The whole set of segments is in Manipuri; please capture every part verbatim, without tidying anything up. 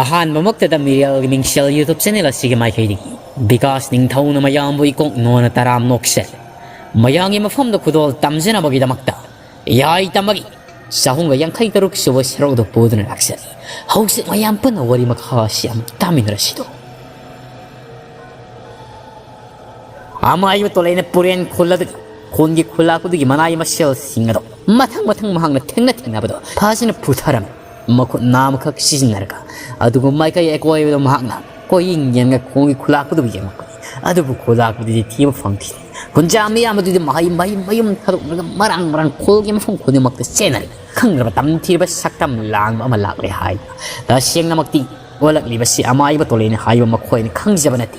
ꯑꯍꯥꯟꯕꯃꯛꯇꯗ ꯃꯤꯔꯦꯜꯒꯤ ꯃꯤꯡꯁꯦꯜ YouTube channel ꯑꯁꯤꯒꯤ ꯃꯥꯏꯀꯩꯗꯒꯤ ꯕꯤꯀꯥꯁ ꯅꯤꯡꯊꯧꯅ ꯃꯌꯥꯝꯕꯨ ꯏꯀꯣꯛ ꯅꯣꯟꯅ ꯇꯔꯥꯝ ꯅꯣꯛꯆꯔꯤ꯫ ꯃꯌꯥꯝꯒꯤ ꯃꯐꯝꯗ ꯈꯨꯗꯣꯜ ꯇꯝꯖꯅꯕꯒꯤꯗꯃꯛꯇ ꯌꯥꯏ ꯇꯝꯕꯒꯤ ꯆꯍꯨꯝꯒ ꯌꯥꯡꯈꯩ ꯇꯔꯨꯛ ꯁꯨꯕ ꯁꯔꯨꯛ ꯑꯗꯨ ꯄꯨꯗꯨꯅ ꯂꯥꯛꯆꯔꯤ꯫ ꯍꯧꯖꯤꯛ ꯃꯌꯥꯝ ꯄꯨꯟꯅ ꯋꯥꯔꯤ ꯃꯈꯥ ꯑꯁꯤ ꯑꯃꯨꯛ ꯇꯥꯃꯤꯟꯅꯔꯁꯤꯗꯣ꯫ ꯑꯃꯥꯏꯕ ꯇꯣꯂꯩꯅ ꯄꯨꯔꯦꯟ ꯈꯨꯜꯂꯗꯨꯒꯤ ꯈꯣꯟꯒꯤ ꯈꯨꯜꯂꯥꯛꯄꯗꯨꯒꯤ ꯃꯅꯥꯏ ꯃꯁꯦꯜꯁꯤꯡ ꯑꯗꯣ ꯃꯊꯪ ꯃꯊꯪ ꯃꯍꯥꯛꯅ ꯊꯦꯡꯅ ꯊꯦꯡꯅꯕꯗꯣ ꯐꯖꯅ ꯐꯨꯊꯔꯝꯃꯤ꯫ ꯃꯈꯨꯠ ꯅꯥꯝꯈꯛ ꯁꯤꯖꯤꯟꯅꯔꯒ ꯑꯗꯨꯒ ꯃꯥꯏꯀꯩ ꯑꯀꯣꯏꯕꯗ ꯃꯍꯥꯛꯅ ꯀꯣꯏꯌꯦꯡ ꯌꯦꯡꯉ ꯈꯣꯡꯒꯤ ꯈꯨꯂꯥꯛꯄꯗꯨꯕꯨ ꯌꯦꯡꯂꯛꯄꯅꯤ꯫ ꯑꯗꯨꯕꯨ ꯈꯨꯂꯥꯛꯄꯗꯨꯗꯤ ꯊꯤꯕ ꯐꯪꯈꯤꯗꯦ꯫ ꯈꯨꯟꯖꯥ ꯃꯤꯌꯥꯝ ꯑꯗꯨꯗꯤ ꯃꯍꯩ ꯃꯍꯩ ꯃꯌꯨꯝ ꯊꯥꯗꯣꯛꯂꯒ ꯃꯔꯥꯡ ꯃꯔꯥꯡ ꯈꯨꯜꯒꯤ ꯃꯐꯝ ꯈꯨꯗꯤꯡꯃꯛꯇ ꯆꯦꯟꯅꯔꯤ꯫ ꯈꯪꯗ꯭ꯔꯕ ꯇꯝꯊꯤꯔꯕ ꯁꯛꯇꯝ ꯂꯥꯡꯕ ꯑꯃ ꯂꯥꯛꯂꯦ ꯍꯥꯏꯗꯅ ꯇꯁꯦꯡꯅꯃꯛꯇꯤ ꯑꯣꯜꯂꯛꯂꯤꯕꯁꯤ ꯑꯃꯥꯏꯕ ꯇꯣꯂꯦꯅ ꯍꯥꯏꯕ ꯃꯈꯣꯏꯅ ꯈꯪꯖꯕ ꯅꯠꯇꯦ꯫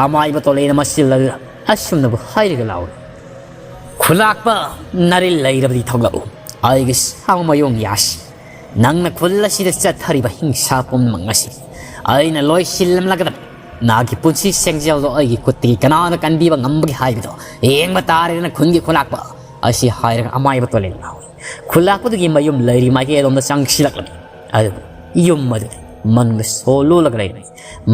ꯑꯃꯥꯏꯕ ꯇꯣꯂꯦꯅ ꯃꯁꯤ ꯂꯜꯂ ꯑꯁꯨꯝꯅꯕꯨ ꯍꯥꯏꯔꯒ ꯂꯥꯎꯏ꯫ ꯈꯨꯂꯥꯛꯄ ꯅꯥꯔꯤꯜ ꯂꯩꯔꯕꯗꯤ ꯊꯣꯛꯂꯛꯎ꯫ ꯑꯩꯒꯤ ꯁꯥꯎ ꯃꯌꯣꯡ ꯌꯥꯁꯤ꯫ ꯅꯪꯅ ꯈꯨꯜ ꯑꯁꯤꯗ ꯆꯠꯊꯔꯤꯕ ꯍꯤꯡꯁꯥ ꯄꯨꯝꯅꯃꯛ ꯑꯁꯤ ꯑꯩꯅ ꯂꯣꯏꯁꯤꯜꯂꯝꯂꯒꯗꯕ ꯅꯍꯥꯛꯀꯤ ꯄꯨꯟꯁꯤ ꯁꯦꯡꯖꯦꯜꯗꯣ ꯑꯩꯒꯤ ꯈꯨꯠꯇꯒꯤ ꯀꯅꯥꯅ ꯀꯟꯕꯤꯕ ꯉꯝꯕꯒꯦ ꯍꯥꯏꯕꯗꯣ ꯌꯦꯡꯕ ꯇꯥꯔꯦꯗꯅ ꯈꯨꯟꯒꯤ ꯈꯨꯂꯥꯛꯄ꯫ ꯑꯁꯤ ꯍꯥꯏꯔꯒ ꯑꯃꯥꯏꯕ ꯇꯣꯂꯦꯟ ꯂꯥꯎꯏ꯫ ꯈꯨꯂꯥꯛꯄꯗꯨꯒꯤ ꯃꯌꯨꯝ ꯂꯩꯔꯤ ꯃꯥꯏꯀꯩ ꯑꯗꯣꯝꯗ ꯆꯪꯁꯤꯜꯂꯛꯂꯝꯃꯤ꯫ ꯑꯗꯨꯕꯨ ꯌꯨꯝ ꯑꯗꯨꯗꯤ ꯃꯪꯗ ꯁꯣꯜꯂꯣꯜꯂꯒ ꯂꯩꯔꯝꯃꯤ꯫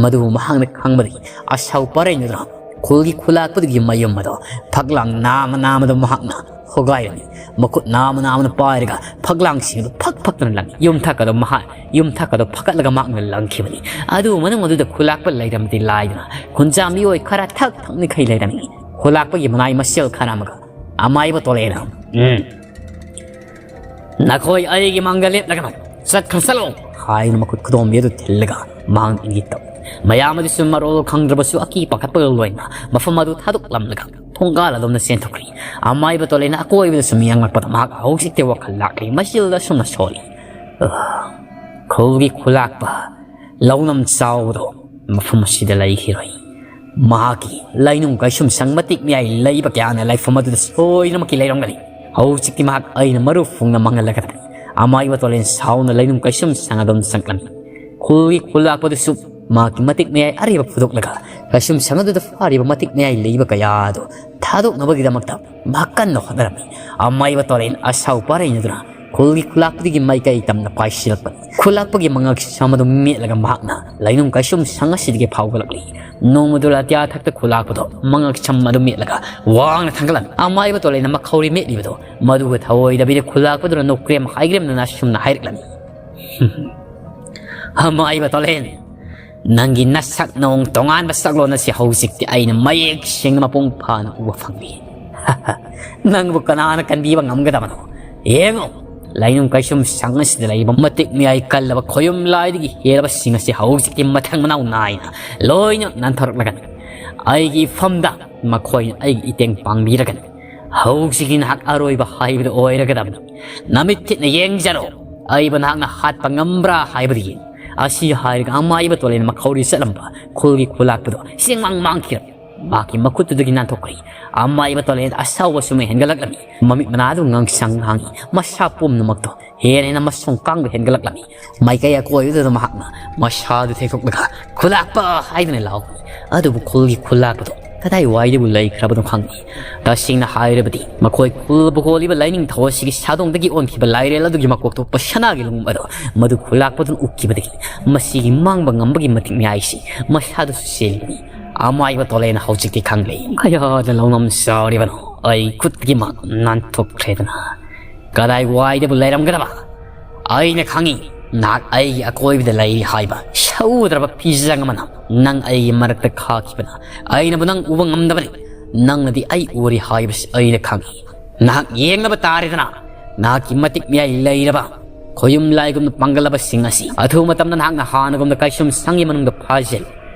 ꯃꯗꯨꯕꯨ ꯃꯍꯥꯛꯅ ꯈꯪꯕꯗꯒꯤ ꯑꯁꯥꯎ ꯄꯔꯩꯅꯗꯨꯅ ꯈꯨꯜꯒꯤ ꯈꯨꯂꯥꯛꯄꯗꯨꯒꯤ ꯃꯌꯨꯝ ꯑꯗꯣ ꯐꯛꯂꯥꯡ ꯅꯥꯝꯃ ꯅꯥꯝꯃꯗ ꯃꯍꯥꯛꯅ ꯍꯣꯒꯥꯏꯔꯝꯃꯤ꯫ ꯃꯈꯨꯠ ꯅꯥꯝꯃ ꯅꯥꯝꯃꯅ ꯄꯥꯏꯔꯒ ꯐꯛꯂꯥꯡꯁꯤꯡ ꯑꯗꯨ ꯐꯛ ꯐꯛꯇꯨꯅ ꯂꯪꯉꯤ꯫ ꯌꯨꯝꯊꯛ ꯑꯗꯨ ꯃꯍꯥꯛ ꯌꯨꯝꯊꯛ ꯑꯗꯨ ꯐꯒꯠꯂꯒ ꯃꯍꯥꯛꯅ ꯂꯪꯈꯤꯕꯅꯤ꯫ ꯑꯗꯨ ꯃꯅꯨꯡ ꯑꯗꯨꯗ ꯈꯨꯂꯥꯛꯄ ꯂꯩꯔꯝꯗꯤ ꯂꯥꯏꯗꯅ ꯈꯨꯟꯖꯥ ꯃꯤꯑꯣꯏ ꯈꯔ ꯊꯛ ꯊꯛꯅꯤꯈꯩ ꯂꯩꯔꯝꯃꯤ꯫ ꯈꯨꯂꯥꯛꯄꯒꯤ ꯃꯅꯥꯏ ꯃꯁꯦꯜ ꯈꯔ ꯑꯃꯒ ꯑꯃꯥꯏꯕ ꯇꯣꯂꯦꯅ, "ꯎꯝ, ꯅꯈꯣꯏ ꯑꯩꯒꯤ ꯃꯥꯡꯗ ꯂꯦꯞꯂꯒꯅꯨ, ꯆꯠꯈ꯭ꯔ ꯆꯠꯂꯣ" ꯍꯥꯏꯅ ꯃꯈꯨꯠ ꯈꯨꯗꯣꯝꯕꯤ ꯑꯗꯨ ꯊꯤꯜꯂꯒ ꯃꯍꯥꯛꯅ ꯏꯪꯒꯤꯠ ꯇꯧꯏ꯫ ꯃꯌꯥꯝ ꯑꯗꯨꯁꯨ ꯃꯔꯣꯜ ꯈꯪꯗ꯭ꯔꯕꯁꯨ ꯑꯀꯤ ꯄꯥꯈꯠꯄꯒ ꯂꯣꯏꯅ ꯃꯐꯝ ꯑꯗꯨ ꯊꯥꯗꯣꯛꯂꯝꯂꯒ ꯊꯣꯡꯒꯥꯜ ꯑꯗꯣꯝꯗ ꯆꯦꯟꯊꯣꯛꯈ꯭ꯔꯤ꯫ ꯑꯃꯥꯏꯕ ꯇꯣꯂꯦꯅ ꯑꯀꯣꯏꯕꯗ ꯁꯨꯝ ꯌꯦꯡꯂꯛꯄꯗ ꯃꯍꯥꯛ ꯍꯧꯖꯤꯛꯇꯤ ꯋꯥꯈꯜ ꯂꯥꯛꯂꯤ꯫ ꯃꯁꯤꯗ ꯑꯁꯨꯝꯅ ꯁꯣꯜꯂꯤ, "ꯑ, ꯈꯨꯜꯒꯤ ꯈꯨꯂꯥꯛꯄ ꯂꯧꯅꯝ ꯆꯥꯎꯕꯗꯣ ꯃꯐꯝ ꯑꯁꯤꯗ ꯂꯩꯈꯤꯔꯣꯏ꯫ ꯃꯍꯥꯛꯀꯤ ꯂꯩꯅꯨꯡ ꯀꯩꯁꯨꯝ ꯁꯪ ꯃꯇꯤꯛ ꯃꯌꯥꯏ ꯂꯩꯕ ꯀꯌꯥꯅ ꯂꯩꯐꯝ ꯑꯗꯨꯗ ꯁꯣꯏꯗꯅꯃꯛꯀꯤ ꯂꯩꯔꯝꯒꯅꯤ꯫ ꯍꯧꯖꯤꯛꯇꯤ ꯃꯍꯥꯛ ꯑꯩꯅ ꯃꯔꯨ ꯐꯨꯡꯅ ꯃꯥꯡꯍꯜꯂꯒꯗꯕꯅꯤ"꯫ ꯑꯃꯥꯏꯕ ꯇꯣꯂꯦꯟ ꯁꯥꯎꯅ ꯂꯩꯅꯨꯡ ꯀꯩꯁꯨꯝ ꯁꯪ ꯑꯗꯣꯝ ꯆꯪꯂꯝꯃꯤ꯫ ꯈꯨꯜꯒꯤ ꯈꯨꯜꯂꯥꯛꯄꯗꯨꯁꯨ ꯃꯍꯥꯛꯀꯤ ꯃꯇꯤꯛ ꯃꯌꯥꯏ ꯑꯔꯤꯕ ꯐꯨꯗꯣꯛꯂꯒ ꯀꯩꯁꯨꯝ ꯁꯪ ꯑꯗꯨꯗ ꯐꯥꯔꯤꯕ ꯃꯇꯤꯛ ꯃꯌꯥꯏ ꯂꯩꯕ ꯀꯌꯥ ꯑꯗꯨ ꯊꯥꯗꯣꯛꯅꯕꯒꯤꯗꯃꯛꯇ ꯃꯍꯥꯛ ꯀꯟꯅ ꯍꯣꯠꯅꯔꯝꯃꯤ꯫ ꯑꯃꯥꯏꯕ ꯇꯣꯂꯦꯟ ꯑꯁꯥꯎ ꯄꯥꯔꯩꯅꯗꯨꯅ ꯈꯨꯜꯒꯤ ꯈꯨꯂꯥꯛꯄꯗꯒꯤ ꯃꯥꯏꯀꯩ ꯇꯝꯅ ꯄꯥꯏꯁꯤꯜꯂꯛꯄꯅꯤ꯫ ꯈꯨꯂꯥꯛꯄꯒꯤ ꯃꯉꯛꯁꯝ ꯑꯗꯨ ꯃꯦꯠꯂꯒ ꯃꯍꯥꯛꯅ ꯂꯩꯅꯨꯡ ꯀꯩꯁꯨꯝ ꯁꯪ ꯑꯁꯤꯗꯒꯤ ꯐꯥꯎꯒꯠꯂꯛꯂꯤ꯫ ꯅꯣꯡꯃꯗꯨ ꯑꯇꯤꯌꯥ ꯊꯛꯇ ꯈꯨꯂꯥꯛꯄꯗꯣ ꯃꯉꯛꯁꯝ ꯑꯗꯨ ꯃꯦꯠꯂꯒ ꯋꯥꯡꯅ ꯊꯥꯡꯒꯠꯂꯝꯃꯤ꯫ ꯑꯃꯥꯏꯕ ꯇꯣꯂꯦꯟꯅ ꯃꯈꯧꯔꯤ ꯃꯦꯠꯂꯤꯕꯗꯣ ꯃꯗꯨꯒ ꯊꯑꯣꯏꯗꯕꯤꯗ ꯈꯨꯂꯥꯛꯄꯗꯨꯅ ꯅꯣꯛꯀ꯭ꯔꯦꯝ ꯍꯥꯏꯒ꯭ꯔꯦꯝꯅꯅ ꯑꯁꯨꯝꯅ ꯍꯥꯏꯔꯛꯂꯝꯃꯤ꯫ ꯑꯃꯥꯏꯕ ꯇꯣꯂꯦꯟ, ꯅꯪꯒꯤ ꯅꯁꯛ ꯅꯑꯣꯡ ꯇꯣꯉꯥꯟꯕ ꯁꯛꯂꯣꯟ ꯑꯁꯤ ꯍꯧꯖꯤꯛꯇꯤ ꯑꯩꯅ ꯃꯌꯦꯛ ꯁꯦꯡꯅ ꯃꯄꯨꯡ ꯐꯥꯅ ꯎꯕ ꯐꯪꯂꯤ꯫ ꯅꯪꯕꯨ ꯀꯅꯥꯅ ꯀꯟꯕꯤꯕ ꯉꯝꯒꯗꯕꯅꯣ? ꯌꯦꯡꯉꯨ, ꯂꯩꯅꯨꯡ ꯀꯩꯁꯨꯝ ꯁꯪ ꯑꯁꯤꯗ ꯂꯩꯔꯤꯕ ꯃꯇꯤꯛ ꯃꯌꯥꯏ ꯀꯜꯂꯕ ꯈꯣꯌꯨꯝ ꯂꯥꯏꯗꯒꯤ ꯍꯦꯜꯂꯕꯁꯤꯡ ꯑꯁꯤ ꯍꯧꯖꯤꯛꯇꯤ ꯃꯊꯪ ꯃꯅꯥꯎ ꯅꯥꯏꯅ ꯂꯣꯏꯅ ꯅꯥꯟꯊꯣꯔꯛꯂꯒꯅꯤ꯫ ꯑꯩꯒꯤ ꯏꯐꯝꯗ ꯃꯈꯣꯏꯅ ꯑꯩꯒꯤ ꯏꯇꯦꯡ ꯄꯥꯡꯕꯤꯔꯒꯅꯤ꯫ ꯍꯧꯖꯤꯛꯇꯤ ꯅꯍꯥꯛ ꯑꯔꯣꯏꯕ ꯍꯥꯏꯕꯗꯨ ꯑꯣꯏꯔꯒꯗꯕꯅꯤ꯫ ꯅꯃꯤꯠ ꯊꯤꯠꯅ ꯌꯦꯡꯖꯔꯣ, ꯑꯩꯕꯨ ꯅꯍꯥꯛꯅ ꯍꯥꯠꯄ ꯉꯝꯕ꯭ꯔꯥ ꯍꯥꯏꯕꯗꯨ ꯌꯦꯡꯉꯨ꯫ ꯑꯁꯤ ꯍꯥꯏꯔꯒ ꯑꯃꯥꯏꯕ ꯇꯣꯂꯦꯟ ꯃꯈꯧꯔꯤ ꯆꯠꯂꯝꯕ ꯈꯨꯜꯒꯤ ꯈꯨꯂꯥꯛꯄꯗꯣ ꯆꯦꯡꯃꯥꯡ ꯃꯥꯡꯈꯤꯔꯝꯃꯤ꯫ ꯃꯍꯥꯛꯀꯤ ꯃꯈꯨꯠꯇꯨꯗꯒꯤ ꯅꯥꯟꯊꯣꯛꯈ꯭ꯔꯦ꯫ ꯑꯃꯥꯏꯕ ꯇꯣꯂꯦꯟ ꯑꯁꯥꯎꯕ ꯁꯨꯝ ꯍꯦꯟꯒꯠꯂꯛꯂꯝꯃꯤ꯫ ꯃꯃꯤꯠ ꯃꯅꯥꯗꯨ ꯉꯥꯡꯁꯪ ꯉꯥꯡꯏ꯫ ꯃꯁꯥ ꯄꯨꯝꯅꯃꯛꯇꯣ ꯍꯦꯟꯅ ꯍꯦꯟꯅ ꯃꯁꯣꯡ ꯀꯥꯡꯕ ꯍꯦꯟꯒꯠꯂꯛꯂꯝꯃꯤ꯫ ꯃꯥꯏꯀꯩ ꯑꯀꯣꯏꯕꯗꯨꯗ ꯃꯍꯥꯛꯅ ꯃꯁꯥꯗꯨ ꯊꯦꯛꯇꯣꯛꯂꯒ "ꯈꯨꯂꯥꯛꯄ" ꯍꯥꯏꯗꯨꯅ ꯂꯥꯎꯈꯤ꯫ ꯑꯗꯨꯕꯨ ꯈꯨꯜꯒꯤ ꯈꯨꯂꯥꯛꯄꯗꯣ ꯀꯗꯥꯏꯋꯥꯏꯗꯕꯨ ꯂꯩꯈ꯭ꯔꯕꯅꯣ ꯈꯪꯗꯦ꯫ ꯇꯁꯦꯡꯅ ꯍꯥꯏꯔꯕꯗꯤ ꯃꯈꯣꯏ ꯈꯨꯜꯕꯨ ꯍꯣꯜꯂꯤꯕ ꯂꯥꯏꯅꯤꯡꯊꯧ ꯑꯁꯤꯒꯤ ꯁꯥꯗꯣꯡꯗꯒꯤ ꯑꯣꯟꯈꯤꯕ ꯂꯥꯏꯔꯦꯜ ꯑꯗꯨꯒꯤ ꯃꯀꯣꯛ ꯊꯣꯛꯄ ꯁꯅꯥꯒꯤ ꯂꯨꯡ ꯑꯗꯣ ꯃꯗꯨ ꯈꯨꯂꯥꯛꯄꯗꯨꯅ ꯎꯞꯈꯤꯕꯗꯒꯤ ꯃꯁꯤꯒꯤ ꯃꯥꯡꯕ ꯉꯝꯕꯒꯤ ꯃꯇꯤꯛ ꯃꯌꯥꯏꯁꯤ ꯃꯁꯥꯗꯁꯨ ꯆꯦꯜꯂꯤꯕꯅꯤ꯫ ꯑꯃꯥꯏꯕ ꯇꯣꯂꯦꯟꯅ ꯍꯧꯖꯤꯛꯇꯤ ꯈꯪꯂꯦ꯫ ꯀꯌꯥꯗ ꯂꯧꯅꯝ ꯆꯥꯎꯔꯤꯕꯅꯣ? ꯑꯩ ꯈꯨꯠꯇꯒꯤ ꯃꯥ ꯅꯥꯟꯊꯣꯛꯈ꯭ꯔꯦꯗꯅ꯫ ꯀꯗꯥꯏꯋꯥꯏꯗꯕꯨ ꯂꯩꯔꯝꯒꯗꯕ? ꯑꯩꯅ ꯈꯪꯏ, ꯅꯍꯥꯛ ꯑꯩꯒꯤ ꯑꯀꯣꯏꯕꯗ ꯂꯩꯔꯤ ꯍꯥꯏꯕ ꯁꯧꯗ꯭ꯔꯕ ꯐꯤꯖꯪ ꯑꯃꯅ ꯅꯪ ꯑꯩꯒꯤ ꯃꯔꯛꯇ ꯈꯥꯛꯈꯤꯕꯅ ꯑꯩꯅꯕꯨ ꯅꯪ ꯎꯕ ꯉꯝꯗꯕꯅꯤ꯫ ꯅꯪꯅꯗꯤ ꯑꯩ ꯎꯔꯤ ꯍꯥꯏꯕꯁꯤ ꯑꯩꯅ ꯈꯪꯏ꯫ ꯅꯍꯥꯛ ꯌꯦꯡꯂꯕ ꯇꯥꯔꯦꯗꯅ, ꯅꯍꯥꯛꯀꯤ ꯃꯇꯤꯛ ꯃꯌꯥꯏ ꯂꯩꯔꯕ ꯈꯣꯌꯨꯝ ꯂꯥꯏꯒꯨꯝꯅ ꯄꯥꯡꯒꯜꯂꯕꯁꯤꯡ ꯑꯁꯤ ꯑꯊꯨꯕ ꯃꯇꯝꯗ ꯅꯍꯥꯛꯅ ꯍꯥꯟꯅꯒꯨꯝꯅ ꯀꯩꯁꯨꯝ ꯁꯪꯒꯤ ꯃꯅꯨꯡꯗ ꯐꯥꯖꯤꯜ,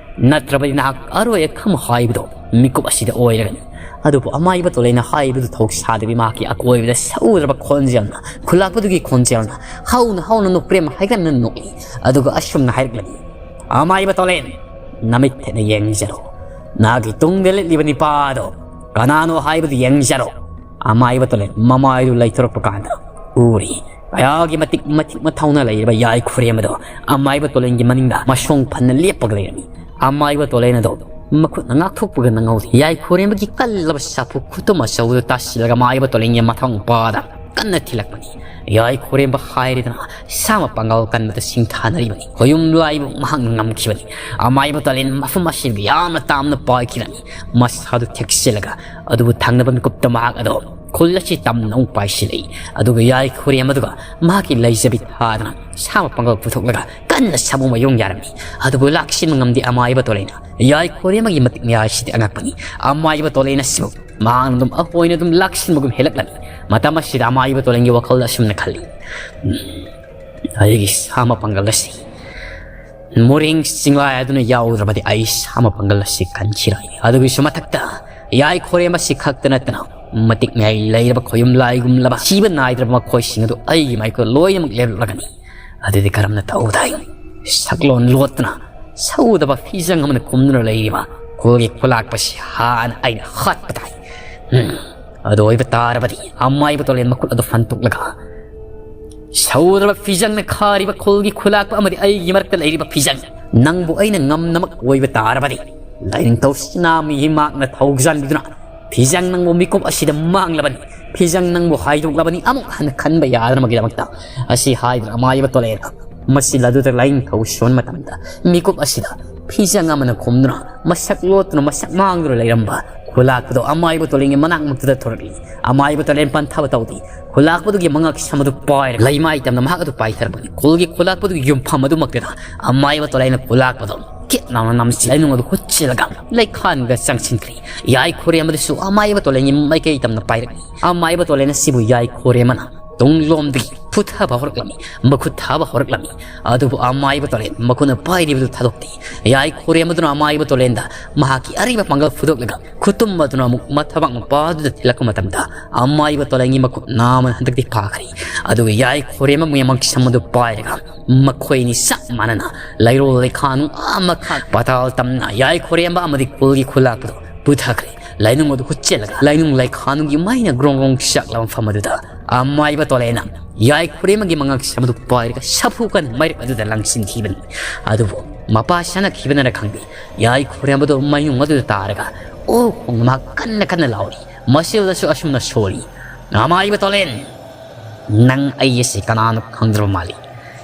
ꯅꯠꯇ꯭ꯔꯕꯗꯤ ꯅꯍꯥꯛ ꯑꯔꯣꯏ ꯑꯈꯝ ꯍꯥꯏꯕꯗꯣ ꯃꯤꯀꯨꯞ ꯑꯁꯤꯗ ꯑꯣꯏꯔꯒꯅꯤ꯫ ꯑꯗꯨꯕꯨ ꯑꯃꯥꯏꯕ ꯇꯣꯂꯦꯟꯅ ꯍꯥꯏꯕꯗꯨ ꯊꯧ ꯁꯥꯗꯕꯤ ꯃꯍꯥꯛꯀꯤ ꯑꯀꯣꯏꯕꯗ ꯁꯧꯔꯕ ꯈꯣꯟꯖꯦꯜꯅ, ꯈꯨꯂꯥꯛꯄꯗꯨꯒꯤ ꯈꯣꯟꯖꯦꯜꯅ ꯍꯧꯅ ꯍꯧꯅ ꯅꯣꯛꯄ꯭ꯔꯦꯝ ꯍꯥꯏꯒꯟꯅ ꯅꯣꯛꯏ꯫ ꯑꯗꯨꯒ ꯑꯁꯨꯝꯅ ꯍꯥꯏꯔꯛꯂꯤ, "ꯑꯃꯥꯏꯕ ꯇꯣꯂꯦꯟ, ꯅꯃꯤꯠ ꯊꯦꯠꯅ ꯌꯦꯡꯖꯔꯣ꯫ ꯅꯍꯥꯛꯀꯤ ꯇꯨꯡꯗ ꯂꯦꯞꯂꯤꯕ ꯅꯤꯄꯥꯗꯣ ꯀꯅꯥꯅꯣ ꯍꯥꯏꯕꯗꯨ ꯌꯦꯡꯖꯔꯣ꯫" ꯑꯃꯥꯏꯕ ꯇꯣꯂꯦꯟ ꯃꯃꯥꯏꯗꯨ ꯂꯩꯊꯣꯔꯛꯄ ꯀꯥꯟꯗ ꯎꯔꯤ꯫ ꯀꯌꯥꯒꯤ ꯃꯇꯤꯛ ꯃꯊꯤꯛ ꯃꯊꯧꯅ ꯂꯩꯔꯕ ꯌꯥꯏ ꯈꯨꯔꯦꯝꯕꯗꯣ ꯑꯃꯥꯏꯕ ꯇꯣꯂꯦꯟꯒꯤ ꯃꯅꯤꯡꯗ ꯃꯁꯣꯡ ꯐꯟꯅ ꯂꯦꯞꯄꯒ ꯂꯩꯔꯝꯃꯤ꯫ ꯑꯃꯥꯏꯕ ꯇꯣꯂꯦꯟ ꯑꯗꯣ ꯃꯈꯨꯠꯅ ꯉꯥꯛꯊꯣꯛꯄꯒ ꯅꯪꯍꯧꯗꯦ꯫ ꯌꯥꯏ ꯈꯨꯔꯦꯝꯕꯒꯤ ꯀꯜꯂꯕ ꯁꯥꯐꯨ ꯈꯨꯇꯨꯝ ꯑꯆꯧꯕꯗꯨ ꯇꯥꯁꯤꯜꯂꯒ ꯑꯃꯥꯏꯕ ꯇꯣꯂꯦꯟꯒꯤ ꯃꯊꯪ ꯄꯥꯗ ꯀꯟꯅ ꯊꯤꯜꯂꯛꯄꯅꯤ꯫ ꯌꯥꯏ ꯈꯣꯔꯦꯝꯕ ꯍꯥꯏꯔꯗꯅ ꯁꯥ ꯃꯄꯥꯡꯒꯜ ꯀꯟꯕꯗ ꯁꯤꯡꯊꯥꯅꯔꯤꯕꯅꯤ꯫ ꯈꯣꯌꯨꯝ ꯂꯥꯏꯕꯨ ꯃꯍꯥꯛꯅ ꯉꯝꯈꯤꯕꯅꯤ꯫ ꯑꯃꯥꯏꯕ ꯇꯣꯂꯦꯟ ꯃꯐꯝ ꯑꯁꯤꯗꯒꯤ ꯌꯥꯝꯅ ꯇꯥꯝꯅ ꯄꯥꯏꯈꯤꯔꯝꯃꯤ꯫ ꯃꯁꯥꯗꯨ ꯊꯦꯛꯆꯤꯜꯂꯒ, ꯑꯗꯨꯕꯨ ꯊꯪꯅꯕ ꯃꯤꯀꯨꯞꯇ ꯃꯍꯥꯛ ꯑꯗꯣ ꯈꯨꯜ ꯑꯁꯤ ꯇꯝꯅ ꯑꯃꯨꯛ ꯄꯥꯏꯁꯤꯜꯂꯛꯏ꯫ ꯑꯗꯨꯒ ꯌꯥꯏ ꯈꯣꯔꯦꯝꯕꯗꯨꯒ ꯃꯍꯥꯛꯀꯤ ꯂꯩꯖꯕꯤ ꯊꯥꯗꯅ ꯁꯥ ꯃꯄꯥꯡꯒꯜ ꯄꯨꯊꯣꯛꯂꯒ ꯀꯟꯅ ꯁꯥꯃꯨ ꯃꯌꯣꯡ ꯌꯥꯔꯝꯃꯤ꯫ ꯑꯗꯨꯕꯨ ꯂꯥꯛꯁꯤꯟꯕ ꯉꯝꯗꯦ ꯑꯃꯥꯏꯕ ꯇꯣꯂꯦꯟꯅ꯫ ꯌꯥꯏ ꯈꯣꯔꯦꯝꯕꯒꯤ ꯃꯇꯤꯛ ꯃꯌꯥꯏꯁꯤꯗꯤ ꯑꯉꯛꯄꯅꯤ꯫ ꯑꯃꯥꯏꯕ ꯇꯣꯂꯦꯟ ꯑꯁꯤꯕꯨ ꯃꯍꯥꯛꯅ ꯑꯗꯨꯝ ꯑꯍꯣꯏꯅ ꯑꯗꯨꯝ ꯂꯥꯛꯁꯤꯟꯕꯒꯨꯝ ꯍꯦꯜꯂꯛꯂꯝꯃꯤ꯫ ꯃꯇꯝ ꯑꯁꯤꯗ ꯑꯃꯥꯏꯕ ꯇꯣꯂꯦꯟꯒꯤ ꯋꯥꯈꯜꯗ ꯑꯁꯨꯝꯅ ꯈꯜꯂꯤ, "ꯎꯝ, ꯑꯩꯒꯤ ꯁꯥ ꯃꯄꯥꯡꯒꯜ ꯑꯁꯤ ꯃꯣꯔꯦꯡ ꯆꯤꯡꯂꯥꯏ ꯑꯗꯨꯅ ꯌꯥꯎꯗ꯭ꯔꯕꯗꯤ ꯑꯩ ꯁꯥ ꯃꯄꯥꯡꯒꯜ ꯑꯁꯤ ꯀꯟꯈꯤꯔꯣꯏ꯫ ꯑꯗꯨꯒꯤꯁꯨ ꯃꯊꯛꯇ ꯌꯥꯏ ꯈꯣꯔꯦꯝꯕ ꯑꯁꯤ ꯈꯛꯇ ꯅꯠꯇꯅ ꯃꯇꯤꯛ ꯃꯌꯥꯏ ꯂꯩꯔꯕ ꯈꯣꯌꯨꯝ ꯂꯥꯏꯒꯨꯝꯂꯕ ꯁꯤꯕ ꯅꯥꯏꯗ꯭ꯔꯕ ꯃꯈꯣꯏꯁꯤꯡ ꯑꯗꯨ ꯑꯩꯒꯤ ꯃꯥꯏꯀꯩꯗ ꯂꯣꯏꯅꯃꯛ ꯂꯦꯞꯂꯛꯂꯒꯅꯤ꯫ ꯑꯗꯨꯗꯤ ꯀꯔꯝꯅ ꯇꯧꯗꯥꯏ? ꯁꯛꯂꯣꯟ ꯂꯣꯠꯇꯅ ꯁꯧꯗꯕ ꯐꯤꯖꯪ ꯑꯃꯅ ꯈꯨꯝꯗꯨꯅ ꯂꯩꯔꯤꯕ ꯈꯨꯜꯒꯤ ꯈꯨꯂꯥꯛꯄꯁꯤ ꯍꯥꯟꯅ ꯑꯩꯅ ꯍꯥꯠꯄ ꯇꯥꯏ꯫ ꯎꯝ, ꯑꯗꯨ ꯑꯣꯏꯕ ꯇꯥꯔꯕꯗꯤ ꯑꯃꯥꯏꯕ ꯇꯣꯂꯦꯟ ꯃꯈꯨꯠ ꯑꯗꯨ ꯐꯟꯇꯣꯛꯂꯒ ꯁꯧꯗ꯭ꯔꯕ ꯐꯤꯖꯪꯅ ꯈꯥꯔꯤꯕ ꯈꯨꯜꯒꯤ ꯈꯨꯂꯥꯛꯄ ꯑꯃꯗꯤ ꯑꯩꯒꯤ ꯃꯔꯛꯇ ꯂꯩꯔꯤꯕ ꯐꯤꯖꯪ, ꯅꯪꯕꯨ ꯑꯩꯅ ꯉꯝꯅꯃꯛ ꯑꯣꯏꯕ ꯇꯥꯔꯕꯗꯤ, ꯂꯥꯏꯅꯤꯡꯊꯧ ꯁꯅꯥꯃꯍꯤ ꯃꯍꯥꯛꯅ ꯊꯧꯖꯥꯟꯕꯤꯗꯨꯅ ꯐꯤꯖꯪ ꯅꯪꯕꯨ ꯃꯤꯀꯨꯞ ꯑꯁꯤꯗ ꯃꯥꯡꯂꯕꯅꯤ, ꯐꯤꯖꯪ ꯅꯪꯕꯨ ꯍꯥꯏꯗꯣꯛꯂꯕꯅꯤ, ꯑꯃꯨꯛ ꯍꯟꯅ ꯈꯟꯕ ꯌꯥꯗꯅꯕꯒꯤꯗꯃꯛꯇ" ꯑꯁꯤ ꯍꯥꯏꯗꯨꯅ ꯑꯃꯥꯏꯕ ꯇꯣꯂꯦꯟꯅ ꯃꯁꯤ ꯂꯗꯨꯗ ꯂꯥꯏꯅꯤꯡꯊꯧ ꯁꯣꯟꯕ ꯃꯇꯝꯗ ꯃꯤꯀꯨꯞ ꯑꯁꯤꯗ ꯐꯤꯖꯪ ꯑꯃꯅ ꯈꯨꯝꯗꯨꯅ ꯃꯁꯛ ꯂꯣꯠꯇꯨꯅ ꯃꯁꯛ ꯃꯥꯡꯗꯨꯅ ꯂꯩꯔꯝꯕ ꯈꯨꯂꯥꯛꯄꯗꯣ ꯑꯃꯥꯏꯕ ꯇꯣꯂꯦꯟꯒꯤ ꯃꯅꯥꯛꯃꯛꯇꯗ ꯊꯣꯔꯛꯏ꯫ ꯑꯃꯥꯏꯕ ꯇꯣꯂꯦꯟ ꯄꯟꯊꯕ ꯇꯧꯗꯦ꯫ ꯈꯨꯂꯥꯛꯄꯗꯨꯒꯤ ꯃꯉꯛ ꯁꯝ ꯑꯗꯨ ꯄꯥꯏꯔꯒ ꯂꯩꯃꯥꯏ ꯇꯝꯅ ꯃꯍꯥꯛ ꯑꯗꯨ ꯄꯥꯏꯊꯔꯛꯄꯅꯤ꯫ ꯈꯨꯜꯒꯤ ꯈꯨꯂꯥꯛꯄꯗꯨꯒꯤ ꯌꯨꯝꯐꯝ ꯑꯗꯨꯃꯛꯇꯗ ꯑꯃꯥꯏꯕ ꯇꯣꯂꯦꯟꯅ ꯈꯨꯂꯥꯛꯄꯗꯣ ꯀꯤꯠ ꯂꯥꯎꯅ ꯅꯝꯁꯤꯜꯂ ꯂꯩꯅꯨꯡ ꯑꯗꯨ ꯍꯨꯠꯆꯤꯜꯂꯒ ꯂꯩꯈꯥꯟꯒ ꯆꯪꯁꯤꯟꯈ꯭ꯔꯦ꯫ ꯌꯥꯏ ꯈꯣꯔꯦꯝꯕꯗꯨꯁꯨ ꯑꯃꯥꯏꯕ ꯇꯣꯂꯦꯟꯒꯤ ꯃꯥꯏꯀꯩ ꯇꯝꯅ ꯄꯥꯏꯔꯛꯏ꯫ ꯑꯃꯥꯏꯕ ꯇꯣꯂꯦꯟ ꯑꯁꯤꯕꯨ ꯌꯥꯏ ꯈꯣꯔꯦꯝꯕꯅ ꯇꯨꯡꯂꯣꯝꯗꯒꯤ ꯐꯨꯊꯕ ꯍꯧꯔꯛꯂꯝꯃꯤ, ꯃꯈꯨꯠ ꯊꯥꯕ ꯍꯧꯔꯛꯂꯝꯃꯤ꯫ ꯑꯗꯨꯕꯨ ꯑꯃꯥꯏꯕ ꯇꯣꯂꯦꯟ ꯃꯈꯨꯠꯅ ꯄꯥꯏꯔꯤꯕꯗꯨ ꯊꯥꯗꯣꯛꯇꯦ꯫ ꯌꯥꯏ ꯈꯣꯔꯦꯝꯕꯗꯨꯅ ꯑꯃꯥꯏꯕ ꯇꯣꯂꯦꯟꯗ ꯃꯍꯥꯛꯀꯤ ꯑꯔꯤꯕ ꯄꯥꯡꯒꯜ ꯐꯨꯗꯣꯛꯂꯒ ꯈꯨꯇꯨꯝ ꯑꯗꯨꯅ ꯑꯃꯨꯛ ꯃꯊꯕꯥꯛ ꯃꯄꯥꯗꯨꯗ ꯊꯤꯜꯂꯛꯄ ꯃꯇꯝꯗ ꯑꯃꯥꯏꯕ ꯇꯣꯂꯦꯟꯒꯤ ꯃꯈꯨꯠ ꯅꯥꯝꯃꯅ ꯍꯟꯗꯛꯇꯤ ꯐꯥꯈ꯭ꯔꯦ꯫ ꯑꯗꯨꯒ ꯌꯥꯏ ꯈꯣꯔꯦꯝꯕ ꯃꯌꯥꯝꯃꯛ ꯁꯝ ꯑꯗꯨ ꯄꯥꯏꯔꯒ ꯃꯈꯣꯏꯅꯤ ꯆꯞ ꯃꯥꯟꯅꯅ ꯂꯩꯔꯣꯜ ꯂꯩꯈꯥꯅꯨꯡ ꯑꯥ ꯃꯈꯥ ꯄꯥꯇꯥꯜ ꯇꯝꯅ ꯌꯥꯏ ꯈꯣꯔꯦꯝꯕ ꯑꯃꯗꯤ ꯈꯨꯜꯒꯤ ꯈꯨꯂꯥꯛꯄꯗꯨ ꯄꯨꯊꯈ꯭ꯔꯦ꯫ ꯂꯥꯏꯅꯨꯡ ꯑꯗꯨ ꯍꯨꯠꯆꯤꯜꯂꯒ ꯂꯥꯏꯅꯨꯡ ꯂꯩꯈꯥꯅꯨꯡꯒꯤ ꯃꯩꯅ ꯒ꯭ꯔꯣꯡ ꯒ꯭ꯔꯣꯡ ꯆꯥꯛꯂꯕ ꯃꯐꯝ ꯑꯗꯨꯗ ꯑꯃꯥꯏꯕ ꯇꯣꯂꯦꯟꯅ ꯌꯥꯏ ꯈꯨꯔꯦꯝꯕꯒꯤ ꯃꯉꯛ ꯁꯝ ꯑꯗꯨ ꯄꯥꯏꯔꯒ ꯁꯥꯐꯨ ꯀꯟꯅ ꯃꯩꯔꯛ ꯑꯗꯨꯗ ꯂꯪꯁꯤꯟꯈꯤꯕꯅꯤ꯫ ꯑꯗꯨꯕꯨ ꯃꯄꯥ ꯁꯥꯟꯅꯈꯤꯕꯅꯔ ꯈꯪꯗꯦ, ꯌꯥꯏ ꯈꯨꯔꯦꯝꯕꯗꯨ ꯃꯩꯅꯨꯡ ꯑꯗꯨꯗ ꯇꯥꯔꯒ ꯑꯣ ꯈꯣꯡꯅ ꯃꯍꯥꯛ ꯀꯟꯅ ꯀꯟꯅ ꯂꯥꯎꯔꯤ꯫ ꯃꯁꯤꯗꯁꯨ ꯑꯁꯨꯝꯅ ꯁꯣꯜꯂꯤ, "ꯑꯃꯥꯏꯕ ꯇꯣꯂꯦꯟ!" ꯅꯪ ꯑꯩ ꯑꯁꯤ ꯀꯅꯥꯅꯣ ꯈꯪꯗ꯭ꯔꯕ ꯃꯥꯜꯂꯤ꯫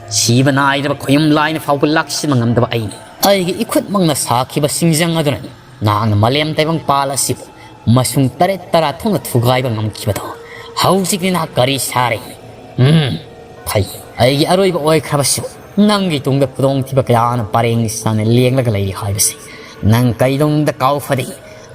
ꯁꯤꯕ ꯅꯥꯏꯗ꯭ꯔꯕ ꯈꯣꯌꯨꯝ ꯂꯥꯏꯅ ꯐꯥꯎꯕ ꯂꯥꯛꯁꯤꯟꯕ ꯉꯝꯗꯕ ꯑꯩꯅꯤ꯫ ꯑꯩꯒꯤ ꯏꯈꯨꯠꯃꯛꯅ ꯁꯥꯈꯤꯕ ꯁꯤꯡꯖꯪ ꯑꯗꯨꯅꯅꯤ ꯅꯍꯥꯛꯅ ꯃꯥꯂꯦꯝ ꯇꯥꯏꯕꯪꯄꯥꯜ ꯑꯁꯤꯕꯨ ꯃꯁꯨꯡ ꯇꯔꯦꯠ ꯇꯔꯥ ꯊꯣꯛꯅ ꯊꯨꯒꯥꯏꯕ ꯉꯝꯈꯤꯕꯗꯣ꯫ ꯍꯧꯖꯤꯛꯇꯤ ꯅꯍꯥꯛ ꯀꯔꯤ ꯁꯥꯔꯦ? ꯎꯝ, ꯐꯩ꯫ ꯑꯩꯒꯤ ꯑꯔꯣꯏꯕ ꯑꯣꯏꯈ꯭ꯔꯕꯁꯨ ꯅꯪꯒꯤ ꯇꯨꯡꯗ ꯈꯨꯗꯣꯡꯊꯤꯕ ꯀꯌꯥꯅ ꯄꯔꯦꯡ ꯁꯥꯅ ꯂꯦꯡꯂꯒ ꯂꯩꯔꯤ ꯍꯥꯏꯕꯁꯤ ꯅꯪ ꯀꯩꯗꯧꯅꯨꯡꯗ ꯀꯥꯎ ꯐꯗꯦ꯫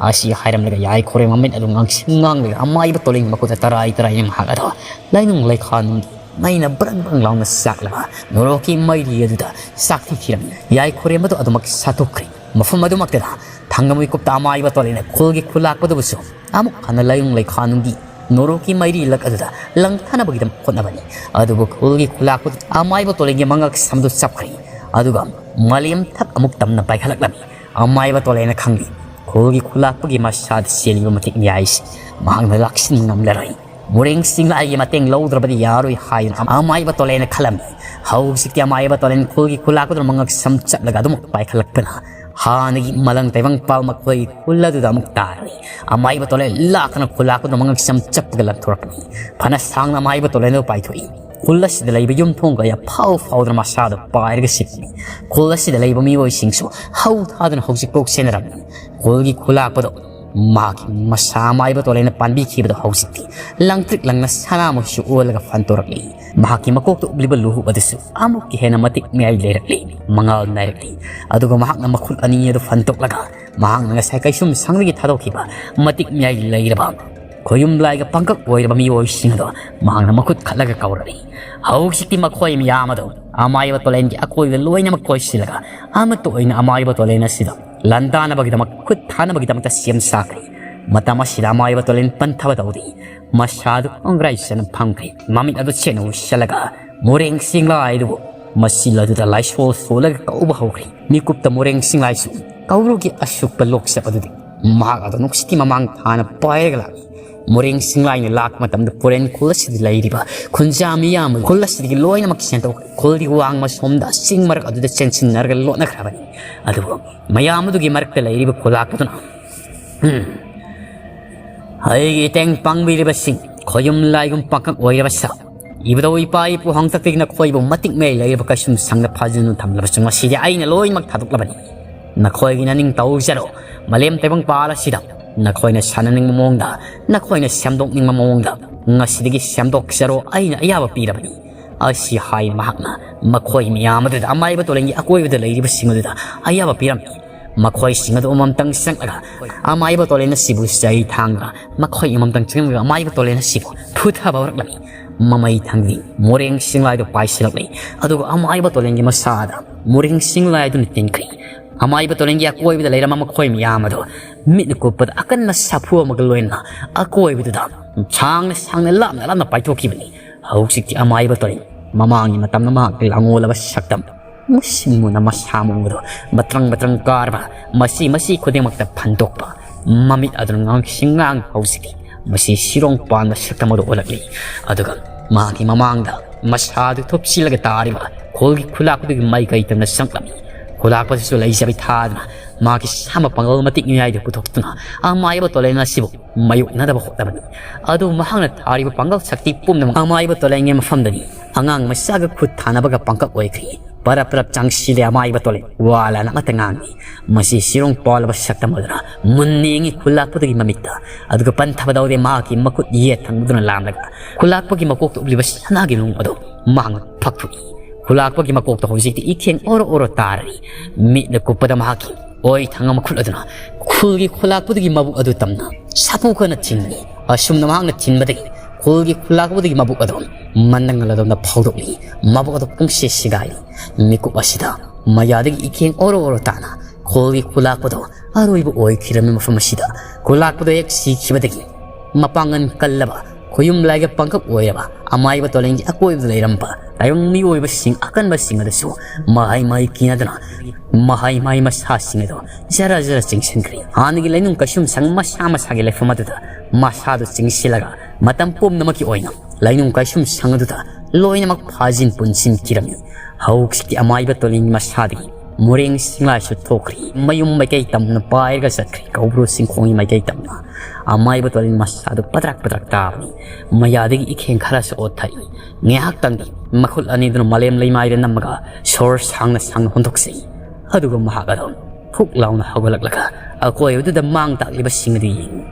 ꯑꯁꯤ ꯍꯥꯏꯔꯝꯂꯒ ꯌꯥꯏꯈꯣꯔꯦ ꯃꯃꯤꯠ ꯑꯗꯨ ꯉꯥꯡꯁꯤꯡ ꯉꯥꯡꯂꯒ ꯑꯃꯥꯏꯕ ꯇꯣꯂꯤꯡ ꯃꯈꯨꯠꯇ ꯇꯔꯥꯏ ꯇꯔꯥꯏꯅ ꯃꯍꯥꯛ ꯑꯗꯣ ꯂꯩꯅꯨꯡ ꯂꯩꯈꯥ ꯅꯨꯡꯒꯤ ꯃꯩꯅ ꯕ꯭ꯔꯪ ꯕ꯭ꯔꯪ ꯂꯥꯎꯅ ꯆꯥꯛꯂꯕ ꯅꯣꯔꯣꯛꯀꯤ ꯃꯩꯔꯤ ꯑꯗꯨꯗ ꯆꯥꯛꯊꯤꯈꯤꯔꯝꯃꯤ꯫ ꯌꯥꯏꯈꯣꯔꯦꯝꯕꯗꯨ ꯑꯗꯨꯃꯛ ꯁꯥꯠꯇꯣꯛꯈ꯭ꯔꯦ꯫ ꯃꯐꯝ ꯑꯗꯨꯃꯛꯇꯗ ꯊꯥꯡꯒ ꯃꯤꯀꯨꯞꯇ ꯑꯃꯥꯏꯕ ꯇꯣꯂꯦꯟꯅ ꯈꯨꯜꯒꯤ ꯈꯨꯂꯥꯛꯄꯗꯨꯕꯨꯁꯨ ꯑꯃꯨꯛ ꯍꯟꯅ ꯂꯩꯅꯨꯡ ꯂꯩꯈꯥ ꯅꯨꯡꯒꯤ ꯅꯣꯔꯣꯛꯀꯤ ꯃꯩꯔꯤ ꯂꯛ ꯑꯗꯨꯗ ꯂꯪꯊꯅꯕꯒꯤꯗꯃꯛ ꯍꯣꯠꯅꯕꯅꯤ꯫ ꯑꯗꯨꯕꯨ ꯈꯨꯜꯒꯤ ꯈꯨꯂꯥꯛꯄꯗꯨ ꯑꯃꯥꯏꯕ ꯇꯣꯂꯦꯟꯒꯤ ꯃꯉꯛ ꯁꯝꯗꯨ ꯆꯞꯈ꯭ꯔꯦ꯫ ꯑꯗꯨꯒ ꯃꯥꯂꯦꯝ ꯊꯛ ꯑꯃꯨꯛ ꯇꯝꯅ ꯄꯥꯏꯈꯠꯂꯛꯂꯝꯃꯤ꯫ ꯑꯃꯥꯏꯕ ꯇꯣꯂꯦꯟꯅ ꯈꯪꯂꯤ, ꯈꯨꯜꯒꯤ ꯈꯨꯂꯥꯛꯄꯒꯤ ꯃꯁꯥꯗ ꯆꯦꯜꯂꯤꯕ ꯃꯇꯤꯛ ꯃꯌꯥꯏꯁꯤ ꯃꯍꯥꯛꯅ ꯂꯥꯛꯁꯤꯟꯕ ꯉꯝꯂꯔꯣꯏ꯫ ꯃꯣꯔꯦꯡ ꯆꯤꯡꯂꯥꯏꯒꯤ ꯃꯇꯦꯡ ꯂꯧꯗ꯭ꯔꯕꯗꯤ ꯌꯥꯔꯣꯏ ꯍꯥꯏꯗꯨꯅ ꯑꯃꯥꯏꯕ ꯇꯣꯂꯦꯟꯅ ꯈꯜꯂꯝꯃꯤ꯫ ꯍꯧꯖꯤꯛꯇꯤ ꯑꯃꯥꯏꯕ ꯇꯣꯂꯦꯟ ꯈꯨꯜꯒꯤ ꯈꯨꯂꯥꯛꯄꯗꯨꯅ ꯃꯉꯛ ꯁꯝ ꯆꯞꯂꯒ ꯑꯗꯨꯃꯛ ꯄꯥꯏꯈꯠꯂꯛꯄꯅ ꯍꯥꯟꯅꯒꯤ ꯃꯂꯪ ꯇꯥꯏꯕꯪ ꯄꯥꯜ ꯃꯈꯣꯏ ꯈꯨꯜ ꯑꯗꯨꯗ ꯑꯃꯨꯛ ꯇꯥꯔꯦ꯫ ꯑꯃꯥꯏꯕ ꯇꯣꯂꯦꯟ ꯂꯥꯛꯇꯅ ꯈꯨꯂꯥꯛꯄꯗꯨꯅ ꯃꯉꯛ ꯁꯝ ꯆꯞꯄꯒ ꯂꯪꯊꯣꯔꯛꯄꯅꯤ꯫ ꯐꯅ ꯁꯥꯡꯅ ꯑꯃꯥꯏꯕ ꯇꯣꯂꯦꯟꯗꯨ ꯄꯥꯏꯊꯣꯛꯏ꯫ ꯈꯨꯜ ꯑꯁꯤꯗ ꯂꯩꯕ ꯌꯨꯝꯊꯣꯡ ꯀꯌꯥ ꯐꯥꯎ ꯐꯥꯎꯗꯅ ꯃꯁꯥꯗ ꯄꯥꯏꯔꯒ ꯁꯤꯠꯄꯅꯤ꯫ ꯈꯨꯜ ꯑꯁꯤꯗ ꯂꯩꯕ ꯃꯤꯑꯣꯏꯁꯤꯡꯁꯨ ꯍꯧ ꯊꯥꯗꯨꯅ ꯍꯧꯖꯤꯛꯐꯥꯎ ꯁꯦꯟꯅꯔꯝꯃꯤ꯫ ꯈꯨꯜꯒꯤ ꯈꯨꯂꯥꯛꯄꯗꯣ ꯃꯍꯥꯛꯀꯤ ꯃꯁꯥ ꯑꯃꯥꯏꯕ ꯇꯣꯂꯦꯟꯅ ꯄꯥꯟꯕꯤꯈꯤꯕꯗꯣ ꯍꯧꯖꯤꯛꯇꯤ ꯂꯪꯇ꯭ꯔꯤꯛ ꯂꯪꯅ ꯁꯅꯥꯃꯛꯁꯨ ꯑꯣꯜꯂꯒ ꯐꯟꯇꯣꯔꯛꯂꯤ꯫ ꯃꯍꯥꯛꯀꯤ ꯃꯀꯣꯛꯇ ꯎꯞꯂꯤꯕ ꯂꯨꯍꯨꯞ ꯑꯗꯨꯁꯨ ꯑꯃꯨꯛꯀ ꯍꯦꯟꯅ ꯃꯇꯤꯛ ꯃꯌꯥꯏ ꯂꯩꯔꯛꯂꯤ, ꯃꯉꯥꯜ ꯅꯥꯏꯔꯛꯂꯤ꯫ ꯑꯗꯨꯒ ꯃꯍꯥꯛꯅ ꯃꯈꯨꯠ ꯑꯅꯤ ꯑꯗꯨ ꯐꯟꯇꯣꯛꯂꯒ ꯃꯍꯥꯛꯅ ꯉꯁꯥꯏ ꯀꯩꯁꯨꯝ ꯁꯪꯗꯒꯤ ꯊꯥꯗꯣꯛꯈꯤꯕ ꯃꯇꯤꯛ ꯃꯌꯥꯏ ꯂꯩꯔꯕ ꯈꯣꯌꯨꯝ ꯂꯥꯏꯒ ꯄꯪꯀꯛ ꯑꯣꯏꯔꯕ ꯃꯤꯑꯣꯏꯁꯤꯡ ꯑꯗꯣ ꯃꯍꯥꯛꯅ ꯃꯈꯨꯠ ꯈꯠꯂꯒ ꯀꯧꯔꯛꯏ꯫ ꯍꯧꯖꯤꯛꯇꯤ ꯃꯈꯣꯏ ꯃꯌꯥꯝ ꯑꯗꯣ ꯑꯃꯥꯏꯕ ꯇꯣꯂꯦꯟꯒꯤ ꯑꯀꯣꯏꯕꯗ ꯂꯣꯏꯅꯃꯛ ꯀꯣꯏꯁꯤꯜꯂꯒ ꯑꯃꯠꯇ ꯑꯣꯏꯅ ꯑꯃꯥꯏꯕ ꯇꯣꯂꯦꯟ ꯑꯁꯤꯗ ꯂꯥꯟꯗꯥꯅꯕꯒꯤꯗꯃꯛ ꯈꯨꯠ ꯊꯥꯅꯕꯒꯤꯗꯃꯛꯇ ꯁꯦꯝ ꯁꯥꯈ꯭ꯔꯦ꯫ ꯃꯇꯝ ꯑꯁꯤꯗ ꯑꯃꯥꯏꯕ ꯇꯣꯂꯦꯟ ꯄꯟꯊꯕ ꯇꯧꯗꯦ꯫ ꯃꯁꯥꯗꯨ ꯈꯣꯡꯒ꯭ꯔꯥꯏ ꯆꯟꯅ ꯐꯝꯈ꯭ꯔꯦ꯫ ꯃꯃꯤꯠ ꯑꯗꯨ ꯆꯦꯠꯅ ꯎꯏꯁꯤꯜꯂꯒ ꯃꯣꯔꯦꯡ ꯆꯤꯡꯂꯥꯏꯗꯨꯕꯨ ꯃꯆꯤꯜ ꯑꯗꯨꯗ ꯂꯥꯏꯁꯣꯜ ꯁꯣꯜꯂꯒ ꯀꯧꯕ ꯍꯧꯈ꯭ꯔꯦ꯫ ꯃꯤꯀꯨꯞꯇ ꯃꯣꯔꯦꯡ ꯆꯤꯡꯂꯥꯏꯁꯨ ꯀꯧꯔꯨꯒꯤ ꯑꯁꯨꯛꯄ ꯂꯣꯛꯆꯞ ꯑꯗꯨꯗꯤ ꯃꯍꯥꯛ ꯑꯗꯨ ꯅꯨꯡꯁꯤꯠꯀꯤ ꯃꯃꯥꯡ ꯊꯥꯅ ꯄꯥꯏꯔꯒ ꯂꯥꯛꯏ꯫ ꯃꯣꯔꯦꯡ ꯆꯤꯡꯂꯥꯏꯅ ꯂꯥꯛꯄ ꯃꯇꯝꯗ ꯄꯨꯔꯦꯟ ꯈꯨꯜ ꯑꯁꯤꯗ ꯂꯩꯔꯤꯕ ꯈꯨꯟꯖꯥ ꯃꯤꯌꯥꯝ ꯑꯗꯨ ꯈꯨꯜ ꯑꯁꯤꯗꯒꯤ ꯂꯣꯏꯅꯃꯛ ꯆꯦꯟꯊꯣꯛꯈ꯭ꯔꯦ꯫ ꯈꯨꯜꯒꯤ ꯋꯥꯡꯃ ꯁꯣꯝꯗ ꯆꯤꯡ ꯃꯔꯛ ꯑꯗꯨꯗ ꯆꯦꯟꯁꯤꯟꯅꯔꯒ ꯂꯣꯠꯅꯈ꯭ꯔꯕꯅꯤ꯫ ꯑꯗꯨꯕꯨ ꯃꯌꯥꯝ ꯑꯗꯨꯒꯤ ꯃꯔꯛꯇ ꯂꯩꯔꯤꯕ ꯈꯨꯂꯥꯛꯄꯗꯨꯅ, "ꯎꯝ, ꯑꯩꯒꯤ ꯏꯇꯦꯡ ꯄꯥꯡꯕꯤꯔꯤꯕꯁꯤꯡ, ꯈꯣꯌꯨꯝ ꯂꯥꯏꯒꯨꯝ ꯄꯥꯡꯀꯛ ꯑꯣꯏꯔꯕ ꯁꯥ, ꯏꯕꯨꯙꯧ ꯏꯄꯥ ꯏꯄꯨ ꯍꯥꯛꯇꯛꯇꯒꯤ ꯅꯈꯣꯏꯕꯨ ꯃꯇꯤꯛ ꯃꯌꯥꯏ ꯂꯩꯔꯤꯕ ꯀꯩꯁꯨꯝ ꯁꯪꯅ ꯐꯥꯖꯤꯟꯗꯨꯅ ꯊꯝꯂꯕꯁꯨ ꯉꯁꯤꯗꯤ ꯑꯩꯅ ꯂꯣꯏꯅꯃꯛ ꯊꯥꯗꯣꯛꯂꯕꯅꯤ꯫ ꯅꯈꯣꯏꯒꯤ ꯅꯅꯤꯡ ꯇꯧꯖꯔꯣ꯫ ꯃꯥꯂꯦꯝ ꯇꯥꯏꯕꯪꯄꯥꯜ ꯑꯁꯤꯗ ꯅꯈꯣꯏꯅ ꯁꯥꯟꯅꯅꯤꯡꯕ ꯃꯑꯣꯡꯗ, ꯅꯈꯣꯏꯅ ꯁꯦꯝꯗꯣꯛꯅꯤꯡꯕ ꯃꯑꯣꯡꯗ ꯉꯁꯤꯗꯒꯤ ꯁꯦꯝꯗꯣꯛꯆꯔꯣ, ꯑꯩꯅ ꯑꯌꯥꯕ ꯄꯤꯔꯕꯅꯤ꯫ ꯑꯁꯤ ꯍꯥꯏꯅ ꯃꯍꯥꯛꯅ ꯃꯈꯣꯏ ꯃꯌꯥꯝ ꯑꯗꯨꯗ ꯑꯃꯥꯏꯕ ꯇꯣꯂꯦꯟꯒꯤ ꯑꯀꯣꯏꯕꯗ ꯂꯩꯔꯤꯕꯁꯤꯡ ꯑꯗꯨꯗ ꯑꯌꯥꯕ ꯄꯤꯔꯝꯃꯤ꯫ ꯃꯈꯣꯏꯁꯤꯡ ꯑꯗꯨ ꯑꯃꯃꯝꯇꯪ ꯆꯪꯂꯒ ꯑꯃꯥꯏꯕ ꯇꯣꯂꯦꯟ ꯑꯁꯤꯕꯨ ꯆꯩ ꯊꯥꯡꯗꯨꯅ ꯃꯈꯣꯏ ꯑꯃꯃꯝꯇꯪ ꯆꯪꯂꯒ ꯑꯃꯥꯏꯕ ꯇꯣꯂꯦꯟ ꯑꯁꯤꯕꯨ ꯐꯨꯊꯕ ꯍꯧꯔꯛꯂꯝꯃꯤ꯫ ꯃꯃꯩ ꯊꯪꯗꯤ ꯃꯣꯔꯦꯡ ꯁꯤꯡꯂꯥꯏꯗꯨ ꯄꯥꯏꯁꯤꯜꯂꯛꯂꯤ꯫ ꯑꯗꯨꯒ ꯑꯃꯥꯏꯕ ꯇꯣꯂꯦꯟꯒꯤ ꯃꯁꯥꯗ ꯃꯣꯔꯦꯡ ꯁꯤꯡꯂꯥꯏ ꯑꯗꯨꯅ ꯇꯤꯡꯈ꯭ꯔꯤ꯫ ꯑꯃꯥꯏꯕ ꯇꯣꯂꯦꯟꯒꯤ ꯑꯀꯣꯏꯕꯗ ꯂꯩꯔꯝꯕ ꯃꯈꯣꯏ ꯃꯌꯥꯝ ꯑꯗꯨ ꯃꯤꯠꯅ ꯀꯨꯞꯄꯗ ꯑꯀꯟꯕ ꯁꯥꯐꯨ ꯑꯃꯒ ꯂꯣꯏꯅꯅ ꯑꯀꯣꯏꯕꯗꯨꯗ ꯁꯥꯡꯅ ꯁꯥꯡꯅ ꯂꯥꯞꯅ ꯂꯥꯞꯅ ꯄꯥꯏꯊꯣꯛꯈꯤꯕꯅꯤ꯫ ꯍꯧꯖꯤꯛꯇꯤ ꯑꯃꯥꯏꯕ ꯇꯣꯂꯦꯟ ꯃꯃꯥꯡꯒꯤ ꯃꯇꯝꯗ ꯃꯍꯥꯛꯀꯤ ꯂꯥꯡꯑꯣꯜꯂꯕ ꯁꯛꯇꯝ ꯃꯨꯁꯤꯟ ꯃꯨꯅ ꯃꯁꯥ ꯃꯎꯗꯣ ꯃꯇ꯭ꯔꯪ ꯃꯇ꯭ꯔꯪ ꯀꯥꯔꯕ, ꯃꯁꯤ ꯃꯁꯤ ꯈꯨꯗꯤꯡꯃꯛꯇ ꯐꯟꯗꯣꯛꯄ ꯃꯃꯤꯠ ꯑꯗꯨꯅ ꯉꯥꯡꯁꯤꯡ ꯉꯥꯡ ꯍꯧꯖꯤꯛꯇꯤ ꯃꯁꯤ ꯁꯤꯔꯣꯡ ꯄꯥꯟꯕ ꯁꯛꯇꯝ ꯑꯗꯨ ꯑꯣꯜꯂꯛꯂꯤ꯫ ꯑꯗꯨꯒ ꯃꯍꯥꯛꯀꯤ ꯃꯃꯥꯡꯗ ꯃꯁꯥꯗꯨ ꯊꯨꯞꯆꯤꯜꯂꯒ ꯇꯥꯔꯤꯕ ꯈꯨꯜꯒꯤ ꯈꯨꯂꯥꯛꯄꯗꯨꯒꯤ ꯃꯥꯏꯀꯩ ꯇꯝꯅ ꯆꯪꯂꯝꯃꯤ꯫ ꯈꯨꯂꯥꯛꯄꯗꯨꯁꯨ ꯂꯩꯖꯕꯤ ꯊꯥꯗꯨꯅ ꯃꯍꯥꯛꯀꯤ ꯁꯥꯃ ꯄꯥꯡꯒꯜ ꯃꯇꯤꯛ ꯃꯌꯥꯏꯗ ꯄꯨꯊꯣꯛꯇꯨꯅ ꯑꯃꯥꯏꯕ ꯇꯣꯂꯦꯟ ꯑꯁꯤꯕꯨ ꯃꯥꯌꯣꯛꯅꯗꯕ ꯍꯣꯠꯅꯕꯅꯤ꯫ ꯑꯗꯨꯕꯨ ꯃꯍꯥꯛꯅ ꯊꯥꯔꯤꯕ ꯄꯥꯡꯒꯜ ꯁꯛꯇꯤ ꯄꯨꯝꯅꯃꯛ ꯑꯃꯥꯏꯕ ꯇꯣꯂꯦꯟꯒꯤ ꯃꯐꯝꯗꯅꯤ꯫ ꯑꯉꯥꯡ ꯃꯆꯥꯒ ꯈꯨꯠ ꯊꯥꯅꯕꯒ ꯄꯥꯡꯀꯛ ꯑꯣꯏꯈ꯭ꯔꯤ꯫ ꯄꯔꯞ ꯄꯔꯞ ꯆꯪꯁꯤꯜꯂꯦ ꯑꯃꯥꯏꯕ ꯇꯣꯂꯦꯟ꯫ ꯋꯥ ꯂꯥꯟ ꯑꯃꯠꯇ ꯉꯥꯡꯗꯦ꯫ ꯃꯁꯤ ꯁꯤꯔꯣꯡ ꯄꯥꯜꯂꯕ ꯁꯛꯇꯝ ꯑꯗꯨꯅ ꯃꯨꯟꯅ ꯌꯦꯡꯉꯤ ꯈꯨꯜꯂꯥꯛꯄꯗꯨꯒꯤ ꯃꯃꯤꯠꯇ꯫ ꯑꯗꯨꯒ ꯄꯟꯊꯕ ꯇꯧꯗꯦ ꯃꯍꯥꯛꯀꯤ ꯃꯈꯨꯠ ꯌꯦꯠ ꯊꯪꯕꯗꯨꯅ ꯂꯥꯝꯂꯒ ꯈꯨꯜꯂꯥꯛꯄꯒꯤ ꯃꯀꯣꯛꯇ ꯎꯞꯂꯤꯕ ꯁꯅꯥꯒꯤ ꯅꯨꯡ ꯑꯗꯨ ꯃꯍꯥꯛꯅ ꯐꯛꯊꯣꯛꯏ꯫ ꯈꯨꯜꯂꯥꯛꯄꯒꯤ ꯃꯀꯣꯛꯇ ꯍꯧꯖꯤꯛꯇꯤ ꯏꯈꯦꯡ ꯑꯣꯔꯣ ꯑꯣꯔꯣ ꯇꯥꯔꯔꯤ꯫ ꯃꯤꯠꯅ ꯀꯨꯞꯄꯗ ꯃꯍꯥꯛꯀꯤ ꯑꯣꯏ ꯊꯪꯕ ꯃꯈꯨꯠ ꯑꯗꯨꯅ ꯈꯨꯜꯒꯤ ꯈꯨꯜꯂꯥꯛꯄꯗꯨꯒꯤ ꯃꯕꯨꯛ ꯑꯗꯨ ꯇꯝꯅ ꯁꯥꯐꯨ ꯀꯟꯅ ꯊꯤꯟꯂꯤ꯫ ꯑꯁꯨꯝꯅ ꯃꯍꯥꯛꯅ ꯊꯤꯟꯕꯗꯒꯤ ꯈꯨꯜꯒꯤ ꯈꯨꯜꯂꯥꯛꯄꯗꯒꯤ ꯃꯕꯨꯛ ꯑꯗꯨ ꯃꯅꯪꯒꯜ ꯑꯗꯣꯝꯗ ꯐꯥꯎꯗꯣꯛꯂꯤ꯫ ꯃꯕꯨꯛ ꯑꯗꯨ ꯄꯨꯡꯁꯤ ꯁꯤꯒꯥꯏꯔꯤ꯫ ꯃꯤꯀꯨꯞ ꯑꯁꯤꯗ ꯃꯌꯥꯗꯒꯤ ꯏꯈꯦꯡ ꯑꯣꯔꯣ ꯑꯣꯔꯣ ꯇꯥꯅ ꯈꯨꯜꯒꯤ ꯈꯨꯜꯂꯥꯛꯄꯗꯣ ꯑꯔꯣꯏꯕ ꯑꯣꯏꯈꯤꯔꯝꯃꯤ꯫ ꯃꯐꯝ ꯑꯁꯤꯗ ꯈꯨꯜꯂꯥꯛꯄꯗꯣ ꯍꯦꯛ ꯁꯤꯈꯤꯕꯗꯒꯤ ꯃꯄꯥꯡꯒꯜ ꯀꯜꯂꯕ ꯈꯨꯌꯨꯝ ꯂꯥꯏꯒ ꯄꯥꯡꯀꯛ ꯑꯣꯏꯔꯕ ꯑꯃꯥꯏꯕ ꯇꯣꯂꯦꯟꯒꯤ ꯑꯀꯣꯏꯕꯗ ꯂꯩꯔꯝꯕ ꯇꯥꯏꯕꯪ ꯃꯤꯑꯣꯏꯕꯁꯤꯡ ꯑꯀꯟꯕꯁꯤꯡ ꯑꯗꯨꯁꯨ ꯃꯍꯩ ꯃꯍꯩ ꯀꯤꯅꯗꯨꯅ ꯃꯍꯩ ꯃꯍꯩ ꯃꯁꯥꯁꯤꯡ ꯑꯗꯨ ꯖꯔ ꯖꯔ ꯆꯤꯡꯁꯤꯟꯈ꯭ꯔꯦ꯫ ꯍꯥꯟꯅꯒꯤ ꯂꯩꯅꯨꯡ ꯀꯩꯁꯨꯝꯁꯪ ꯃꯁꯥ ꯃꯁꯥꯒꯤ ꯂꯩꯐꯝ ꯑꯗꯨꯗ ꯃꯁꯥꯗꯨ ꯆꯤꯡꯁꯤꯜꯂꯒ ꯃꯇꯝ ꯄꯨꯝꯅꯃꯛꯀꯤ ꯑꯣꯏꯅ ꯂꯩꯅꯨꯡ ꯀꯩꯁꯨꯝꯁꯪ ꯑꯗꯨꯗ ꯂꯣꯏꯅꯃꯛ ꯐꯥꯖꯤꯟ ꯄꯨꯟꯁꯤꯟꯈꯤꯔꯝꯃꯤ꯫ ꯍꯧꯖꯤꯛꯇꯤ ꯑꯃꯥꯏꯕ ꯇꯣꯂꯦꯟꯒꯤ ꯃꯁꯥꯗꯒꯤ ꯃꯣꯔꯦꯡ ꯁꯤꯡꯂꯥꯏꯁꯨ ꯊꯣꯛꯈ꯭ꯔꯤ꯫ ꯃꯌꯨꯝ ꯃꯥꯏꯀꯩ ꯇꯝꯅ ꯄꯥꯏꯔꯒ ꯆꯠꯈ꯭ꯔꯤ꯫ ꯀꯧꯕ꯭ꯔꯨ ꯆꯤꯡꯈꯣꯡꯒꯤ ꯃꯥꯏꯀꯩ ꯇꯝꯅ꯫ ꯑꯃꯥꯏꯕ ꯇꯣꯂꯤꯟ ꯃꯁꯥꯗꯨ ꯄꯗ꯭ꯔꯛ ꯄꯗ꯭ꯔꯛ ꯇꯥꯕꯅꯤ꯫ ꯃꯌꯥꯗꯒꯤ ꯏꯈꯦꯡ ꯈꯔꯁꯨ ꯑꯣꯠꯊꯛꯏ꯫ ꯉꯥꯏꯍꯥꯛꯇꯪꯗꯤ ꯃꯈꯨꯠ ꯑꯅꯤꯗꯨꯅ ꯃꯥꯂꯦꯝ ꯂꯩꯃꯥꯏꯗ ꯅꯝꯃꯒ ꯁꯣꯔ ꯁꯥꯡꯅ ꯁꯥꯡꯅ ꯍꯣꯟꯗꯣꯛꯆꯩ꯫ ꯑꯗꯨꯒ ꯃꯍꯥꯛ ꯑꯗꯨꯝ ꯐꯨꯛ ꯂꯥꯎꯅ ꯍꯧꯒꯠꯂꯛꯂꯒ ꯑꯀꯣꯏꯕꯗꯨꯗ ꯃꯥꯡ ꯇꯥꯛꯂꯤꯕꯁꯤꯡ ꯑꯗꯨ ꯌꯦꯡꯉꯤ꯫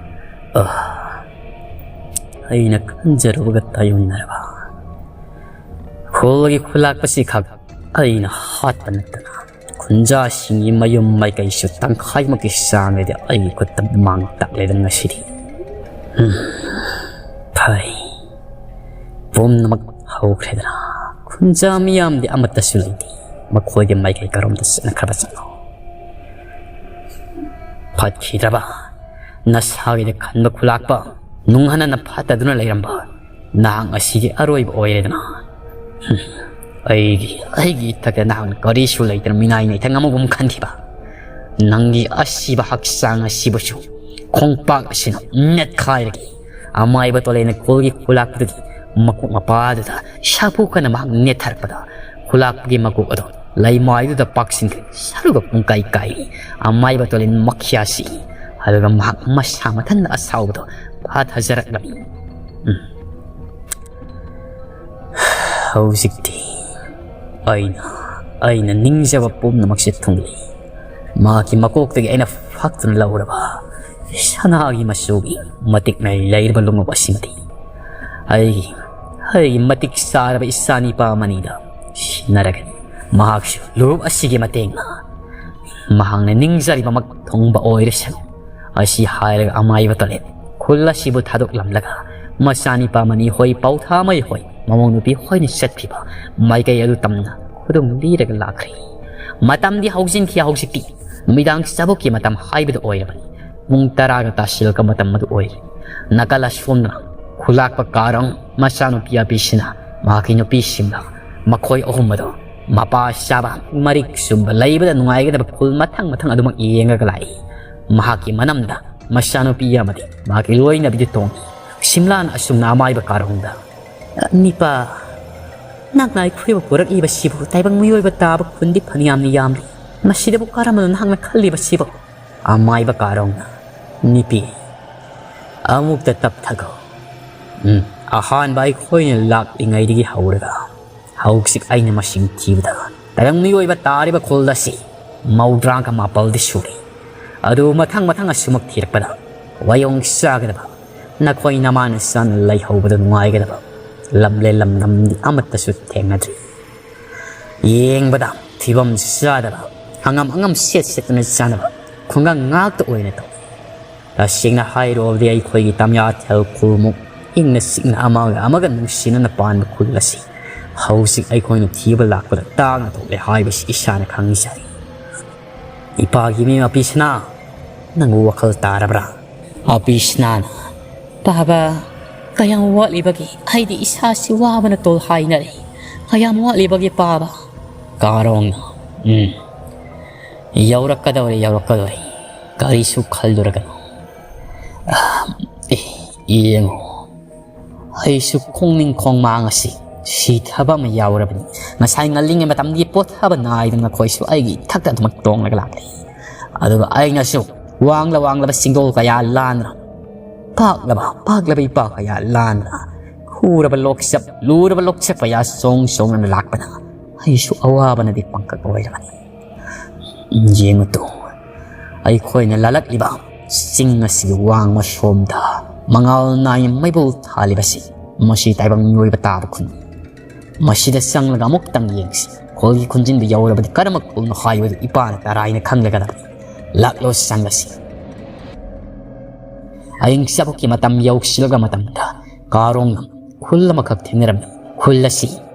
ꯑꯥ, ꯑꯩꯅ ꯈꯟꯖꯔꯨꯕꯒ ꯇꯥꯏꯌꯣꯟꯅꯔꯕ꯫ ꯈꯨꯜꯒꯤ ꯈꯨꯂꯥꯛꯄꯁꯤ ꯈꯛ ꯑꯩꯅ ꯍꯥꯠꯄ ꯅꯠꯇꯅ ꯈꯨꯟꯖꯥꯁꯤꯡꯒꯤ ꯃꯌꯨꯝ ꯃꯥꯏꯀꯩꯁꯨ ꯇꯪꯈꯥꯏꯃꯨꯛꯀꯤ ꯆꯥꯡꯗꯤ ꯑꯩꯒꯤ ꯈꯨꯠꯇ ꯃꯥꯡ ꯇꯥꯛꯂꯦꯗ ꯉꯁꯤꯗꯤ꯫ ꯎꯝ, ꯐꯩ꯫ ꯄꯨꯝꯅꯃꯛ ꯍꯧꯈ꯭ꯔꯦꯗꯅ꯫ ꯈꯨꯟꯖꯥ ꯃꯤꯌꯥꯝꯗꯤ ꯑꯃꯠꯇꯁꯨ ꯂꯩꯇꯦ꯫ ꯃꯈꯣꯏꯒꯤ ꯃꯥꯏꯀꯩ ꯀꯔꯣꯝꯗ ꯆꯠꯅꯈ꯭ꯔꯕ ꯆꯠꯂꯣ꯫ ꯐꯠꯈꯤꯗ꯭ꯔꯕ ꯅꯁꯥꯒꯤꯗ ꯈꯟꯕ ꯈꯨꯂꯥꯛꯄ, ꯅꯨꯡꯍꯟꯅꯅ ꯐꯠꯇꯗꯨꯅ ꯂꯩꯔꯝꯕ ꯅꯍꯥꯛ ꯉꯁꯤꯒꯤ ꯑꯔꯣꯏꯕ ꯑꯣꯏꯔꯦꯗꯅ꯫ ꯍꯨꯝ, ꯑꯩꯒꯤ, ꯑꯩꯒꯤ ꯏꯊꯛꯇ ꯅꯍꯥꯛꯅ ꯀꯔꯤꯁꯨ ꯂꯩꯇꯅ ꯃꯤꯅꯥꯏ ꯅꯩꯊꯪ ꯑꯃꯒꯨꯝ ꯈꯟꯈꯤꯕ ꯅꯪꯒꯤ ꯑꯁꯤꯕ ꯍꯛꯆꯥꯡ ꯑꯁꯤꯕꯨꯁꯨ ꯈꯣꯡꯄꯥꯛ ꯑꯁꯤꯅ ꯅꯦꯠꯈꯥꯏꯔꯒꯦ꯫ ꯑꯃꯥꯏꯕ ꯇꯣꯂꯦꯅ ꯈꯨꯜꯒꯤ ꯈꯨꯂꯥꯛꯄꯗꯨꯒꯤ ꯃꯀꯣꯛ ꯃꯄꯥꯗꯨꯗ ꯁꯥꯐꯨ ꯀꯟꯅ ꯃꯍꯥꯛ ꯅꯦꯠꯊꯔꯛꯄꯗ, ꯈꯨꯂꯥꯛꯄꯒꯤ ꯃꯀꯣꯛ ꯑꯗꯨ ꯂꯩꯃꯥꯏꯗꯨꯗ ꯄꯥꯛꯁꯤꯟꯈ꯭ꯔꯦ꯫ ꯁꯔꯨꯒ ꯄꯨꯡꯀꯥꯏ ꯀꯥꯏꯔꯤ꯫ ꯑꯃꯥꯏꯕ ꯇꯣꯂꯦꯟ ꯃꯈ꯭ꯌꯥꯁꯤ꯫ ꯑꯗꯨꯒ ꯃꯍꯥꯛ ꯃꯁꯥ ꯃꯊꯟꯗ ꯑꯁꯥꯎꯕꯗꯣ ꯐꯥꯊꯖꯔꯛꯂꯝꯃꯤ꯫ ꯎꯝ꯫ ꯍꯧꯖꯤꯛꯇꯤ ꯑꯩꯅ, ꯑꯩꯅ ꯅꯤꯡꯖꯕ ꯄꯨꯝꯅꯃꯛꯁꯦ ꯊꯨꯡꯂꯦ꯫ ꯃꯍꯥꯛꯀꯤ ꯃꯀꯣꯛꯇꯒꯤ ꯑꯩꯅ ꯐꯛꯇꯨꯅ ꯂꯧꯔꯕ ꯁꯅꯥꯒꯤ ꯃꯆꯨꯒꯤ ꯃꯇꯤꯛ ꯃꯩ ꯂꯩꯔꯕ ꯂꯣꯡꯎꯞ ꯑꯁꯤꯃꯗꯤ ꯑꯩꯒꯤ, ꯑꯩꯒꯤ ꯃꯇꯤꯛ ꯆꯥꯔꯕ ꯏꯆꯥ ꯅꯤꯄꯥ ꯑꯃꯅꯤꯗ ꯁꯤꯟꯅꯔꯒꯅꯤ꯫ ꯃꯍꯥꯛꯁꯨ ꯂꯣꯡꯎꯞ ꯑꯁꯤꯒꯤ ꯃꯇꯦꯡꯅ ꯃꯍꯥꯛꯅ ꯅꯤꯡꯖꯔꯤꯕꯃꯛ ꯊꯨꯡꯕ ꯑꯣꯏꯔꯁꯅꯨ꯫ ꯑꯁꯤ ꯍꯥꯏꯔꯒ ꯑꯃꯥꯏꯕ ꯇꯣꯂꯦꯟ ꯈꯨꯜ ꯑꯁꯤꯕꯨ ꯊꯥꯗꯣꯛꯂꯝꯂꯒ ꯃꯆꯥꯅꯤꯄꯥ ꯃꯅꯤ ꯍꯣꯏ, ꯄꯥꯎꯊꯥꯃꯩ ꯍꯣꯏ, ꯃꯃꯧ ꯅꯨꯄꯤ ꯍꯣꯏꯅ ꯆꯠꯈꯤꯕ ꯃꯥꯏꯀꯩ ꯑꯗꯨ ꯇꯝꯅ ꯈꯨꯗꯨꯝ ꯂꯤꯔꯒ ꯂꯥꯛꯈ꯭ꯔꯦ꯫ ꯃꯇꯝꯗꯤ ꯍꯧꯖꯤꯟꯈꯤ꯫ ꯍꯧꯖꯤꯛꯇꯤ ꯅꯨꯃꯤꯗꯥꯡ ꯆꯥꯕꯣꯛꯀꯤ ꯃꯇꯝ ꯍꯥꯏꯕꯗꯨ ꯑꯣꯏꯔꯕꯅꯤ꯫ ꯄꯨꯡ ꯇꯔꯥꯒ ꯇꯥꯁꯤꯜꯂꯛꯄ ꯃꯇꯝ ꯑꯗꯨ ꯑꯣꯏꯔꯦ꯫ ꯅꯥꯀꯜ ꯑꯁꯣꯝꯗꯅ ꯈꯨꯂꯥꯛꯄ ꯀꯥꯔꯣꯡ ꯃꯆꯥꯅꯨꯄꯤ ꯑꯄꯤꯁꯤꯅ ꯃꯍꯥꯛꯀꯤ ꯅꯨꯄꯤꯁꯤꯡꯗ ꯃꯈꯣꯏ ꯑꯍꯨꯝ ꯑꯗꯨ ꯃꯄꯥ ꯆꯥꯕ, ꯃꯔꯤꯛ ꯆꯨꯝꯕ, ꯂꯩꯕꯗ ꯅꯨꯡꯉꯥꯏꯒꯗꯕ ꯈꯨꯜ ꯃꯊꯪ ꯃꯊꯪ ꯑꯗꯨꯃꯛ ꯌꯦꯡꯉꯒ ꯂꯥꯛꯏ꯫ ꯃꯍꯥꯛꯀꯤ ꯃꯅꯝꯗ ꯃꯆꯥꯅꯨꯄꯤ ꯑꯃꯗꯤ ꯃꯍꯥꯛꯀꯤ ꯂꯣꯏꯅꯕꯤꯗꯨ ꯇꯣꯡꯏ꯫ ꯁꯤꯝꯂꯥꯟ ꯑꯁꯨꯝꯅ ꯑꯃꯥꯏꯕ ꯀꯥꯔꯣꯡꯗ, "ꯅꯤꯄꯥ, ꯅꯪꯅ ꯑꯩꯈꯣꯏꯕꯨ ꯄꯨꯔꯛꯂꯤꯕꯁꯤꯕꯨ ꯇꯥꯏꯕꯪ ꯃꯤꯑꯣꯏꯕ ꯇꯥꯕ ꯈꯨꯟꯗꯤ ꯐꯅꯌꯥꯝꯅ ꯌꯥꯝꯂꯤ꯫ ꯃꯁꯤꯗꯕꯨ ꯀꯔꯝꯕꯅꯣ ꯅꯍꯥꯛꯅ ꯈꯜꯂꯤꯕꯁꯤꯕꯨ?" ꯑꯃꯥꯏꯕ ꯀꯥꯔꯣꯡꯅ, "ꯅꯨꯄꯤ, ꯑꯃꯨꯛꯇ ꯇꯞꯊꯈꯣ꯫ ꯎꯝ, ꯑꯍꯥꯟꯕ ꯑꯩꯈꯣꯏꯅ ꯂꯥꯛꯂꯤꯉꯩꯗꯒꯤ ꯍꯧꯔꯒ ꯍꯧꯖꯤꯛ ꯑꯩꯅ ꯃꯁꯤꯡ ꯊꯤꯕꯗ ꯇꯥꯏꯕꯪ ꯃꯤꯑꯣꯏꯕ ꯇꯥꯔꯤꯕ ꯈꯨꯜ ꯑꯁꯤ ꯃꯧꯗ꯭ꯔꯥꯒ ꯃꯥꯄꯜꯗꯤ ꯁꯨꯔꯦ꯫ ꯑꯗꯨ ꯃꯊꯪ ꯃꯊꯪ ꯑꯁꯨꯃꯛ ꯊꯤꯔꯛꯄꯗ ꯋꯥꯌꯣꯡ ꯆꯥꯒꯗꯕ, ꯅꯈꯣꯏ ꯅꯃꯥꯅ ꯆꯥꯅ ꯂꯩꯍꯧꯕꯗ ꯅꯨꯡꯉꯥꯏꯒꯗꯕ ꯂꯝꯂꯦꯟ ꯂꯝꯗꯝꯗꯤ ꯑꯃꯠꯇꯁꯨ ꯊꯦꯡꯅꯗ꯭ꯔꯤ꯫ ꯌꯦꯡꯕꯗ ꯐꯤꯕꯝ ꯆꯥꯗꯕ, ꯑꯉꯝ ꯑꯉꯝ ꯁꯦꯠ ꯁꯦꯠꯇꯨꯅ ꯆꯥꯅꯕ ꯈꯨꯡꯒꯪ ꯉꯥꯛꯇ ꯑꯣꯏꯅ ꯇꯧꯏ꯫ ꯇꯁꯦꯡꯅ ꯍꯥꯏꯔꯨꯔꯕꯗꯤ ꯑꯩꯈꯣꯏꯒꯤ ꯇꯝꯌꯥꯊꯦꯜ ꯈꯨꯜꯃꯨꯛ ꯏꯪꯅ ꯆꯤꯛꯅ ꯑꯃꯒ ꯑꯃꯒ ꯅꯨꯡꯁꯤꯅꯅ ꯄꯥꯟꯕ ꯈꯨꯜ ꯑꯁꯤ ꯍꯧꯖꯤꯛ ꯑꯩꯈꯣꯏꯅ ꯊꯤꯕ ꯂꯥꯛꯄꯗ ꯇꯥꯡꯅ ꯊꯣꯛꯂꯦ ꯍꯥꯏꯕꯁꯤ ꯏꯁꯥꯅ ꯈꯪꯖꯔꯤ꯫ ꯏꯄꯥꯒꯤ ꯃꯤ ꯑꯄꯤꯁꯅꯥ, ꯅꯪꯕꯨ ꯋꯥꯈꯜ ꯇꯥꯔꯕ꯭ꯔꯥ?" ꯑꯄꯤꯁꯅꯥꯅ, "ꯄꯥꯕ, ꯀꯌꯥꯝ ꯋꯥꯠꯂꯤꯕꯒꯦ? ꯑꯩꯗꯤ ꯏꯁꯥꯁꯤ ꯋꯥꯕꯅ ꯇꯣꯜ ꯍꯥꯏꯅꯔꯦ꯫ ꯀꯌꯥꯝ ꯋꯥꯠꯂꯤꯕꯒꯦ ꯄꯥꯕ?" ꯀꯥꯔꯣꯡꯅ, "ꯎꯝ, ꯌꯧꯔꯛꯀꯗꯧꯔꯦ, ꯌꯧꯔꯛꯀꯗꯧꯔꯦ꯫ ꯀꯔꯤꯁꯨ ꯈꯜꯂꯨꯔꯒꯅꯨ꯫ ꯑꯥ, ꯑꯦ, ꯌꯦꯡꯉꯣ, ꯑꯩꯁꯨ ꯈꯣꯡꯅꯤꯡ ꯈꯣꯡꯃꯥꯡ ꯑꯁꯤ ꯁꯤꯊꯕ ꯑꯃ ꯌꯥꯎꯔꯕꯅꯤ꯫ ꯉꯁꯥꯏ ꯉꯜꯂꯤꯉꯩ ꯃꯇꯝꯗꯤ ꯄꯣꯊꯥꯕ ꯅꯥꯏꯗꯅ ꯅꯈꯣꯏꯁꯨ ꯑꯩꯒꯤ ꯏꯊꯛꯇ ꯑꯗꯨꯃꯛ ꯇꯣꯡꯂꯒ ꯂꯥꯛꯂꯤ꯫ ꯑꯗꯨꯒ ꯑꯩꯅꯁꯨ ꯋꯥꯡꯂ ꯋꯥꯡꯂꯕ ꯆꯤꯡꯗꯣꯜ ꯀꯌꯥ ꯂꯥꯟꯗꯨꯅ, ꯄꯥꯛꯂꯕ ꯄꯥꯛꯂꯕ ꯏꯄꯥꯛ ꯀꯌꯥ ꯂꯥꯟꯗꯨꯅ, ꯈꯨꯔꯕ ꯂꯣꯛꯆꯞ ꯂꯨꯔꯕ ꯂꯣꯛꯆꯞ ꯀꯌꯥ ꯆꯣꯡ ꯆꯣꯡꯗꯨꯅ ꯂꯥꯛꯄꯅ ꯑꯩꯁꯨ ꯑꯋꯥꯕꯅꯗꯤ ꯄꯪꯀꯛ ꯑꯣꯏꯔꯕꯅꯤ꯫ ꯌꯦꯡꯉꯨ ꯇꯨ, ꯑꯩꯈꯣꯏꯅ ꯂꯥꯜꯂꯛꯂꯤꯕ ꯆꯤꯡ ꯑꯁꯤꯒꯤ ꯋꯥꯡꯃ ꯁꯣꯝꯗ ꯃꯉꯥꯜ ꯅꯥꯏꯅ ꯃꯩꯕꯨꯜ ꯊꯥꯜꯂꯤꯕꯁꯤ, ꯃꯁꯤ ꯇꯥꯏꯕꯪ ꯃꯤꯑꯣꯏꯕ ꯇꯥꯕ ꯈꯨꯟ꯫ ꯃꯁꯤꯗ ꯆꯪꯂꯒ ꯑꯃꯨꯛꯇꯪ ꯌꯦꯡꯁꯤ꯫ ꯈꯨꯜꯒꯤ ꯈꯨꯟꯖꯤꯟꯗꯨ ꯌꯧꯔꯕꯗꯤ ꯀꯔꯝꯕ ꯈꯨꯜꯅꯣ ꯍꯥꯏꯕꯗꯨ ꯏꯄꯥꯅ ꯇꯔꯥꯏꯅ ꯈꯪꯂꯒꯗꯕꯅꯤ꯫ ꯂꯥꯛꯂꯣ, ꯆꯪꯂꯁꯤ꯫" ꯑꯍꯤꯡ ꯆꯥꯕꯛꯀꯤ ꯃꯇꯝ ꯌꯧꯁꯤꯜꯂꯒ ꯃꯇꯝꯗ ꯀꯥꯔꯣꯡꯅ ꯈꯨꯜ ꯑꯃꯈꯛ ꯊꯦꯡꯅꯔꯝꯃꯤ꯫ ꯈꯨꯜ ꯑꯁꯤ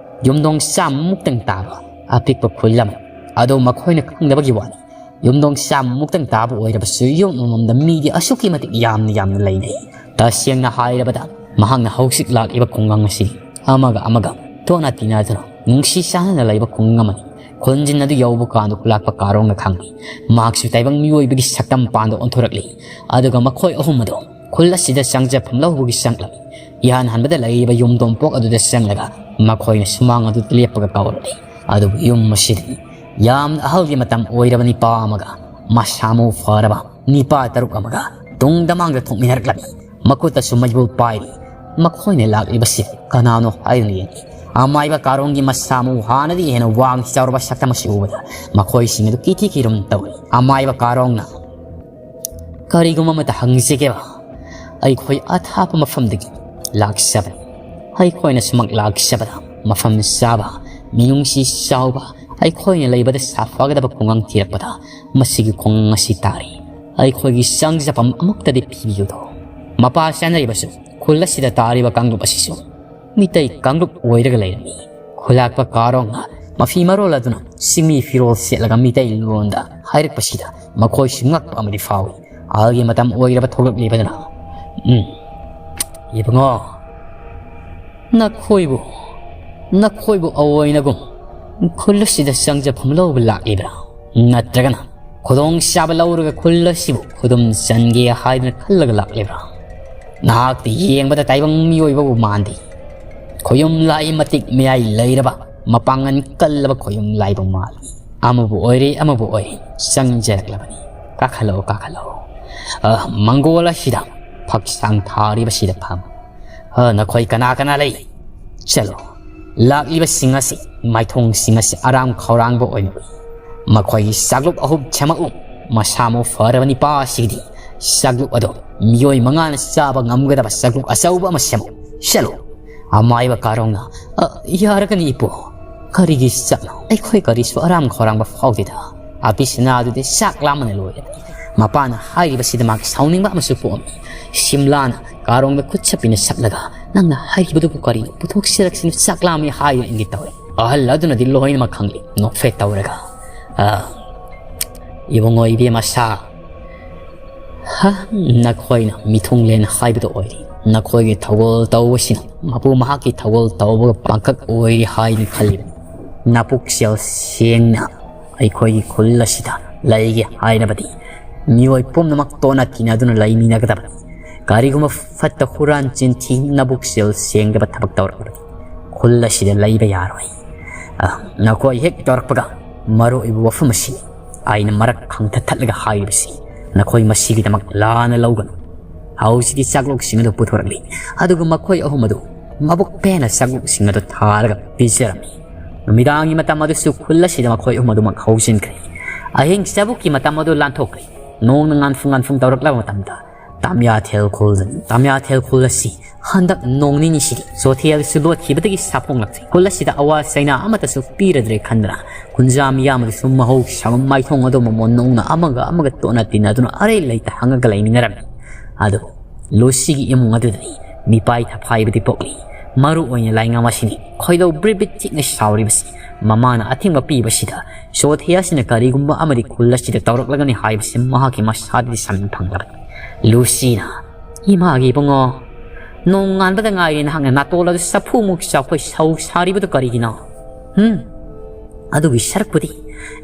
ꯌꯨꯝꯊꯣꯡ ꯆꯥꯝꯃꯃꯨꯛꯇꯪ ꯇꯥꯕ ꯑꯄꯤꯛꯄ ꯈꯨꯜ ꯑꯃ꯫ ꯑꯗꯣ ꯃꯈꯣꯏꯅ ꯈꯪꯗꯕꯒꯤ ꯋꯥꯅꯤ, ꯌꯨꯝꯊꯣꯡ ꯆꯥꯝꯃꯃꯨꯛꯇꯪ ꯇꯥꯕ ꯑꯣꯏꯔꯕꯁꯨ ꯌꯨꯝ ꯑꯃꯃꯝꯗ ꯃꯤꯗꯤ ꯑꯁꯨꯛꯀꯤ ꯃꯇꯤꯛ ꯌꯥꯝꯅ ꯌꯥꯝꯅ ꯂꯩꯅꯩ꯫ ꯇꯁꯦꯡꯅ ꯍꯥꯏꯔꯕꯗ ꯃꯍꯥꯛꯅ ꯍꯧꯖꯤꯛ ꯂꯥꯛꯂꯤꯕ ꯈꯨꯡꯒꯪ ꯑꯁꯤ ꯑꯃꯒ ꯑꯃꯒ ꯇꯣꯠꯅ ꯇꯤꯟꯅꯗꯨꯅ ꯅꯨꯡꯁꯤ ꯆꯥꯟꯅꯅ ꯂꯩꯕ ꯈꯨꯡꯒꯪ ꯑꯃꯅꯤ꯫ ꯈꯨꯟꯖꯤꯟ ꯑꯗꯨ ꯌꯧꯕ ꯀꯥꯟꯗ ꯈꯨꯂꯥꯛꯄ ꯀꯥꯔꯣꯡꯅ ꯈꯪꯂꯤ꯫ ꯃꯍꯥꯛꯁꯨ ꯇꯥꯏꯕꯪ ꯃꯤꯑꯣꯏꯕꯒꯤ ꯁꯛꯇꯝ ꯄꯥꯟꯗ ꯑꯣꯟꯊꯣꯔꯛꯂꯤ꯫ ꯑꯗꯨꯒ ꯃꯈꯣꯏ ꯑꯍꯨꯝ ꯑꯗꯨ ꯈꯨꯜ ꯑꯁꯤꯗ ꯆꯪꯖꯐꯝ ꯂꯧꯕꯒꯤ ꯆꯪꯂꯝꯃꯤ꯫ ꯏꯍꯥꯟ ꯍꯥꯟꯕꯗ ꯂꯩꯔꯤꯕ ꯌꯨꯝꯊꯣꯡꯄꯣꯛ ꯑꯗꯨꯗ ꯆꯪꯂꯒ ꯃꯈꯣꯏꯅ ꯁꯨꯃꯥꯡ ꯑꯗꯨꯗ ꯂꯦꯞꯄꯒ ꯀꯧꯔꯝꯃꯤ꯫ ꯑꯗꯨꯕꯨ ꯌꯨꯝ ꯑꯁꯤꯗꯤ ꯌꯥꯝꯅ ꯑꯍꯜꯒꯤ ꯃꯇꯝ ꯑꯣꯏꯔꯕ ꯅꯤꯄꯥ ꯑꯃꯒ ꯃꯁꯥ ꯃꯎ ꯐꯔꯕ ꯅꯤꯄꯥ ꯇꯔꯨꯛ ꯑꯃꯒ ꯇꯨꯡꯗ ꯃꯥꯡꯗ ꯊꯣꯛꯃꯤꯟꯅꯔꯛꯂꯝꯃꯤ꯫ ꯃꯈꯨꯠꯇꯁꯨ ꯃꯩꯕꯨꯜ ꯄꯥꯏꯔꯤ꯫ ꯃꯈꯣꯏꯅ ꯂꯥꯛꯂꯤꯕꯁꯤ ꯀꯅꯥꯅꯣ ꯍꯥꯏꯗꯨꯅ ꯌꯦꯡꯂꯤ꯫ ꯑꯃꯥꯏꯕ ꯀꯥꯔꯣꯡꯒꯤ ꯃꯁꯥ ꯃꯎ ꯍꯥꯟꯅꯗꯤ ꯍꯦꯟꯅ ꯋꯥꯡ ꯆꯥꯎꯔꯕ ꯁꯛꯇꯝ ꯑꯁꯤ ꯎꯕꯗ ꯃꯈꯣꯏꯁꯤꯡ ꯑꯗꯨ ꯀꯤꯊꯤ ꯀꯤꯔꯨꯝ ꯇꯧꯏ꯫ ꯑꯃꯥꯏꯕ ꯀꯥꯔꯣꯡꯅ, "ꯀꯔꯤꯒꯨꯝꯕ ꯑꯃꯇ ꯍꯪꯖꯒꯦꯕ, ꯑꯩꯈꯣꯏ ꯑꯊꯥꯞꯄ ꯃꯐꯝꯗꯒꯤ ꯂꯥꯛꯆꯕꯅꯤ꯫ ꯑꯩꯈꯣꯏꯅ ꯁꯨꯃꯛ ꯂꯥꯛꯆꯕꯗ ꯃꯐꯝ ꯆꯥꯕ, ꯃꯤꯅꯨꯡꯁꯤ ꯆꯥꯎꯕ, ꯑꯩꯈꯣꯏꯅ ꯂꯩꯕꯗ ꯁꯥꯐꯒꯗꯕ ꯈꯨꯡꯒꯪ ꯊꯤꯔꯛꯄꯗ ꯃꯁꯤꯒꯤ ꯈꯨꯡꯒꯪ ꯑꯁꯤ ꯇꯥꯔꯤ꯫ ꯑꯩꯈꯣꯏꯒꯤ ꯆꯪꯖꯐꯝ ꯑꯃꯨꯛꯇꯗꯤ ꯄꯤꯕꯤꯌꯨꯗꯣ꯫ ꯃꯄꯥ ꯆꯥꯅꯔꯤꯕꯁꯨ ꯈꯨꯜ ꯑꯁꯤꯗ ꯇꯥꯔꯤꯕ ꯀꯥꯡꯂꯨꯞ ꯑꯁꯤꯁꯨ ꯃꯤꯇꯩ ꯀꯥꯡꯂꯨꯞ ꯑꯣꯏꯔꯒ ꯂꯩꯔꯝꯃꯤ꯫" ꯈꯨꯂꯥꯛꯄ ꯀꯥꯔꯣꯡꯅ ꯃꯐꯤ ꯃꯔꯣꯜ ꯑꯗꯨꯅ ꯆꯤꯡꯃꯤ ꯐꯤꯔꯣꯜ ꯁꯦꯠꯂꯒ ꯃꯤꯇꯩ ꯂꯣꯟꯗ ꯍꯥꯏꯔꯛꯄꯁꯤꯗ ꯃꯈꯣꯏꯁꯨ ꯉꯛꯄ ꯑꯃꯗꯤ ꯐꯥꯎꯏ꯫ ꯑꯍꯜꯒꯤ ꯃꯇꯝ ꯑꯣꯏꯔꯕ ꯊꯣꯛꯂꯛꯂꯤꯕꯗꯨꯅ, "ꯎꯝ, ꯏꯕꯨꯡꯉꯣ, ꯅꯈꯣꯏꯕꯨ, ꯅꯈꯣꯏꯕꯨ ꯑꯑꯣꯏꯅꯒꯨꯝ ꯈꯨꯜ ꯑꯁꯤꯗ ꯆꯪꯖꯐꯝ ꯂꯧꯕ ꯂꯥꯛꯂꯤꯕ꯭ꯔꯥ? ꯅꯠꯇ꯭ꯔꯒꯅ ꯈꯨꯗꯣꯡꯆꯥꯕ ꯂꯧꯔꯒ ꯈꯨꯜ ꯑꯁꯤꯕꯨ ꯈꯨꯗꯨꯝ ꯆꯟꯒꯦ ꯍꯥꯏꯗꯨꯅ ꯈꯜꯂꯒ ꯂꯥꯛꯂꯤꯕ꯭ꯔꯥ? ꯅꯍꯥꯛꯇꯤ ꯌꯦꯡꯕꯗ ꯇꯥꯏꯕꯪ ꯃꯤꯑꯣꯏꯕꯕꯨ ꯃꯥꯟꯗꯦ꯫ ꯈꯨꯌꯨꯝ ꯂꯥꯏ ꯃꯇꯤꯛ ꯃꯌꯥꯏ ꯂꯩꯔꯕ, ꯃꯄꯥꯡꯒꯜ ꯀꯜꯂꯕ ꯈꯨꯌꯨꯝ ꯂꯥꯏꯕꯨ ꯃꯥꯜꯂꯤ꯫ ꯑꯃꯕꯨ ꯑꯣꯏꯔꯦ, ꯑꯃꯕꯨ ꯑꯣꯏꯔꯦ, ꯆꯪꯖꯔꯛꯂꯕꯅꯤ꯫ ꯀꯥꯈꯠꯂꯛꯑꯣ, ꯀꯥꯈꯠꯂꯛꯑꯣ꯫ ꯑ, ꯃꯪꯒꯣꯜ ꯑꯁꯤꯗ ꯐꯛꯁꯥꯡ ꯊꯥꯔꯤꯕꯁꯤꯗ ꯐꯝ꯫ ꯑ, ꯅꯈꯣꯏ ꯀꯅꯥ ꯀꯅꯥ ꯂꯩ? ꯆꯠꯂꯣ꯫ ꯂꯥꯛꯂꯤꯕꯁꯤꯡ ꯑꯁꯤ ꯃꯥꯏꯊꯣꯡꯁꯤꯡ ꯑꯁꯤ ꯑꯔꯥꯝ ꯈꯧꯔꯥꯡꯕ ꯑꯣꯏꯅ ꯎꯏ꯫ ꯃꯈꯣꯏꯒꯤ ꯆꯥꯛꯂꯨꯛ ꯑꯍꯨꯝ ꯁꯦꯝꯃꯛꯎ꯫ ꯃꯁꯥ ꯃꯎ ꯐꯔꯕ ꯅꯤꯄꯥ ꯑꯁꯤꯒꯤꯗꯤ ꯆꯥꯛꯂꯨꯛ ꯑꯗꯣ ꯃꯤꯑꯣꯏ ꯃꯉꯥꯅ ꯆꯥꯕ ꯉꯝꯒꯗꯕ ꯆꯥꯛꯂꯨꯛ ꯑꯆꯧꯕ ꯑꯃ ꯁꯦꯝꯃꯨ꯫ ꯆꯠꯂꯣ꯫" ꯑꯃꯥꯏꯕ ꯀꯥꯔꯣꯡꯅ, "ꯑ, ꯌꯥꯔꯒꯅꯤ ꯏꯄꯨ꯫ ꯀꯔꯤꯒꯤ ꯆꯥꯛꯅꯣ? ꯑꯩꯈꯣꯏ ꯀꯔꯤꯁꯨ ꯑꯔꯥꯝ ꯈꯧꯔꯥꯡꯕ ꯐꯥꯎꯗꯦꯗ꯫ ꯑꯄꯤꯁꯤꯅꯥ ꯑꯗꯨꯗꯤ ꯆꯥꯛ ꯂꯥꯝꯕꯅ ꯂꯣꯏꯔꯦ꯫" ꯃꯄꯥꯅ ꯍꯥꯏꯔꯤꯕꯁꯤꯗ ꯃꯥꯒꯤ ꯁꯥꯎꯅꯤꯡꯕ ꯑꯃꯁꯨ ꯄꯣꯛꯑꯝꯃꯤ꯫ ꯁꯤꯝꯂꯥꯅ ꯀꯥꯔꯣꯡꯗ ꯈꯨꯠ ꯁꯥꯄꯤꯅ ꯁꯛꯂꯒ, "ꯅꯪꯅ ꯍꯥꯏꯈꯤꯕꯗꯨꯕꯨ ꯀꯔꯤꯅꯣ? ꯄꯨꯊꯣꯛꯆꯔꯛꯁꯤꯅ ꯆꯥꯛ ꯂꯥꯝꯃꯤ ꯍꯥꯏꯌꯨ" ꯏꯪꯒꯤꯠ ꯇꯧꯔꯦ꯫ ꯑꯍꯜ ꯑꯗꯨꯅꯗꯤ ꯂꯣꯏꯅꯃꯛ ꯈꯪꯂꯤ꯫ ꯅꯣꯛꯐꯦꯠ ꯇꯧꯔꯒ, "ꯑ, ꯏꯕꯨꯡꯉꯣ ꯏꯕꯦꯝꯃ ꯁꯥ, ꯍ, ꯅꯈꯣꯏꯅ ꯃꯤꯊꯨꯡꯂꯦꯟ ꯍꯥꯏꯕꯗꯨ ꯑꯣꯏꯔꯤ꯫ ꯅꯈꯣꯏꯒꯤ ꯊꯧꯒꯜ ꯇꯧꯕꯁꯤꯅ ꯃꯄꯨ ꯃꯍꯥꯛꯀꯤ ꯊꯧꯒꯜ ꯇꯧꯕꯒ ꯄꯥꯡꯈꯛ ꯑꯣꯏꯔꯤ ꯍꯥꯏꯅ ꯈꯜꯂꯤꯕꯅꯤ꯫ ꯅꯄꯨꯛꯆꯦꯜ ꯁꯦꯡꯅ ꯑꯩꯈꯣꯏꯒꯤ ꯈꯨꯜ ꯑꯁꯤꯗ ꯂꯩꯒꯦ ꯍꯥꯏꯔꯕꯗꯤ ꯃꯤꯑꯣꯏ ꯄꯨꯝꯅꯃꯛ ꯇꯣꯠꯅ ꯇꯤꯟꯅꯗꯨꯅ ꯂꯩꯃꯤꯟꯅꯒꯗꯕꯅꯤ꯫ ꯀꯔꯤꯒꯨꯝꯕ ꯐꯠꯇ ꯍꯨꯔꯥꯟ ꯆꯤꯟꯊꯤ ꯅꯕꯨꯛ ꯆꯦꯜ ꯁꯦꯡꯗꯕ ꯊꯕꯛ ꯇꯧꯔꯛꯂꯗꯤ ꯈꯨꯜ ꯑꯁꯤꯗ ꯂꯩꯕ ꯌꯥꯔꯣꯏ꯫ ꯑ, ꯅꯈꯣꯏ ꯍꯦꯛ ꯌꯧꯔꯛꯄꯒ ꯃꯔꯨ ꯑꯣꯏꯕ ꯋꯥꯐꯝ ꯑꯁꯤ ꯑꯩꯅ ꯃꯔꯛ ꯈꯪꯊꯠꯊꯠꯂꯒ ꯍꯥꯏꯔꯤꯕꯁꯤ ꯅꯈꯣꯏ ꯃꯁꯤꯒꯤꯗꯃꯛ ꯂꯥꯟꯅ ꯂꯧꯒꯅꯨ꯫ ꯍꯧꯖꯤꯛꯇꯤ ꯆꯥꯛꯂꯣꯛꯁꯤꯡ ꯑꯗꯨ ꯄꯨꯊꯣꯔꯛꯂꯤ, ꯑꯗꯨꯒ ꯃꯈꯣꯏ ꯑꯍꯨꯝ ꯑꯗꯨ ꯃꯕꯨꯛ ꯄꯦꯟꯅ ꯆꯥꯛꯂꯣꯛꯁꯤꯡ ꯑꯗꯨ ꯊꯥꯔꯒ ꯄꯤꯖꯔꯝꯃꯤ꯫ ꯅꯨꯃꯤꯗꯥꯡꯒꯤ ꯃꯇꯝ ꯑꯗꯨꯁꯨ ꯈꯨꯜ ꯑꯁꯤꯗ ꯃꯈꯣꯏ ꯑꯍꯨꯝ ꯑꯗꯨꯃꯛ ꯍꯧꯖꯤꯟꯈ꯭ꯔꯦ꯫ ꯑꯍꯤꯡ ꯆꯕꯨꯛꯀꯤ ꯃꯇꯝ ꯑꯗꯨ ꯂꯥꯟꯊꯣꯛꯈ꯭ꯔꯦ꯫ ꯅꯣꯡꯅ ꯉꯥꯟꯐꯨ ꯉꯥꯟꯐꯨ ꯇꯧꯔꯛꯂꯕ ꯃꯇꯝꯗ ꯇꯥꯃꯤꯌꯥꯊꯦꯜ ꯈꯨꯜ, ꯇꯥꯃꯤꯌꯥꯊꯦꯜ ꯈꯨꯜ ꯑꯁꯤ ꯍꯟꯗꯛ ꯅꯣꯡ ꯅꯤꯅꯤꯁꯤꯗꯤ ꯆꯣꯊꯦꯜꯁꯨ ꯂꯣꯠꯈꯤꯕꯗꯒꯤ ꯁꯥꯐꯣꯡꯂꯛꯇ꯭ꯔꯦ꯫ ꯈꯨꯜ ꯑꯁꯤꯗ ꯑꯋꯥ ꯆꯩꯅꯥ ꯑꯃꯠꯇꯁꯨ ꯄꯤꯔꯗ꯭ꯔꯦ ꯈꯟꯗꯅ ꯈꯨꯟꯖꯥ ꯃꯤꯌꯥꯝ ꯑꯗꯨꯁꯨ ꯃꯍꯧꯁꯥꯕ ꯃꯥꯏꯊꯣꯡ ꯑꯗꯨ ꯃꯃꯣꯟ ꯅꯣꯡꯅ ꯑꯃꯒ ꯑꯃꯒ ꯇꯣꯠꯅ ꯇꯤꯟꯅꯗꯨꯅ ꯑꯔꯩ ꯂꯩꯇ ꯍꯪꯉꯒ ꯂꯩꯃꯤꯟꯅꯔꯝꯃꯤ꯫ ꯑꯗꯨꯕꯨ ꯂꯨꯁꯤꯒꯤ ꯏꯃꯨꯡ ꯑꯗꯨꯗꯗꯤ ꯃꯤꯄꯥꯏ ꯊꯐꯥꯏꯕꯗꯤ ꯄꯣꯛꯂꯤ꯫ ꯃꯔꯨ ꯑꯣꯏꯅ ꯂꯥꯏꯉꯝ ꯑꯁꯤꯅꯤ ꯈꯣꯏꯗꯧ ꯕ꯭ꯔꯤꯠ ꯕ꯭ꯔꯤꯠ ꯆꯤꯛꯅ ꯁꯥꯎꯔꯤꯕꯁꯤ꯫ ꯃꯃꯥꯅ ꯑꯊꯤꯡꯕ ꯄꯤꯕꯁꯤꯗ ꯆꯣꯊꯦ ꯑꯁꯤꯅ ꯀꯔꯤꯒꯨꯝꯕ ꯑꯃꯗꯤ ꯈꯨꯜ ꯑꯁꯤꯗ ꯇꯧꯔꯛꯂꯒꯅꯤ ꯍꯥꯏꯕꯁꯤ ꯃꯍꯥꯛꯀꯤ ꯃꯁꯥꯗꯗꯤ ꯁꯃꯤꯟ ꯐꯪꯂꯕꯅꯤ꯫ ꯂꯨꯁꯤꯅ, "ꯏꯃꯥꯒꯤ ꯏꯕꯨꯡꯉꯣ, ꯅꯣꯡ ꯉꯥꯟꯕꯗ ꯉꯥꯏꯔꯤ ꯅꯍꯥꯛꯅ ꯅꯥꯇꯣꯜ ꯑꯗꯨ ꯆꯐꯨꯃꯨꯛ ꯆꯥꯎꯈꯣꯏ ꯁꯧ ꯁꯥꯔꯤꯕꯗꯨ ꯀꯔꯤꯒꯤꯅꯣ? ꯍꯨꯝ? ꯑꯗꯨꯒꯤ ꯁꯔꯨꯛꯄꯨꯗꯤ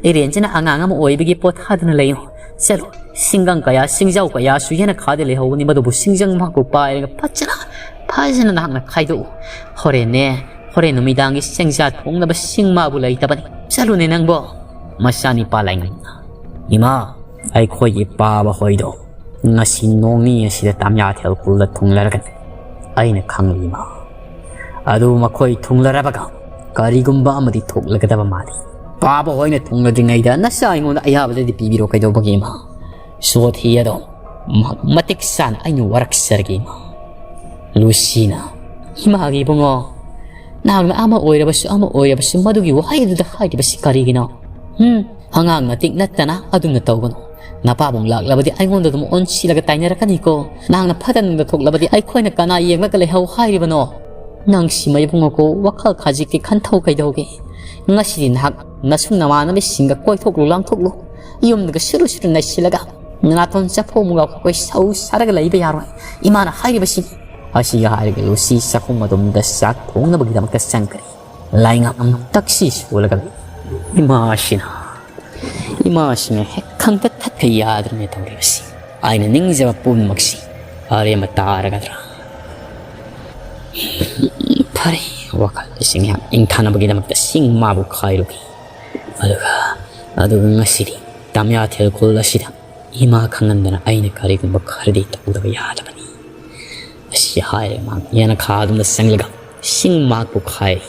ꯏꯔꯦꯟꯁꯤꯅ ꯑꯉꯥꯡ ꯑꯃ ꯑꯣꯏꯕꯒꯤ ꯄꯣꯊꯥꯗꯨꯅ ꯂꯩꯌꯨ꯫ ꯆꯠꯂꯣ, ꯁꯤꯡꯒꯪ ꯀꯌꯥ, ꯁꯤꯡꯖꯥꯎ ꯀꯌꯥꯁꯨ ꯌꯦꯅꯈꯥꯗ ꯂꯩꯍꯧꯕꯅꯤ, ꯃꯗꯨꯕꯨ ꯁꯤꯡꯖꯪ ꯃꯍꯥꯛꯄꯨ ꯄꯥꯏꯔꯒ ꯐꯖꯅ, ꯐꯖꯅ ꯅꯍꯥꯛꯅ ꯈꯥꯏꯗꯣꯛꯎ꯫ ꯍꯣꯔꯦꯟꯅꯦ, ꯍꯣꯔꯦꯟ ꯅꯨꯃꯤꯗꯥꯡꯒꯤ ꯆꯦꯡꯖꯥ ꯊꯣꯡꯅꯕ ꯁꯤꯡ ꯃꯥꯕꯨ ꯂꯩꯇꯕꯅꯤ꯫ ꯆꯠꯂꯨꯅꯦ ꯅꯪꯕꯣ꯫" ꯃꯆꯥꯅꯤꯄꯥ ꯂꯥꯏꯉꯝꯅ, "ꯏꯃꯥ, ꯑꯩꯈꯣꯏꯒꯤ ꯄꯥꯕ ꯍꯣꯏꯗꯣ ꯉꯁꯤ ꯅꯣꯡꯅꯤ ꯑꯁꯤꯗ ꯇꯥꯃꯤꯌꯥꯊꯦꯜ ꯈꯨꯜꯗ ꯊꯨꯡꯂꯔꯒꯅꯤ꯫ ꯑꯩꯅ ꯈꯪꯂꯤ ꯏꯃꯥ꯫ ꯑꯗꯨ ꯃꯈꯣꯏ ꯊꯨꯡꯂꯔꯕꯒ ꯀꯔꯤꯒꯨꯝꯕ ꯑꯃꯗꯤ ꯊꯣꯛꯂꯒꯗꯕ ꯃꯥꯜꯂꯤ꯫ ꯄꯥꯕ ꯍꯣꯏꯅ ꯊꯨꯡꯂꯗ꯭ꯔꯤꯉꯩꯗ ꯅꯆꯥ ꯑꯩꯉꯣꯟꯗ ꯑꯌꯥꯕꯗꯗꯤ ꯄꯤꯕꯤꯔꯣ ꯀꯩꯗꯧꯕꯒꯤ ꯏꯃꯥ? ꯁꯣꯊꯤ ꯑꯗꯣ ꯃꯍꯥꯛ ꯃꯇꯤꯛ ꯆꯥꯅ ꯑꯩꯅ ꯋꯥꯔꯛꯆꯔꯒꯦ ꯏꯃꯥ꯫" ꯂꯨꯁꯤꯅ, "ꯏꯃꯥꯒꯤ ꯏꯕꯨꯡꯉꯣ, ꯅꯍꯥꯛꯅ ꯑꯃ ꯑꯣꯏꯔꯕꯁꯨ ꯑꯃ ꯑꯣꯏꯔꯕꯁꯨ ꯃꯗꯨꯒꯤ ꯋꯥꯍꯩ ꯑꯗꯨꯗ ꯍꯥꯏꯔꯤꯕꯁꯤ ꯀꯔꯤꯒꯤꯅꯣ? ꯍꯨꯝ, ꯑꯉꯥꯡ ꯃꯇꯤꯛ ꯅꯠꯇꯅ ꯑꯗꯨꯝꯅ ꯇꯧꯒꯅꯨ꯫ ꯅꯄꯥꯕꯨꯡ ꯂꯥꯛꯂꯕꯗꯤ ꯑꯩꯉꯣꯟꯗ ꯑꯗꯨꯝ ꯑꯣꯟꯁꯤꯜꯂꯒ ꯇꯥꯏꯅꯔꯛꯀꯅꯤꯀꯣ꯫ ꯅꯍꯥꯛꯅ ꯐꯠꯇ ꯅꯨꯡꯗ ꯊꯣꯛꯂꯕꯗꯤ ꯑꯩꯈꯣꯏꯅ ꯀꯅꯥ ꯌꯦꯡꯂꯒ ꯂꯩꯍꯧ ꯍꯥꯏꯔꯤꯕꯅꯣ? ꯅꯪꯁꯤ ꯃꯩꯕꯨꯡꯉꯣꯀꯣ, ꯋꯥꯈꯜ ꯈꯖꯤꯛꯇꯤ ꯈꯟꯊꯧ ꯀꯩꯗꯧꯒꯦ? ꯉꯁꯤꯗꯤ ꯅꯍꯥꯛ ꯅꯁꯨꯡ ꯅꯃꯥꯟꯅꯕꯤꯁꯤꯡꯒ ꯀꯣꯏꯊꯣꯛꯂꯨ ꯂꯥꯡꯊꯣꯛꯂꯨ꯫ ꯌꯨꯝꯗꯒ ꯁꯨꯔꯨ ꯁꯨꯔꯨ ꯅꯩꯁꯤꯜꯂꯒ ꯅꯅꯥꯇꯣꯟ ꯆꯐꯨ ꯑꯃꯨꯛ ꯂꯥꯎꯊꯣꯛꯄꯩ ꯁꯧ ꯁꯥꯔꯒ ꯂꯩꯕ ꯌꯥꯔꯣꯏ꯫ ꯏꯃꯥꯅ ꯍꯥꯏꯔꯤꯕꯁꯤꯅꯤ꯫" ꯑꯁꯤꯒ ꯍꯥꯏꯔꯒ ꯂꯨꯁꯤ ꯆꯥꯛꯈꯨꯝ ꯑꯗꯣꯝꯗ ꯆꯥꯛ ꯊꯣꯡꯅꯕꯒꯤꯗꯃꯛꯇ ꯆꯪꯈ꯭ꯔꯦ꯫ ꯂꯥꯏꯉꯝ ꯇꯛꯁꯤ ꯁꯣꯜꯂꯒ ꯂꯩ꯫ ꯏꯃꯥꯁꯤꯅ, ꯏꯃꯥꯁꯤꯅ ꯍꯦꯛ ꯈꯪꯇꯠ ꯊꯠꯄ ꯌꯥꯗ꯭ꯔꯅꯦ ꯇꯧꯔꯤꯕꯁꯤ꯫ ꯑꯩꯅ ꯅꯤꯡꯖꯕ ꯄꯨꯝꯅꯃꯛꯁꯤ ꯑꯔꯦꯝꯕ ꯇꯥꯔꯒꯗ꯭ꯔꯥ? ꯐꯔꯦ, ꯋꯥꯈꯜ ꯑꯁꯤ ꯉꯥꯏꯍꯥꯛ ꯏꯪꯊꯅꯕꯒꯤꯗꯃꯛꯇ ꯁꯤꯡ ꯃꯥꯕꯨ ꯈꯥꯏꯔꯨꯒꯦ꯫ ꯑꯗꯨꯒ, ꯑꯗꯨꯒ ꯉꯁꯤꯗꯤ ꯇꯥꯃꯤꯌꯥꯊꯦꯜ ꯈꯨꯜ ꯑꯁꯤꯗ ꯏꯃꯥ ꯈꯪꯍꯟꯗꯅ ꯑꯩꯅ ꯀꯔꯤꯒꯨꯝꯕ ꯈꯔꯗꯤ ꯇꯧꯗꯕ ꯌꯥꯗꯕꯅꯤ꯫ ꯑꯁꯤ ꯍꯥꯏꯔꯦ ꯃꯍꯥꯛ ꯌꯦꯅꯈꯥꯗꯨꯅ ꯆꯪꯂꯒ ꯁꯤꯡ ꯃꯍꯥꯛꯄꯨ ꯈꯥꯏꯔꯤ꯫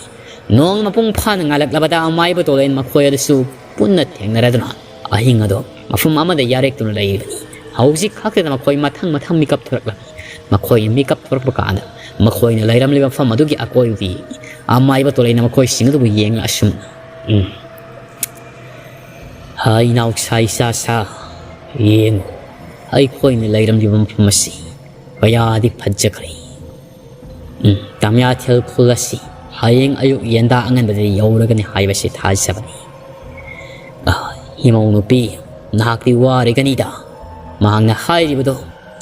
ꯅꯣꯡ ꯃꯄꯨꯡ ꯐꯥꯅ ꯉꯥꯜꯂꯛꯂꯕꯗ ꯑꯃꯥꯏꯕ ꯇꯣꯂꯦꯟ ꯃꯈꯣꯏ ꯑꯗꯨꯁꯨ ꯄꯨꯟꯅ ꯊꯦꯡꯅꯔꯗꯨꯅ ꯑꯍꯤꯡ ꯑꯗꯣ ꯃꯐꯝ ꯑꯃꯗ ꯌꯥꯔꯦꯛꯇꯨꯅ ꯂꯩꯔꯤꯕꯅꯤ꯫ ꯍꯧꯖꯤꯛ ꯈꯛꯇꯗ ꯃꯈꯣꯏ ꯃꯊꯪ ꯃꯊꯪ ꯃꯤꯀꯞ ꯊꯣꯔꯛꯂꯝꯃꯤ꯫ ꯃꯈꯣꯏꯅ ꯃꯤꯀꯞ ꯊꯣꯔꯛꯄ ꯀꯥꯟꯗ ꯃꯈꯣꯏꯅ ꯂꯩꯔꯝꯂꯤꯕ ꯃꯐꯝ ꯑꯗꯨꯒꯤ ꯑꯀꯣꯏꯕꯗꯨ ꯌꯦꯡꯉꯤ꯫ ꯑꯃꯥꯏꯕ ꯇꯣꯂꯦꯟꯅ ꯃꯈꯣꯏꯁꯤꯡ ꯑꯗꯨꯕꯨ ꯌꯦꯡꯂ ꯑꯁꯨꯝ, "ꯎꯝ, ꯍꯥꯏ ꯏꯅꯥꯎꯁꯥ ꯏꯆꯥꯁꯥ, ꯌꯦꯡꯉꯨ, ꯑꯩꯈꯣꯏꯅ ꯂꯩꯔꯝꯂꯤꯕ ꯃꯐꯝ ꯑꯁꯤ ꯀꯌꯥꯗꯤ ꯐꯖꯈ꯭ꯔꯦ꯫ ꯎꯝ, ꯇꯥꯃꯤꯌꯥꯊꯦꯜ ꯈꯨꯜ ꯑꯁꯤ ꯍꯌꯦꯡ ꯑꯌꯨꯛ ꯌꯦꯟꯗꯥ ꯑꯉꯟꯕꯗ ꯌꯧꯔꯒꯅꯤ ꯍꯥꯏꯕꯁꯤ ꯊꯥꯖꯕꯅꯤ꯫ ꯑꯥ, ꯏꯃꯧ ꯅꯨꯄꯤ, ꯅꯍꯥꯛꯇꯤ ꯋꯥꯔꯒꯅꯤꯗ꯫ ꯃꯍꯥꯛꯅ ꯍꯥꯏꯔꯤꯕꯗꯣ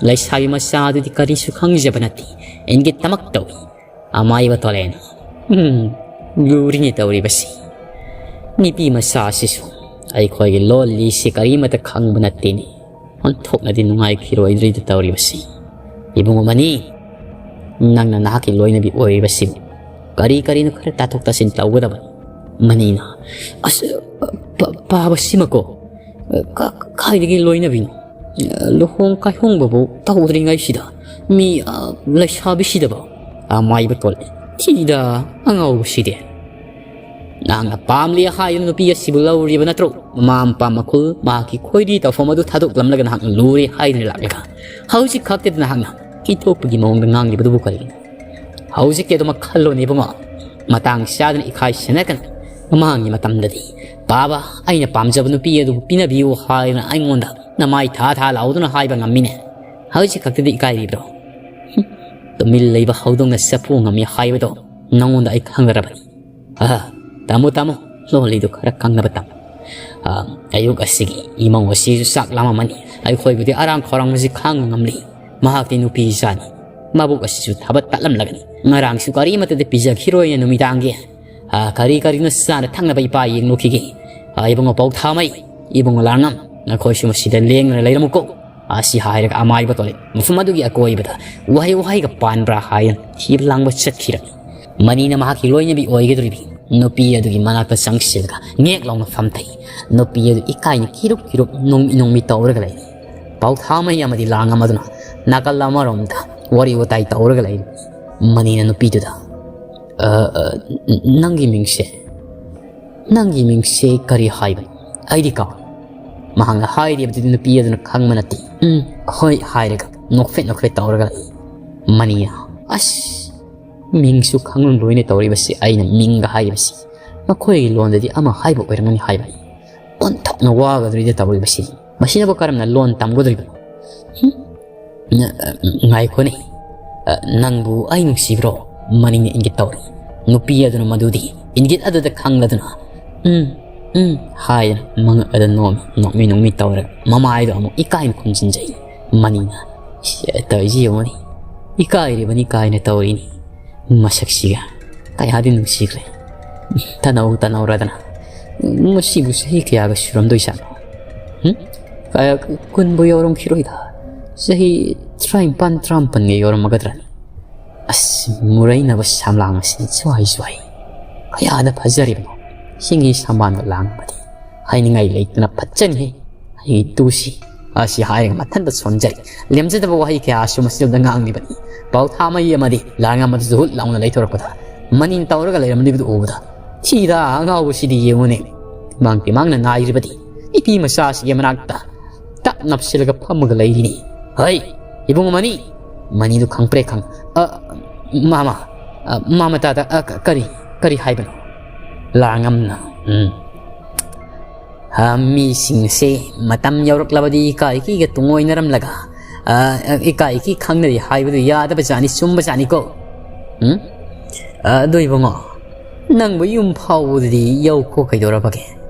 ꯂꯩꯁꯥꯕꯤ ꯃꯆꯥ ꯑꯗꯨꯗꯤ ꯀꯔꯤꯁꯨ ꯈꯪꯖꯕ ꯅꯠꯇꯦ꯫ ꯏꯪꯒꯤꯠꯇꯃꯛ ꯇꯧꯏ꯫ ꯑꯃꯥꯏꯕ ꯇꯣꯂꯦꯟ꯫ ꯎꯝ, ꯂꯨꯔꯤꯅꯤ ꯇꯧꯔꯤꯕꯁꯤ꯫ ꯅꯨꯄꯤ ꯃꯆꯥ ꯑꯁꯤꯁꯨ ꯑꯩꯈꯣꯏꯒꯤ ꯂꯣꯜ ꯂꯤꯁꯤ ꯀꯔꯤꯃꯠꯇ ꯈꯪꯕ ꯅꯠꯇꯦꯅꯦ꯫ ꯑꯣꯟꯊꯣꯛꯅꯗꯤ ꯅꯨꯡꯉꯥꯏꯈꯤꯔꯣꯏꯗ꯭ꯔꯤꯗ ꯇꯧꯔꯤꯕꯁꯤ꯫ ꯏꯕꯨꯡꯉꯣ ꯃꯅꯤ, ꯅꯪꯅ ꯅꯍꯥꯛꯀꯤ ꯂꯣꯏꯅꯕꯤ ꯑꯣꯏꯔꯤꯕꯁꯤꯕꯨ ꯀꯔꯤ ꯀꯔꯤꯅꯣ ꯈꯔ ꯇꯥꯊꯣꯛ ꯇꯥꯁꯤꯟ ꯇꯧꯒꯗꯕꯅꯤ꯫ ꯃꯅꯤꯅ, "ꯑꯁ, ꯄꯥ-, ꯄꯥꯕꯁꯤꯃꯀꯣ, ꯀ-, ꯀꯥꯏꯗꯒꯤ ꯂꯣꯏꯅꯕꯤꯅꯣ? ꯂꯨꯍꯣꯡ ꯀꯥꯏꯍꯣꯡꯕꯕꯨ ꯇꯧꯗ꯭ꯔꯤꯉꯩꯁꯤꯗ ꯃꯤ, ꯑ, ꯂꯩꯁꯥꯕꯤꯁꯤꯗꯕ ꯑꯃꯥꯏꯕ ꯇꯣꯜꯂꯦ꯫ ꯊꯤꯗ ꯑꯉꯥꯎꯕꯁꯤꯗꯤ꯫ ꯅꯍꯥꯛꯅ ꯄꯥꯝꯂꯤ ꯍꯥꯏꯗꯨꯅ ꯅꯨꯄꯤ ꯑꯁꯤꯕꯨ ꯂꯧꯔꯤꯕ ꯅꯠꯇ꯭ꯔꯣ? ꯃꯃꯥ ꯃꯄꯥ ꯃꯈꯨꯜ ꯃꯍꯥꯛꯀꯤ ꯈꯣꯏꯔꯤ ꯇꯧꯐꯝ ꯑꯗꯨ ꯊꯥꯗꯣꯛꯂꯝꯂꯒ ꯅꯍꯥꯛꯅ ꯂꯨꯔꯦ ꯍꯥꯏꯗꯨꯅ ꯂꯥꯛꯂꯒ ꯍꯧꯖꯤꯛ ꯈꯛꯇꯗ ꯅꯍꯥꯛꯅ ꯀꯤꯊꯣꯛꯄꯒꯤ ꯃꯑꯣꯡꯗ ꯉꯥꯡꯂꯤꯕꯗꯨꯕꯨ ꯀꯔꯤꯒꯤꯅꯣ? ꯍꯧꯖꯤꯛꯀꯤ ꯑꯗꯨꯃꯛ ꯈꯜꯂꯣꯅꯦ ꯏꯕꯨꯡꯉꯣ꯫ ꯃꯇꯥꯡ ꯆꯥꯗꯅ ꯏꯈꯥꯏ ꯁꯦꯟꯅꯔꯛꯀꯅꯨ꯫ ꯃꯃꯥꯡꯒꯤ ꯃꯇꯝꯗꯗꯤ, "ꯄꯥꯕ, ꯑꯩꯅ ꯄꯥꯝꯖꯕ ꯅꯨꯄꯤ ꯑꯗꯨꯕꯨ ꯄꯤꯅꯕꯤꯌꯨ" ꯍꯥꯏꯗꯅ ꯑꯩꯉꯣꯟꯗ ꯅꯃꯥꯏ ꯊꯥ ꯊꯥ ꯂꯥꯎꯗꯨꯅ ꯍꯥꯏꯕ ꯉꯝꯃꯤꯅꯦ꯫ ꯍꯧꯖꯤꯛ ꯈꯛꯇꯗꯤ ꯏꯀꯥꯏꯔꯤꯕ꯭ꯔꯣ? ꯍꯨꯝ, ꯇꯨꯃꯤꯟ ꯂꯩꯕ ꯍꯧꯗꯣꯡꯅ ꯆꯐꯨ ꯉꯝꯃꯤ ꯍꯥꯏꯕꯗꯣ ꯅꯉꯣꯟꯗ ꯑꯩ ꯈꯪꯅꯔꯕꯅꯤ꯫ ꯑꯍ, ꯇꯥꯃꯣ, ꯇꯥꯃꯣ, ꯂꯣꯜꯂꯤꯗꯨ ꯈꯔ ꯀꯪꯅꯕ ꯇꯝꯃꯨ꯫ ꯑ, ꯑꯌꯨꯛ ꯑꯁꯤꯒꯤ ꯏꯃꯧ ꯑꯁꯤꯁꯨ ꯆꯥꯛ ꯂꯥꯝꯃꯝꯃꯅꯤ꯫ ꯑꯩꯈꯣꯏꯕꯨꯗꯤ ꯑꯔꯥꯡ ꯈꯧꯔꯥꯡꯕꯁꯤ ꯈꯥꯡꯕ ꯉꯝꯂꯤ꯫ ꯃꯍꯥꯛꯇꯤ ꯅꯨꯄꯤ ꯏꯆꯥꯅꯤ꯫ ꯃꯕꯨꯛ ꯑꯁꯤꯁꯨ ꯊꯥꯕ ꯇꯠꯂꯝꯂꯒꯅꯤ꯫ ꯉꯔꯥꯡꯁꯨ ꯀꯔꯤꯃꯠꯇꯗꯤ ꯄꯤꯖꯈꯤꯔꯣꯏꯅꯦ ꯅꯨꯃꯤꯗꯥꯡꯒꯤ꯫ ꯑ, ꯀꯔꯤ ꯀꯔꯤꯅꯣ ꯆꯥꯅ ꯊꯛꯅꯕ ꯏꯄꯥ ꯌꯦꯡꯂꯨꯈꯤꯒꯦ꯫ ꯑ, ꯏꯕꯨꯡꯉꯣ ꯄꯥꯎꯊꯥꯃꯩ, ꯏꯕꯨꯡꯉꯣ ꯂꯥꯡꯉꯝ, ꯅꯈꯣꯏꯁꯨ ꯃꯁꯤꯗ ꯂꯦꯡꯗꯅ ꯂꯩꯔꯝꯃꯨꯀꯣ꯫ ꯑꯁꯤ ꯍꯥꯏꯔꯒ ꯑꯃꯥꯏꯕ ꯇꯣꯂꯦ ꯃꯐꯝ ꯑꯗꯨꯒꯤ ꯑꯀꯣꯏꯕꯗ ꯋꯥꯍꯩ ꯋꯥꯍꯩꯒ ꯄꯥꯟꯕ꯭ꯔꯥ ꯍꯥꯏꯅ ꯊꯤꯕ ꯂꯥꯡꯕ ꯆꯠꯈꯤꯔꯝꯃꯤ꯫ ꯃꯅꯤꯅ ꯃꯍꯥꯛꯀꯤ ꯂꯣꯏꯅꯕꯤ ꯑꯣꯏꯒꯗꯧꯔꯤꯕꯤ ꯅꯨꯄꯤ ꯑꯗꯨꯒꯤ ꯃꯅꯥꯛꯇ ꯆꯪꯁꯤꯜꯂꯒ ꯉꯦꯛ ꯂꯥꯎꯅ ꯐꯝꯊꯩ꯫ ꯅꯨꯄꯤ ꯑꯗꯨ ꯏꯀꯥꯏꯅ ꯀꯤꯔꯨꯞ ꯀꯤꯔꯨꯞ ꯅꯣꯡꯃꯤ ꯅꯣꯡꯃꯤ ꯇꯧꯔꯒ ꯂꯩ꯫ ꯄꯥꯎꯊꯥꯃꯩ ꯑꯃꯗꯤ ꯂꯥꯡꯉꯝ ꯑꯗꯨꯅ ꯅꯥꯀꯜ ꯑꯃꯔꯣꯝꯗ ꯋꯥꯔꯤ ꯋꯥꯇꯥꯏ ꯇꯧꯔꯒ ꯂꯩ꯫ ꯃꯅꯤꯅ ꯅꯨꯄꯤꯗꯨꯗ, "ꯑ, ꯑ, ꯅꯪꯒꯤ ꯃꯤꯡꯁꯦ, ꯅꯪꯒꯤ ꯃꯤꯡꯁꯦ ꯀꯔꯤ ꯍꯥꯏꯕꯅꯣ? ꯑꯩꯗꯤ ꯀꯥꯎ"꯫ ꯃꯍꯥꯛꯅ ꯍꯥꯏꯔꯤꯕꯗꯨꯗꯤ ꯅꯨꯄꯤ ꯑꯗꯨꯅ ꯈꯪꯕ ꯅꯠꯇꯦ꯫ "ꯎꯝ, ꯍꯣꯏ" ꯍꯥꯏꯔꯒ ꯅꯣꯛꯐꯦꯠ ꯅꯣꯛꯐꯦꯠ ꯇꯧꯔꯒ ꯂꯩ꯫ ꯃꯅꯤꯅ, "ꯑꯁ, ꯃꯤꯡꯁꯨ ꯈꯪꯂꯝꯂꯣꯏꯅꯦ ꯇꯧꯔꯤꯕꯁꯤ, ꯑꯩꯅ ꯃꯤꯡꯒ ꯍꯥꯏꯔꯤꯕꯁꯤ꯫ ꯃꯈꯣꯏꯒꯤ ꯂꯣꯟꯗꯗꯤ ꯑꯃ ꯍꯥꯏꯕ ꯑꯣꯏꯔꯝꯒꯅꯤ ꯍꯥꯏꯕꯅꯤ꯫ ꯑꯣꯟꯊꯣꯛꯅ ꯋꯥꯒꯗꯧꯔꯤꯗ ꯇꯧꯔꯤꯕꯁꯤ꯫ ꯃꯁꯤꯅꯕꯨ ꯀꯔꯝꯅ ꯂꯣꯟ ꯇꯝꯒꯗꯧꯔꯤꯕꯅꯣ? ꯍꯨꯝ? ꯅ-, ꯉꯥꯏꯈꯣꯅꯦ꯫ ꯑ, ꯅꯪꯕꯨ ꯑꯩ ꯅꯨꯡꯁꯤꯕ꯭ꯔꯣ?" ꯃꯅꯤꯡꯅ ꯏꯪꯒꯤꯠ ꯇꯧꯔꯤ꯫ ꯅꯨꯄꯤ ꯑꯗꯨꯅ ꯃꯗꯨꯗꯤ ꯏꯪꯒꯤꯠ ꯑꯗꯨꯗ ꯈꯪꯂꯗꯨꯅ, "ꯎꯝ, ꯎꯝ" ꯍꯥꯏꯗꯅ ꯃꯉꯛ ꯑꯗꯨ ꯅꯣꯝꯃꯤ, ꯅꯣꯛꯃꯤ ꯅꯣꯛꯃꯤ ꯇꯧꯔꯒ ꯃꯃꯥꯏꯗꯣ ꯑꯃꯨꯛ ꯏꯀꯥꯏꯅ ꯈꯨꯝꯖꯤꯟꯖꯩ꯫ ꯃꯅꯤꯅ, "ꯏꯁ, ꯇꯧꯔꯤꯁꯤ ꯌꯦꯡꯉꯨꯅꯦ, ꯏꯀꯥꯏꯔꯤꯕꯅꯤ ꯀꯥꯏꯅ ꯇꯧꯔꯤꯅꯤ꯫ ꯃꯁꯛꯁꯤꯒ ꯀꯌꯥꯗꯤ ꯅꯨꯡꯁꯤꯈ꯭ꯔꯦ꯫ ꯇꯅꯧ ꯇꯅꯧꯔꯗꯅ꯫ ꯃꯁꯤꯕꯨ ꯆꯍꯤ ꯀꯌꯥꯒ ꯁꯨꯔꯝꯗꯣꯏꯖꯥꯠꯅꯣ? ꯍꯨꯝ? ꯀꯌꯥ, ꯀꯨꯟꯕꯨ ꯌꯧꯔꯝꯈꯤꯔꯣꯏꯗ꯫ ꯆꯍꯤ ꯇꯔꯥꯅꯤꯄꯥꯟ, ꯇꯔꯥꯃꯥꯄꯟꯒ ꯌꯧꯔꯝꯃꯒꯗ꯭ꯔꯅꯤ꯫ ꯑꯁ, ꯃꯨꯔꯩꯅꯕ ꯁꯝꯂꯥꯡ ꯑꯁꯤ ꯖ꯭ꯋꯥꯏ ꯖ꯭ꯋꯥꯏ꯫ ꯀꯌꯥꯗ ꯐꯖꯔꯤꯕꯅꯣ꯫ ꯁꯤꯡꯒꯤ ꯁꯝꯕꯥꯟꯗ ꯂꯥꯡꯕꯗꯤ ꯍꯥꯏꯅꯤꯡꯉꯥꯏ ꯂꯩꯇꯅ ꯐꯠꯆꯟꯈꯤ꯫ ꯑꯩꯒꯤ ꯇꯨꯁꯤ" ꯑꯁꯤ ꯍꯥꯏꯔꯒ ꯃꯊꯟꯇ ꯁꯣꯟꯖꯩ꯫ ꯂꯦꯝꯖꯗꯕ ꯋꯥꯍꯩ ꯀꯌꯥꯁꯨ ꯃꯁꯤꯗ ꯉꯥꯡꯂꯤꯕꯅꯤ꯫ ꯄꯥꯎꯊꯥꯃꯩ ꯑꯃꯗꯤ ꯂꯥꯡ ꯑꯃꯗꯨꯁꯨ ꯍꯨꯠ ꯂꯥꯎꯅ ꯂꯩꯊꯣꯔꯛꯄꯗ ꯃꯅꯤꯟ ꯇꯧꯔꯒ ꯂꯩꯔꯝꯂꯤꯕꯗꯨ ꯎꯕꯗ, "ꯊꯤꯗ ꯑꯉꯥꯎꯕꯁꯤꯗꯤ ꯌꯦꯡꯉꯨꯅꯦ꯫ ꯃꯥꯡ ꯇꯤꯃꯥꯡꯅ ꯅꯥꯏꯔꯤꯕꯗꯤ ꯅꯨꯄꯤ ꯃꯆꯥꯁꯤꯒꯤ ꯃꯅꯥꯛꯇ ꯇꯞ ꯅꯞꯁꯤꯜꯂꯒ ꯐꯝꯃꯒ ꯂꯩꯔꯤꯅꯤ꯫ ꯍꯩ, ꯏꯕꯨꯡ ꯃꯅꯤ!" ꯃꯅꯤꯗꯨ ꯈꯪꯄ꯭ꯔꯦꯛ ꯈꯪ-, "ꯑ, ꯃꯥꯃ, ꯑ, ꯃꯥꯃ ꯇꯥꯗ, ꯑ, ꯀ-, ꯀꯔꯤ, ꯀꯔꯤ ꯍꯥꯏꯕꯅꯣ?" ꯂꯥꯡꯉꯝꯅ, ꯎꯝ꯫ ꯑ, ꯃꯤꯁꯤꯡꯁꯦ ꯃꯇꯝ ꯌꯧꯔꯛꯂꯕꯗꯤ ꯏꯀꯥꯏ ꯏꯀꯤꯒ ꯇꯨꯡꯑꯣꯏꯅꯔꯝꯂꯒ, ꯑ, ꯏꯀꯥꯏ ꯏꯀꯤ ꯈꯪꯅꯔꯤ ꯍꯥꯏꯕꯗꯨ ꯌꯥꯗꯕ ꯖꯥꯠꯅꯤ, ꯆꯨꯝꯕ ꯖꯥꯠꯅꯤꯀꯣ꯫ ꯎꯝ? ꯑ, ꯑꯗꯨ ꯏꯕꯨꯡꯉꯣ, ꯅꯪꯕꯨ ꯌꯨꯝ ꯐꯥꯎꯕꯗꯗꯤ ꯌꯧꯈꯣ ꯀꯩꯗꯧꯔꯕꯒꯦ?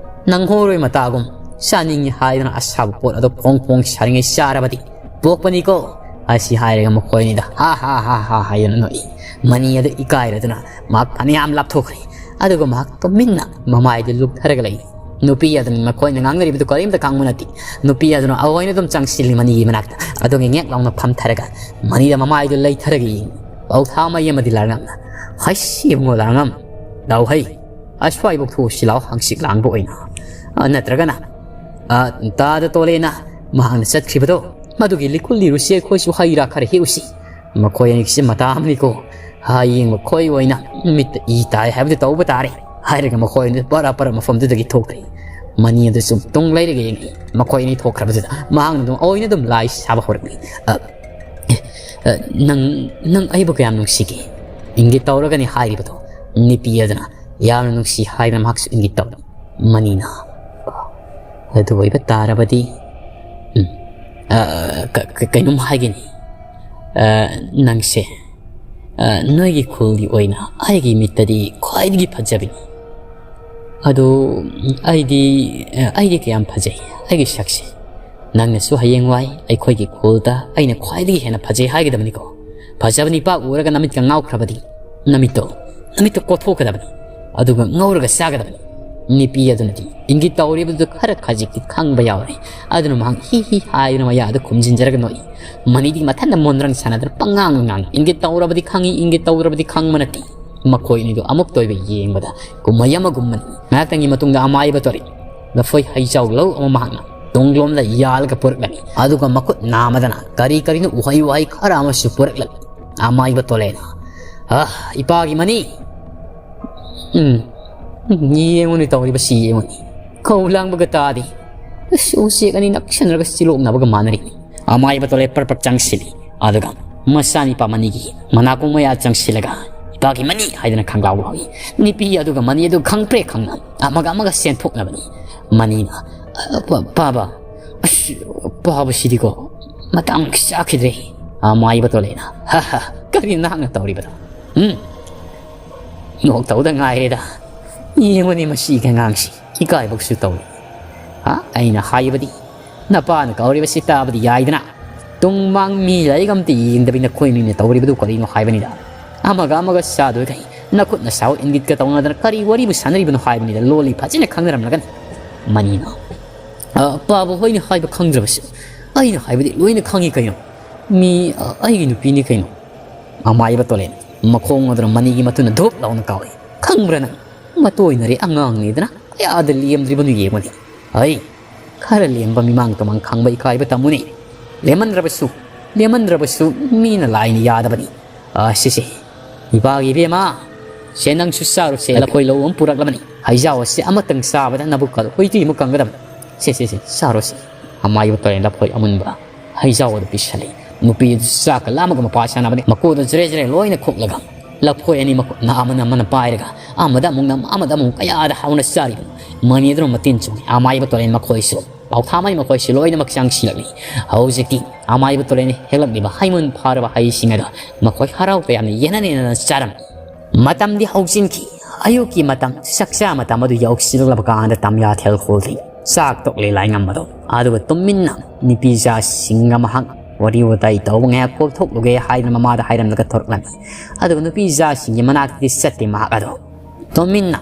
ꯅꯪ ꯍꯣꯔꯣꯏ ꯃꯇꯥꯒꯨꯝ ꯆꯥꯅꯤꯡꯉꯤ ꯍꯥꯏꯗꯅ ꯑꯁꯥꯕ ꯄꯣꯠ ꯑꯗꯨ ꯐꯣꯡ ꯐꯣꯡ ꯁꯥꯔꯤꯉꯩ ꯆꯥꯔꯕꯗꯤ ꯄꯣꯛꯄꯅꯤꯀꯣ꯫ ꯑꯁꯤ ꯍꯥꯏꯔꯒ ꯃꯈꯣꯏ ꯑꯅꯤꯗ ꯍꯥ ꯍꯥ ꯍꯥ ꯍꯥ ꯍꯥꯏꯗꯨꯅ ꯅꯣꯛꯏ꯫ ꯃꯅꯤ ꯑꯗꯨ ꯏꯀꯥꯏꯔꯗꯨꯅ ꯃꯍꯥꯛ ꯐꯅꯌꯥꯝ ꯂꯥꯞꯊꯣꯛꯈ꯭ꯔꯦ꯫ ꯑꯗꯨꯒ ꯃꯍꯥꯛ ꯇꯨꯃꯤꯟꯅ ꯃꯃꯥꯏꯗꯨ ꯂꯨꯞꯊꯔꯒ ꯂꯩ꯫ ꯅꯨꯄꯤ ꯑꯗꯨꯅ ꯃꯈꯣꯏꯅ ꯉꯥꯡꯅꯔꯤꯕꯗꯨ ꯀꯔꯤꯝꯇ ꯈꯪꯕ ꯅꯠꯇꯦ꯫ ꯅꯨꯄꯤ ꯑꯗꯨꯅ ꯑꯑꯣꯏꯅ ꯑꯗꯨꯝ ꯆꯪꯁꯤꯜꯂꯤ ꯃꯅꯤꯒꯤ ꯃꯅꯥꯛꯇ꯫ ꯑꯗꯨꯒ ꯉꯦꯛ ꯂꯥꯎꯅ ꯐꯝꯊꯔꯒ ꯃꯅꯤꯗ ꯃꯃꯥꯏꯗꯨ ꯂꯩꯊꯔꯒ ꯌꯦꯡꯉꯤ꯫ ꯄꯥꯎꯊꯥ ꯃꯩ ꯑꯃꯗꯤ ꯂꯥꯔꯉꯝꯅ, "ꯍꯩꯁ ꯏꯕꯨꯡꯉꯣ ꯂꯥꯔꯉꯝ, ꯂꯥꯎ ꯍꯩ, ꯑꯁ꯭ꯋꯥꯏꯕꯨꯛ ꯊꯣꯛꯎꯁꯤ ꯂꯥꯎ, ꯍꯪꯆꯤꯠ ꯂꯥꯡꯕ ꯑꯣꯏꯅ꯫ ꯑ, ꯅꯠꯇ꯭ꯔꯒꯅ, ꯑ, ꯇꯥꯗ ꯇꯣꯂꯦꯅ ꯃꯍꯥꯛꯅ ꯆꯠꯈ꯭ꯔꯤꯕꯗꯣ, ꯃꯗꯨꯒꯤ ꯂꯤꯀꯨꯜ ꯂꯤꯔꯨꯁꯤ, ꯑꯩꯈꯣꯏꯁꯨ ꯍꯩ ꯔꯥ ꯈꯔ ꯍꯦꯛꯎꯁꯤ꯫ ꯃꯈꯣꯏ ꯑꯅꯤꯁꯤ ꯃꯇꯥ ꯑꯃꯅꯤꯀꯣ, ꯍꯌꯦꯡ ꯃꯈꯣꯏ ꯑꯣꯏꯅ ꯃꯤꯠꯇ ꯏ ꯇꯥꯏ ꯍꯥꯏꯕꯗꯨ ꯇꯧꯕ ꯇꯥꯔꯦ," ꯍꯥꯏꯔꯒ ꯃꯈꯣꯏ ꯑꯅꯤ ꯄꯔꯥ ꯄꯔꯥ ꯃꯐꯝꯗꯨꯗꯒꯤ ꯊꯣꯛꯈ꯭ꯔꯦ꯫ ꯃꯅꯤ ꯑꯗꯨꯁꯨ ꯇꯨꯡ ꯂꯩꯔꯒ ꯌꯦꯡꯉꯤ꯫ ꯃꯈꯣꯏ ꯑꯅꯤ ꯊꯣꯛꯈ꯭ꯔꯕꯗꯨꯗ ꯃꯍꯥꯛꯅ ꯑꯗꯨꯝ ꯑꯣꯏꯅ ꯑꯗꯨꯝ ꯂꯥꯏ ꯁꯥꯕ ꯍꯧꯔꯛꯂꯤ꯫ "ꯑ, ꯑ, ꯅꯪ, ꯅꯪ ꯑꯩꯕꯨ ꯀꯌꯥꯝ ꯅꯨꯡꯁꯤꯒꯦ?" ꯏꯪꯒꯤꯠ ꯇꯧꯔꯒꯅꯤ ꯍꯥꯏꯔꯤꯕꯗꯣ꯫ ꯅꯨꯄꯤ ꯑꯗꯨꯅ ꯌꯥꯝꯅ ꯅꯨꯡꯁꯤ ꯍꯥꯏꯗꯅ ꯃꯍꯥꯛꯁꯨ ꯏꯪꯒꯤꯠ ꯇꯧꯔꯤ꯫ ꯃꯅꯤꯅ, "ꯑꯗꯨ ꯑꯣꯏꯕ ꯇꯥꯔꯕꯗꯤ, ꯎꯝ, ꯑ, ꯀ-, ꯀ-, ꯀꯩꯅꯣꯝ ꯍꯥꯏꯒꯅꯤ꯫ ꯑ, ꯅꯪꯁꯦ, ꯑ, ꯅꯣꯏꯒꯤ ꯈꯨꯜꯒꯤ ꯑꯣꯏꯅ ꯑꯩꯒꯤ ꯃꯤꯠꯇꯗꯤ ꯈ꯭ꯋꯥꯏꯗꯒꯤ ꯐꯖꯕꯤꯅꯤ꯫ ꯑꯗꯨ ꯑꯩꯗꯤ, ꯑ, ꯑꯩꯗꯤ ꯀꯌꯥꯝ ꯐꯖꯩ, ꯑꯩꯒꯤ ꯁꯛꯁꯦ? ꯅꯪꯅꯁꯨ ꯍꯌꯦꯡꯋꯥꯏ ꯑꯩꯈꯣꯏꯒꯤ ꯈꯨꯜꯗ ꯑꯩꯅ ꯈ꯭ꯋꯥꯏꯗꯒꯤ ꯍꯦꯟꯅ ꯐꯖꯩ ꯍꯥꯏꯒꯗꯕꯅꯤꯀꯣ꯫ ꯐꯖꯕ ꯅꯤꯄꯥ ꯎꯔꯒ ꯅꯃꯤꯠꯀ ꯉꯥꯎꯈ꯭ꯔꯕꯗꯤ, ꯅꯃꯤꯠꯇꯣ, ꯅꯃꯤꯠꯇꯣ ꯀꯣꯠꯊꯣꯛꯀꯗꯕꯅꯤ, ꯑꯗꯨꯒ ꯉꯧꯔꯒ ꯆꯥꯒꯗꯕꯅꯤ꯫" ꯅꯨꯄꯤ ꯑꯗꯨꯅꯗꯤ ꯏꯪꯒꯤꯠ ꯇꯧꯔꯤꯕꯗꯨ ꯈꯔ ꯈꯖꯤꯛꯇꯤ ꯈꯪꯕ ꯌꯥꯎꯔꯦ꯫ ꯑꯗꯨꯅ ꯃꯍꯥꯛ ꯍꯤ ꯍꯤ ꯍꯥꯏꯗꯨꯅ ꯃꯌꯥꯗ ꯈꯨꯝꯖꯤꯟꯖꯔꯒ ꯅꯣꯛꯏ꯫ ꯃꯅꯤꯗꯤ ꯃꯊꯟꯗ ꯃꯣꯟꯗ꯭ꯔꯪ ꯁꯥꯟꯅꯗꯅ ꯄꯉꯥꯡ ꯉꯥꯡꯏ꯫ ꯏꯪꯒꯤꯠ ꯇꯧꯔꯕꯗꯤ ꯈꯪꯏ, ꯏꯪꯒꯤꯠ ꯇꯧꯗ꯭ꯔꯕꯗꯤ ꯈꯪꯕ ꯅꯠꯇꯦ꯫ ꯃꯈꯣꯏ ꯑꯅꯤꯗꯨ ꯑꯃꯨꯛꯇ ꯑꯣꯏꯕ ꯌꯦꯡꯕꯗ ꯀꯨꯝꯍꯩ ꯑꯃꯒꯨꯝꯕꯅꯤ꯫ ꯉꯥꯏꯍꯥꯛꯇꯪꯒꯤ ꯃꯇꯨꯡꯗ ꯑꯃꯥꯏꯕ ꯇꯣꯔꯤ ꯂꯐꯣꯏ ꯍꯩꯖꯥꯎ ꯂꯧ ꯑꯃ ꯃꯍꯥꯛꯅ ꯇꯨꯡꯂꯣꯝꯗ ꯌꯥꯜꯂꯒ ꯄꯨꯔꯛꯂꯅꯤ꯫ ꯑꯗꯨꯒ ꯃꯈꯨꯠ ꯅꯥꯝꯃꯗꯅ ꯀꯔꯤ ꯀꯔꯤꯅꯣ ꯎꯍꯩ ꯋꯥꯍꯩ ꯈꯔ ꯑꯃꯁꯨ ꯄꯨꯔꯛꯂꯅꯤ꯫ ꯑꯃꯥꯏꯕ ꯇꯣꯂꯦꯅ, "ꯑ, ꯏꯄꯥꯒꯤ ꯃꯅꯤ꯫ ꯎꯝ, ꯌꯦꯡꯉꯨꯅꯦ ꯇꯧꯔꯤꯕꯁꯤ, ꯌꯦꯡꯉꯨꯅꯦ꯫ ꯈꯧ ꯂꯥꯡꯕꯒ ꯇꯥꯗꯦ꯫ ꯑꯁ, ꯎꯆꯦꯛ ꯑꯅꯤ ꯅꯛꯁꯟꯅꯔꯒ ꯆꯤꯂꯣꯛꯅꯕꯒ ꯃꯥꯟꯅꯔꯤ꯫" ꯑꯃꯥꯏꯕ ꯇꯣꯂꯦ ꯄꯔ ꯄꯔ ꯆꯪꯁꯤꯜꯂꯤ꯫ ꯑꯗꯨꯒ ꯃꯆꯥꯅꯤꯄꯥ ꯃꯅꯤꯒꯤ ꯃꯅꯥꯀꯣꯡ ꯃꯌꯥ ꯆꯪꯁꯤꯜꯂꯒ, "ꯏꯄꯥꯒꯤ ꯃꯅꯤ" ꯍꯥꯏꯗꯅ ꯈꯪꯒ꯭ꯔꯥꯎ ꯂꯥꯎꯏ꯫ ꯅꯨꯄꯤ ꯑꯗꯨꯒ ꯃꯅꯤ ꯑꯗꯨ ꯈꯪꯄ꯭ꯔꯦ ꯈꯪꯅ ꯑꯃꯒ ꯑꯃꯒ ꯆꯦꯟꯊꯣꯛꯅꯕꯅꯤ꯫ ꯃꯅꯤꯅ, "ꯑ, ꯄꯥ-, ꯄꯥꯕ, ꯑꯁ, ꯄꯥꯕꯁꯤꯗꯤꯀꯣ ꯃꯇꯥꯡ ꯆꯥꯈꯤꯗ꯭ꯔꯦ꯫" ꯑꯃꯥꯏꯕ ꯇꯣꯂꯦꯅ, "ꯍ ꯍ, ꯀꯔꯤ ꯅꯍꯥꯛꯅ ꯇꯧꯔꯤꯕꯗꯣ? ꯎꯝ? ꯅꯣꯛꯇꯧꯗ ꯉꯥꯏꯔꯦꯗ꯫ ꯌꯦꯡꯉꯨꯅꯦ ꯃꯁꯤꯒꯤ ꯑꯉꯥꯡꯁꯤ, ꯏꯀꯥꯏꯕꯒꯁꯨ ꯇꯧꯏ꯫ ꯍꯥ? ꯑꯩꯅ ꯍꯥꯏꯕꯗꯤ, ꯅꯄꯥꯅ ꯀꯧꯔꯤꯕꯁꯤ ꯇꯥꯕꯗꯤ ꯌꯥꯏꯗꯅ꯫ ꯇꯨꯡ ꯃꯥꯡ ꯃꯤ ꯂꯥꯏꯔꯤꯛ ꯑꯝꯇ ꯌꯦꯡꯗꯕꯤ ꯅꯈꯣꯏ ꯃꯤꯅ ꯇꯧꯔꯤꯕꯗꯨ ꯀꯔꯤꯅꯣ ꯍꯥꯏꯕꯅꯤꯗ꯫ ꯑꯃꯒ ꯑꯃꯒ ꯆꯥꯗꯣꯏꯈꯩ ꯅꯈꯨꯠ ꯅꯁꯥ ꯏꯪꯒꯤꯠꯀ ꯇꯧꯅꯗꯅ ꯀꯔꯤ ꯋꯥꯔꯤꯕꯨ ꯁꯥꯟꯅꯔꯤꯕꯅꯣ ꯍꯥꯏꯕꯅꯤꯗ, ꯂꯣꯜꯂꯤ ꯐꯖꯅ ꯈꯪꯅꯔꯝꯂꯒꯅꯤ꯫ ꯃꯅꯤꯅ, "ꯑ, ꯄꯥꯕ ꯍꯣꯏꯅ ꯍꯥꯏꯕ ꯈꯪꯗ꯭ꯔꯕꯁꯨ ꯑꯩꯅ ꯍꯥꯏꯕꯗꯤ ꯂꯣꯏꯅ ꯈꯪꯉꯤ ꯀꯩꯅꯣ꯫ ꯃꯤ, ꯑ, ꯑꯩꯒꯤ ꯅꯨꯄꯤꯅꯤ ꯀꯩꯅꯣ꯫" ꯑꯃꯥꯏꯕ ꯇꯣꯂꯦꯟ ꯃꯈꯣꯡ ꯑꯗꯨꯅ ꯃꯅꯤꯒꯤ ꯃꯇꯨꯅ ꯙꯨꯞ ꯂꯥꯎꯅ ꯀꯥꯎꯏ꯫ "ꯈꯪꯕ꯭ꯔꯥ ꯅꯪ? ꯃꯇꯣꯏꯅꯔꯦ ꯑꯉꯥꯡꯅꯤꯗꯅ ꯀꯌꯥꯗ ꯂꯦꯝꯗ꯭ꯔꯤꯕꯅꯣ ꯌꯦꯡꯉꯨꯅꯦ꯫ ꯑꯩ ꯈꯔ ꯂꯦꯝꯕ ꯃꯤꯃꯥꯡ ꯇꯨꯃꯥꯡ ꯈꯪꯕ ꯏꯀꯥꯏꯕ ꯇꯝꯃꯨꯅꯦ꯫ ꯂꯦꯝꯃꯟꯗ꯭ꯔꯕꯁꯨ, ꯂꯦꯝꯃꯟꯗ꯭ꯔꯕꯁꯨ ꯃꯤꯅ ꯂꯥꯏꯅ ꯌꯥꯗꯕꯅꯤ꯫ ꯑ, ꯁꯤꯁꯦ, ꯏꯄꯥꯒꯤ ꯏꯕꯦꯝꯃ, ꯁꯦ ꯅꯪꯁꯨ ꯆꯥꯔꯨꯁꯦ, ꯂꯐꯣꯏ ꯂꯧ ꯑꯃ ꯄꯨꯔꯛꯂꯕꯅꯤ꯫ ꯍꯩꯖꯥꯎ ꯑꯁꯤ ꯑꯃꯇꯪ ꯆꯥꯕꯗ ꯅꯕꯨꯛ ꯀꯗꯣ ꯍꯨꯏꯇꯨ ꯑꯃꯨꯛ ꯀꯪꯒꯗꯕꯅꯤ꯫ ꯁꯦ, ꯁꯦ, ꯁꯦ, ꯆꯥꯔꯨꯁꯦ꯫" ꯑꯃꯥꯏꯕ ꯇꯣꯂꯦꯟ ꯂꯐꯣꯏ ꯑꯃꯨꯟꯕ ꯍꯩꯖꯥꯎ ꯑꯗꯨ ꯄꯤꯁꯜꯂꯤ꯫ ꯅꯨꯄꯤ ꯑꯗꯨ ꯆꯥꯛꯀ ꯂꯥꯝꯃꯒ ꯃꯄꯥ ꯁꯥꯟꯅꯕꯅꯤ꯫ ꯃꯀꯣꯛꯗ ꯖ꯭ꯔꯦ ꯖ꯭ꯔꯦ ꯂꯣꯏꯅ ꯈꯣꯛꯂꯒ ꯂꯐꯣꯏ ꯑꯅꯤꯃꯛ ꯈꯨꯠꯅ ꯑꯃꯅ ꯑꯃꯅ ꯄꯥꯏꯔꯒ ꯑꯃꯗ ꯑꯃꯨꯛ ꯅꯝ, ꯑꯃꯗ ꯑꯃꯨꯛ ꯀꯌꯥꯗ ꯍꯥꯎꯅ ꯆꯥꯔꯤꯕꯅꯤ꯫ ꯃꯅꯤ ꯑꯗꯨꯅ ꯃꯇꯤꯟ ꯆꯨꯝꯃꯤ꯫ ꯑꯃꯥꯏꯕ ꯇꯣꯂꯦꯟ ꯃꯈꯣꯏꯁꯨ, ꯄꯥꯎꯊꯥꯃꯩ ꯃꯈꯣꯏꯁꯨ ꯂꯣꯏꯅꯃꯛ ꯆꯪꯁꯤꯜꯂꯛꯂꯤ꯫ ꯍꯧꯖꯤꯛꯇꯤ ꯑꯃꯥꯏꯕ ꯇꯣꯂꯦꯟ ꯍꯦꯛꯂꯛꯂꯤꯕ ꯍꯩꯃꯨꯟ ꯐꯥꯔꯕ ꯍꯩꯁꯤꯡ ꯑꯗꯨ ꯃꯈꯣꯏ ꯍꯔꯥꯎ ꯇꯌꯥꯝꯅ ꯌꯦꯟꯅ ꯌꯦꯟꯅꯗꯨꯅ ꯆꯥꯔꯝꯃꯤ꯫ ꯃꯇꯝꯗꯤ ꯍꯧꯖꯤꯟꯈꯤ꯫ ꯑꯌꯨꯛꯀꯤ ꯃꯇꯝ, ꯆꯥꯛꯆꯥ ꯃꯇꯝ ꯑꯗꯨ ꯌꯧꯁꯤꯜꯂꯛꯂꯕ ꯀꯥꯟꯗ ꯇꯝꯌꯥ ꯊꯦꯜ ꯈꯣꯜꯂꯤ꯫ ꯆꯥꯛ ꯇꯣꯛꯂꯦ ꯂꯥꯏꯉꯝꯕꯗꯣ꯫ ꯑꯗꯨꯒ ꯇꯨꯃꯤꯟꯅ ꯅꯨꯄꯤꯖꯥꯁꯤꯡꯒ ꯃꯍꯥꯛ ꯋꯥꯔꯤ ꯋꯥꯇꯥꯏ ꯇꯧꯕ ꯉꯥꯏꯍꯥꯛ ꯀꯣꯏꯊꯣꯛꯂꯨꯒꯦ ꯍꯥꯏꯗꯅ ꯃꯃꯥꯗ ꯍꯥꯏꯔꯝꯂꯒ ꯊꯣꯔꯛꯂꯝꯃꯤ꯫ ꯑꯗꯨꯒ ꯅꯨꯄꯤꯖꯥꯁꯤꯡꯒꯤ ꯃꯅꯥꯛꯇꯗꯤ ꯆꯠꯇꯦ ꯃꯍꯥꯛ ꯑꯗꯣ꯫ ꯇꯨꯃꯤꯟꯅ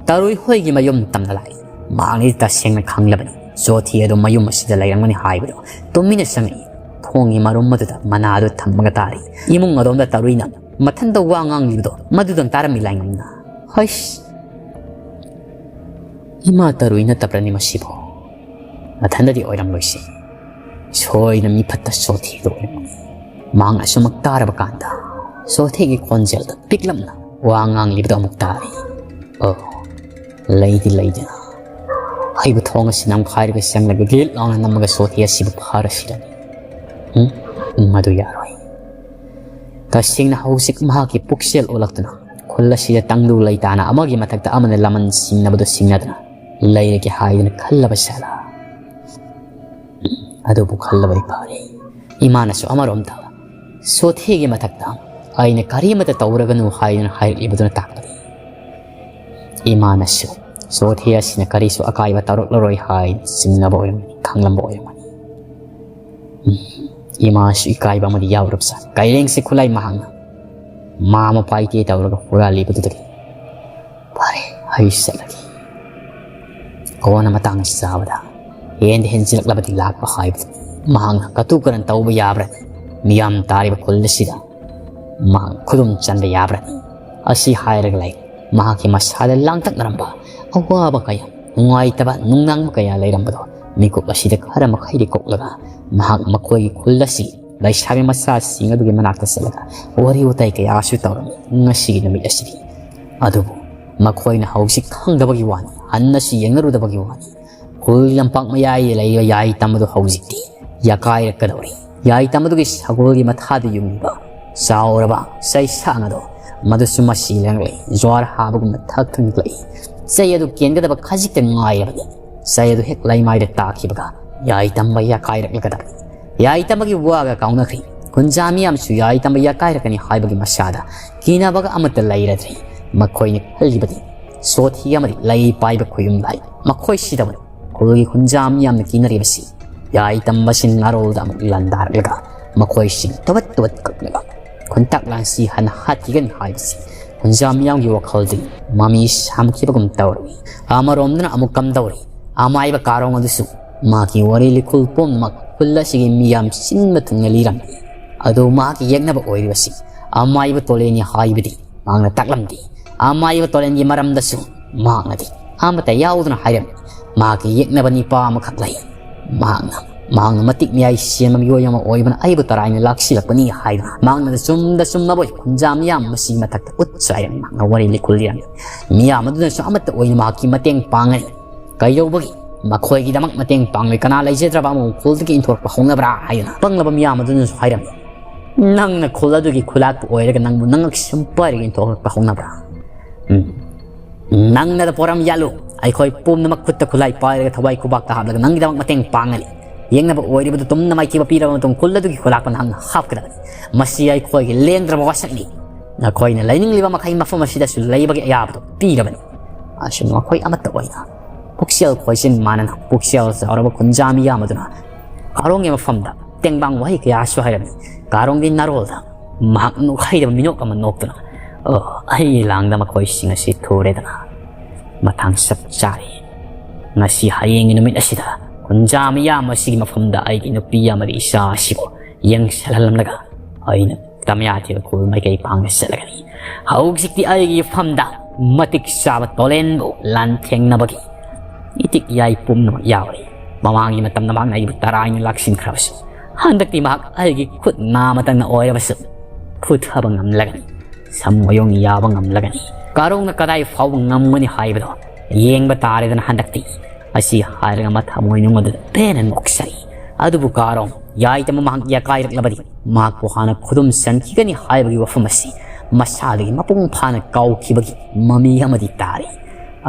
ꯇꯔꯨꯏ ꯍꯣꯏꯒꯤ ꯃꯌꯨꯝ ꯇꯝꯅ ꯂꯥꯛꯏ꯫ ꯃꯍꯥꯛꯅꯗꯤ ꯇꯁꯦꯡꯅ ꯈꯪꯂꯕꯅꯤ ꯆꯣꯊꯤ ꯑꯗꯨ ꯃꯌꯨꯝ ꯑꯁꯤꯗ ꯂꯩꯔꯝꯒꯅꯤ ꯍꯥꯏꯕꯗꯣ꯫ ꯇꯨꯃꯤꯟꯅ ꯆꯪꯉꯛꯏ꯫ ꯊꯣꯡꯒꯤ ꯃꯔꯨꯝ ꯑꯗꯨꯗ ꯃꯅꯥꯗꯨ ꯊꯝꯃꯒ ꯇꯥꯔꯤ꯫ ꯏꯃꯨꯡ ꯑꯗꯣꯝꯗ ꯇꯔꯨꯏꯅ ꯃꯊꯟꯇ ꯋꯥ ꯉꯥꯡꯂꯤꯕꯗꯣ ꯃꯗꯨꯗꯪ ꯇꯥꯔꯝꯃꯤ ꯂꯥꯏꯉꯝꯅ꯫ "ꯍꯩꯁ! ꯏꯃꯥ ꯇꯔꯨꯏ ꯅꯠꯇꯕ꯭ꯔꯅꯤ ꯃꯁꯤꯕꯨ? ꯃꯊꯟꯇꯗꯤ ꯑꯣꯏꯔꯝꯂꯣꯏꯁꯤ꯫ ꯁꯣꯏꯗꯅ ꯃꯤ ꯐꯠꯇ ꯆꯣꯊꯤꯗ ꯑꯣꯏꯔꯝꯒꯅꯤ꯫" ꯃꯍꯥꯛꯅ ꯑꯁꯨꯝꯃꯛ ꯇꯥꯔꯕ ꯀꯥꯟꯗ ꯆꯣꯊꯤꯒꯤ ꯈꯣꯟꯖꯦꯜꯗ ꯄꯤꯛꯂꯞꯅ ꯋꯥ ꯉꯥꯡꯂꯤꯕꯗꯣ ꯑꯃꯨꯛ ꯇꯥꯔꯤ꯫ "ꯑꯣ, ꯂꯩꯗꯤ ꯂꯩꯗꯅ ꯍꯩꯕ ꯊꯣꯡ ꯑꯁꯤ ꯅꯝꯈꯥꯏꯔꯒ ꯆꯪꯂꯒ ꯒꯤꯠ ꯂꯥꯎꯅ ꯅꯝꯃꯒ ꯆꯣꯊꯤ ꯑꯁꯤꯕꯨ ꯐꯥꯔꯁꯤꯔꯅꯤ꯫ ꯎꯝ? ꯃꯗꯨ ꯌꯥꯔꯣꯏ꯫ ꯇꯁꯦꯡꯅ ꯍꯧꯖꯤꯛ ꯃꯍꯥꯛꯀꯤ ꯄꯨꯛꯆꯦꯜ ꯑꯣꯜꯂꯛꯇꯨꯅ ꯈꯨꯜ ꯑꯁꯤꯗ ꯇꯪꯗꯨ ꯂꯩꯇꯥꯅ ꯑꯃꯒꯤ ꯃꯊꯛꯇ ꯑꯃꯅ ꯂꯃꯟ ꯁꯤꯡꯅꯕꯗꯨ ꯁꯤꯡꯅꯗꯅ ꯂꯩꯔꯒꯦ ꯍꯥꯏꯗꯅ ꯈꯜꯂꯕ ꯖꯥꯠꯂꯥ? ꯑꯗꯨꯕꯨ ꯈꯜꯂꯕꯗꯤ ꯐꯔꯦ꯫" ꯏꯃꯥꯅꯁꯨ ꯑꯃꯔꯣꯝꯗ ꯆꯣꯊꯤꯒꯤ ꯃꯊꯛꯇ ꯑꯩꯅ ꯀꯔꯤꯃꯠꯇ ꯇꯧꯔꯒꯅꯨ ꯍꯥꯏꯗꯨꯅ ꯍꯥꯏꯔꯛꯂꯤꯕꯗꯨꯅ ꯇꯥꯛꯄꯅꯤ꯫ ꯏꯃꯥꯅꯁꯨ ꯆꯣꯊꯤ ꯑꯁꯤꯅ ꯀꯔꯤꯁꯨ ꯑꯀꯥꯏꯕ ꯇꯧꯔꯛꯂꯔꯣꯏ ꯍꯥꯏꯅ ꯆꯤꯡꯅꯕ ꯑꯣꯏꯔꯝꯒꯅꯤ, ꯈꯪꯂꯝꯕ ꯑꯣꯏꯔꯝꯒꯅꯤ꯫ ꯎꯝ, ꯏꯃꯥꯁꯨ ꯏꯀꯥꯏꯕ ꯑꯃꯗꯤ ꯌꯥꯎꯔꯕꯖꯥꯠꯅꯤ꯫ ꯀꯩꯔꯦꯡꯁꯦ ꯈꯨꯠꯂꯥꯏ ꯃꯍꯥꯛꯅ ꯃꯥ ꯃꯄꯥ ꯏꯇꯦ ꯇꯧꯔꯒ ꯍꯨꯔꯥꯜꯂꯤꯕꯗꯨꯗꯒꯤ꯫ "ꯐꯔꯦ, ꯑꯩ ꯆꯠꯂꯒꯦ꯫ ꯀꯣꯟꯅ ꯃꯇꯥꯡ ꯆꯥꯕꯗ ꯍꯦꯟꯗ ꯍꯦꯟꯖꯤꯜꯂꯛꯂꯕꯗꯤ ꯂꯥꯛꯄ ꯍꯥꯏꯕꯗꯨ ꯃꯍꯥꯛꯅ ꯀꯇꯨ ꯀꯔꯟ ꯇꯧꯕ ꯌꯥꯕ꯭ꯔꯅꯤ? ꯃꯤꯌꯥꯝ ꯇꯥꯔꯤꯕ ꯈꯨꯜ ꯑꯁꯤꯗ ꯃꯍꯥꯛ ꯈꯨꯗꯨꯝ ꯆꯟꯕ ꯌꯥꯕ꯭ꯔꯅꯤ? ꯑꯁꯤ ꯍꯥꯏꯔꯒ ꯂꯩ꯫ ꯃꯍꯥꯛꯀꯤ ꯃꯁꯥꯗ ꯂꯥꯡꯇꯛꯅꯔꯝꯕ ꯑꯋꯥꯕ ꯀꯌꯥ, ꯅꯨꯡꯉꯥꯏꯇꯕ ꯅꯨꯡꯅꯥꯡꯕ ꯀꯌꯥ ꯂꯩꯔꯝꯕꯗꯣ ꯃꯤꯀꯨꯞ ꯑꯁꯤꯗ ꯈꯔ ꯃꯈꯩꯗꯤ ꯀꯣꯛꯂꯒ ꯃꯍꯥꯛ ꯃꯈꯣꯏꯒꯤ ꯈꯨꯜ ꯑꯁꯤ ꯂꯩꯁꯥꯕꯤ ꯃꯆꯥꯁꯤꯡ ꯑꯗꯨꯒꯤ ꯃꯅꯥꯛꯇ ꯆꯠꯂꯒ ꯋꯥꯔꯤ ꯋꯥꯇꯥꯏ ꯀꯌꯥꯁꯨ ꯇꯧꯔꯝꯃꯤ ꯉꯁꯤꯒꯤ ꯅꯨꯃꯤꯠ ꯑꯁꯤꯗꯤ꯫ ꯑꯗꯨꯕꯨ ꯃꯈꯣꯏꯅ ꯍꯧꯖꯤꯛ ꯈꯪꯗꯕꯒꯤ ꯋꯥꯅꯤ, ꯍꯟꯅꯁꯨ ꯌꯦꯡꯅꯔꯨꯗꯕꯒꯤ ꯋꯥꯅꯤ꯫ ꯈꯨꯜꯒꯤ ꯂꯝꯄꯥꯛ ꯃꯌꯥꯏꯗ ꯂꯩꯔꯤꯕ ꯌꯥꯏ ꯇꯝꯕꯗꯨ ꯍꯧꯖꯤꯛꯇꯤ ꯌꯥꯀꯥꯏꯔꯛꯀꯗꯧꯔꯤ꯫ ꯌꯥꯏ ꯇꯝꯕꯗꯨꯒꯤ ꯁꯒꯣꯜꯒꯤ ꯃꯊꯥꯗ ꯌꯨꯡꯂꯤꯕ ꯆꯥꯎꯔꯕ ꯆꯩꯁꯥꯡ ꯑꯗꯣ ꯃꯗꯨꯁꯨ ꯃꯁꯤ ꯂꯦꯡꯂꯛꯏ꯫ ꯖ꯭ꯋꯥꯔ ꯍꯥꯕꯒꯨꯝꯅ ꯊꯛ ꯊꯛ ꯅꯤꯛꯂꯛꯏ꯫ ꯆꯩ ꯑꯗꯨ ꯀꯦꯟꯒꯗꯕ ꯈꯖꯤꯛꯇ ꯉꯥꯏꯔꯕꯅꯤ꯫ ꯆꯩ ꯑꯗꯨ ꯍꯦꯛ ꯂꯩꯃꯥꯏꯗ ꯇꯥꯈꯤꯕꯒ ꯌꯥꯏ ꯇꯝꯕ ꯌꯥꯀꯥꯏꯔꯛꯂꯒꯗꯕꯅꯤ꯫ ꯌꯥꯏ ꯇꯝꯕꯒꯤ ꯋꯥꯒ ꯀꯥꯎꯅꯈ꯭ꯔꯦ꯫ ꯈꯨꯟꯖꯥ ꯃꯤꯌꯥꯝꯁꯨ ꯌꯥꯏ ꯇꯝꯕ ꯌꯥꯀꯥꯏꯔꯛꯀꯅꯤ ꯍꯥꯏꯕꯒꯤ ꯃꯁꯥꯗ ꯀꯤꯅꯕꯒ ꯑꯃꯠꯇ ꯂꯩꯔꯗ꯭ꯔꯦ꯫ ꯃꯈꯣꯏꯅ ꯈꯜꯂꯤꯕꯗꯤ ꯁꯣꯊꯤ ꯑꯃꯗꯤ ꯂꯩ ꯄꯥꯏꯕ ꯈꯨꯌꯨꯝ ꯂꯥꯏ ꯃꯈꯣꯏꯁꯤꯗꯕꯨ ꯈꯨꯜꯒꯤ ꯈꯨꯟꯖꯥ ꯃꯤꯌꯥꯝꯅ ꯀꯤꯅꯔꯤꯕꯁꯤ ꯌꯥꯏ ꯇꯝꯕꯁꯤ ꯅꯥꯔꯣꯜꯗ ꯑꯃꯨꯛ ꯂꯥꯟꯗꯥꯔꯛꯂꯒ ꯃꯈꯣꯏꯁꯤꯡ ꯇꯣꯕꯠ ꯇꯣꯕꯠ ꯀꯛꯂꯒ ꯈꯨꯟꯇꯥꯛ ꯂꯥꯟꯁꯤ ꯍꯥꯟꯅ ꯍꯥꯠꯈꯤꯒꯅꯤ ꯍꯥꯏꯕꯁꯤ ꯈꯨꯟꯖꯥ ꯃꯤꯌꯥꯝꯒꯤ ꯋꯥꯈꯜꯗꯤ ꯃꯃꯤ ꯁꯥꯝꯈꯤꯕꯒꯨꯝ ꯇꯧꯔꯤ꯫ ꯑꯃꯔꯣꯝꯗꯅ ꯑꯃꯨꯛ ꯀꯝꯗꯧꯔꯤ? ꯑꯃꯥꯏꯕ ꯀꯥꯔꯣꯡ ꯑꯗꯨꯁꯨ ꯃꯥꯒꯤ ꯋꯥꯔꯤ ꯂꯤꯈꯨꯜ ꯄꯨꯝꯅꯃꯛ ꯈꯨꯜ ꯑꯁꯤꯒꯤ ꯃꯤꯌꯥꯝ ꯁꯤꯟꯕ ꯊꯨꯡꯅ ꯂꯤꯔꯝꯃꯤ꯫ ꯑꯗꯨ ꯃꯍꯥꯛꯀꯤ ꯌꯦꯛꯅꯕ ꯑꯣꯏꯔꯤꯕꯁꯤ ꯑꯃꯥꯏꯕ ꯇꯣꯂꯦꯟꯅꯤ ꯍꯥꯏꯕꯗꯤ ꯃꯍꯥꯛꯅ ꯇꯥꯛꯂꯝꯗꯦ꯫ ꯑꯃꯥꯏꯕ ꯇꯣꯂꯦꯟꯒꯤ ꯃꯔꯝꯗꯁꯨ ꯃꯍꯥꯛꯅꯗꯤ ꯑꯃꯠꯇ ꯌꯥꯎꯗꯅ ꯍꯥꯏꯔꯝꯃꯤ꯫ ꯃꯍꯥꯛꯀꯤ ꯌꯦꯛꯅꯕ ꯅꯤꯄꯥ ꯑꯃꯈꯛ ꯂꯩ꯫ ꯃꯍꯥꯛꯅ, ꯃꯍꯥꯛꯅ ꯃꯇꯤꯛ ꯃꯌꯥꯏ ꯁꯦꯝꯕ ꯃꯤꯑꯣꯏ ꯑꯃ ꯑꯣꯏꯕꯅ ꯑꯩꯕꯨ ꯇꯔꯥꯏꯅ ꯂꯥꯛꯁꯤꯜꯂꯛꯄꯅꯤ ꯍꯥꯏꯗꯨꯅ ꯃꯍꯥꯛꯅꯗꯤ ꯆꯨꯝꯗ ꯆꯨꯝꯅꯕꯣꯏ ꯈꯨꯟꯖꯥ ꯃꯤꯌꯥꯝ ꯃꯁꯤꯒꯤ ꯃꯊꯛꯇ ꯎꯠ ꯆꯥꯏꯔꯝꯃꯤ꯫ ꯃꯍꯥꯛꯅ ꯋꯥꯔꯤ ꯂꯤꯈꯨꯜ ꯂꯤꯔꯝꯃꯤ꯫ ꯃꯤꯌꯥꯝ ꯑꯗꯨꯅꯁꯨ ꯑꯃꯠꯇ ꯑꯣꯏꯅ ꯃꯍꯥꯛꯀꯤ ꯃꯇꯦꯡ ꯄꯥꯡꯒꯅꯤ꯫ ꯀꯩꯗꯧꯕꯒꯤ ꯃꯈꯣꯏꯒꯤꯗꯃꯛ ꯃꯇꯦꯡ ꯄꯥꯡꯂꯣꯏ? ꯀꯅꯥ ꯂꯩꯖꯗ꯭ꯔꯕ ꯑꯃꯕꯨ ꯈꯨꯜꯗꯒꯤ ꯏꯟꯊꯣꯔꯛꯄ ꯍꯧꯅꯕ꯭ꯔꯥ ꯍꯥꯏꯗꯨꯅ ꯄꯪꯂꯕ ꯃꯤꯌꯥꯝ ꯑꯗꯨꯅꯁꯨ ꯍꯥꯏꯔꯝꯃꯤ꯫ ꯅꯪꯅ ꯈꯨꯜ ꯑꯗꯨꯒꯤ ꯈꯨꯂꯥꯛꯄꯨ ꯑꯣꯏꯔꯒ ꯅꯪꯕꯨ ꯅꯉꯛ ꯁꯨꯝ ꯄꯥꯏꯔꯒ ꯏꯟꯊꯣꯔꯛꯄ ꯍꯧꯅꯕ꯭ꯔꯥ? ꯎꯝ꯫ ꯅꯪꯅꯗ ꯄꯣꯔꯝ ꯌꯥꯜꯂꯨ꯫ ꯑꯩꯈꯣꯏ ꯄꯨꯝꯅꯃꯛ ꯈꯨꯠꯇ ꯈꯨꯠꯂꯥꯏ ꯄꯥꯏꯔꯒ ꯊꯋꯥꯏ ꯈꯨꯕꯥꯛꯇ ꯍꯥꯞꯂꯒ ꯅꯪꯒꯤꯗꯃꯛ ꯃꯇꯦꯡ ꯄꯥꯡꯒꯅꯤ꯫ ꯌꯦꯡꯅꯕ ꯑꯣꯏꯔꯤꯕꯗꯨ ꯇꯨꯝꯅ ꯃꯥꯏꯊꯤꯕ ꯄꯤꯔꯕ ꯃꯇꯨꯡ ꯈꯨꯜ ꯑꯗꯨꯒꯤ ꯈꯨꯂꯥꯛꯄ ꯅꯍꯥꯛꯅ ꯍꯥꯞꯀꯗꯕꯅꯤ꯫ ꯃꯁꯤ ꯑꯩꯈꯣꯏꯒꯤ ꯂꯦꯡꯗ꯭ꯔꯕ ꯋꯥꯁꯛꯅꯤ꯫ ꯅꯈꯣꯏꯅ ꯂꯩꯅꯤꯡꯂꯤꯕ ꯃꯈꯩ ꯃꯐꯝ ꯑꯁꯤꯗꯁꯨ ꯂꯩꯕꯒꯤ ꯑꯌꯥꯕꯗꯨ ꯄꯤꯔꯕꯅꯤ꯫ ꯑꯁꯨꯝꯅ ꯃꯈꯣꯏ ꯑꯃꯠꯇ ꯑꯣꯏꯅ ꯄꯨꯛꯆꯦꯜ ꯈꯣꯏꯖꯤꯟ ꯃꯥꯟꯅꯅ ꯄꯨꯛꯆꯦꯜ ꯆꯥꯎꯔꯕ ꯈꯨꯟꯖꯥ ꯃꯤꯌꯥꯝ ꯑꯗꯨꯅ ꯀꯥꯔꯣꯡꯒꯤ ꯃꯐꯝꯗ ꯇꯦꯡꯕꯥꯡ ꯋꯥꯍꯩ ꯀꯌꯥꯁꯨ ꯍꯥꯏꯔꯝꯃꯤ꯫ ꯀꯥꯔꯣꯡꯒꯤ ꯅꯥꯔꯣꯜꯗ ꯃꯍꯥꯛ ꯅꯣꯛꯍꯩꯗꯕ ꯃꯤꯅꯣꯛ ꯑꯃ ꯅꯣꯛꯇꯨꯅ, "ꯑꯣ, ꯑꯩꯒꯤ ꯂꯥꯡꯗ ꯃꯈꯣꯏꯁꯤꯡ ꯑꯁꯤ ꯊꯨꯔꯦꯗꯅ꯫ ꯃꯇꯥꯡ ꯆꯞ ꯆꯥꯔꯦ꯫ ꯉꯁꯤ ꯍꯌꯦꯡꯒꯤ ꯅꯨꯃꯤꯠ ꯑꯁꯤꯗ ꯈꯨꯟꯖꯥ ꯃꯤꯌꯥꯝ ꯑꯁꯤꯒꯤ ꯃꯐꯝꯗ ꯑꯩꯒꯤ ꯅꯨꯄꯤ ꯑꯃꯗꯤ ꯏꯆꯥ ꯑꯁꯤꯕꯨ ꯌꯦꯡꯁꯤꯜꯍꯜꯂꯝꯂꯒ ꯑꯩꯅ ꯇꯃꯌꯥꯊꯦꯜ ꯈꯨꯜ ꯃꯥꯏꯀꯩ ꯄꯥꯡꯅ ꯆꯠꯂꯒꯅꯤ꯫ ꯍꯧꯖꯤꯛꯇꯤ ꯑꯩꯒꯤ ꯃꯐꯝꯗ ꯃꯇꯤꯛ ꯆꯥꯕ ꯇꯣꯂꯦꯟꯕꯨ ꯂꯥꯟꯊꯦꯡꯅꯕꯒꯤ ꯏꯇꯤꯛ ꯏꯌꯥꯏ ꯄꯨꯝꯅꯃꯛ ꯌꯥꯎꯔꯤ꯫ ꯃꯃꯥꯡꯒꯤ ꯃꯇꯝꯗ ꯃꯍꯥꯛꯅ ꯑꯩꯕꯨ ꯇꯔꯥꯏꯅ ꯂꯥꯛꯁꯤꯟꯈ꯭ꯔꯕꯁꯨ, ꯍꯟꯗꯛꯇꯤ ꯃꯍꯥꯛ ꯑꯩꯒꯤ ꯈꯨꯠ ꯅꯥꯃꯇꯪꯅ ꯑꯣꯏꯔꯕꯁꯨ ꯐꯨꯊꯕ ꯉꯝꯂꯒꯅꯤ, ꯁꯝ ꯃꯌꯨꯡ ꯌꯥꯕ ꯉꯝꯂꯒꯅꯤ꯫ ꯀꯥꯔꯣꯡꯅ ꯀꯗꯥꯏ ꯐꯥꯎꯕ ꯉꯝꯒꯅꯤ ꯍꯥꯏꯕꯗꯣ ꯌꯦꯡꯕ ꯇꯥꯔꯦꯗꯅ꯫ ꯍꯟꯗꯛꯇꯤ ꯑꯁꯤ ꯍꯥꯏꯔꯒ ꯃꯊꯃꯣꯏ ꯅꯨꯡ ꯑꯗꯨꯗ ꯄꯦꯟꯅ ꯅꯣꯛꯆꯔꯤ꯫ ꯑꯗꯨꯕꯨ ꯀꯥꯔꯣꯡ ꯌꯥꯏꯇꯃ ꯃꯍꯥꯛ ꯌꯥꯀꯥꯏꯔꯛꯂꯕꯗꯤ ꯃꯍꯥꯛꯄꯨ ꯍꯥꯟꯅ ꯈꯨꯗꯨꯝ ꯆꯟꯈꯤꯒꯅꯤ ꯍꯥꯏꯕꯒꯤ ꯋꯥꯐꯝ ꯑꯁꯤ ꯃꯁꯥꯗꯒꯤ ꯃꯄꯨꯡ ꯐꯥꯅ ꯀꯥꯎꯈꯤꯕꯒꯤ ꯃꯃꯤ ꯑꯃꯗꯤ ꯇꯥꯔꯤ꯫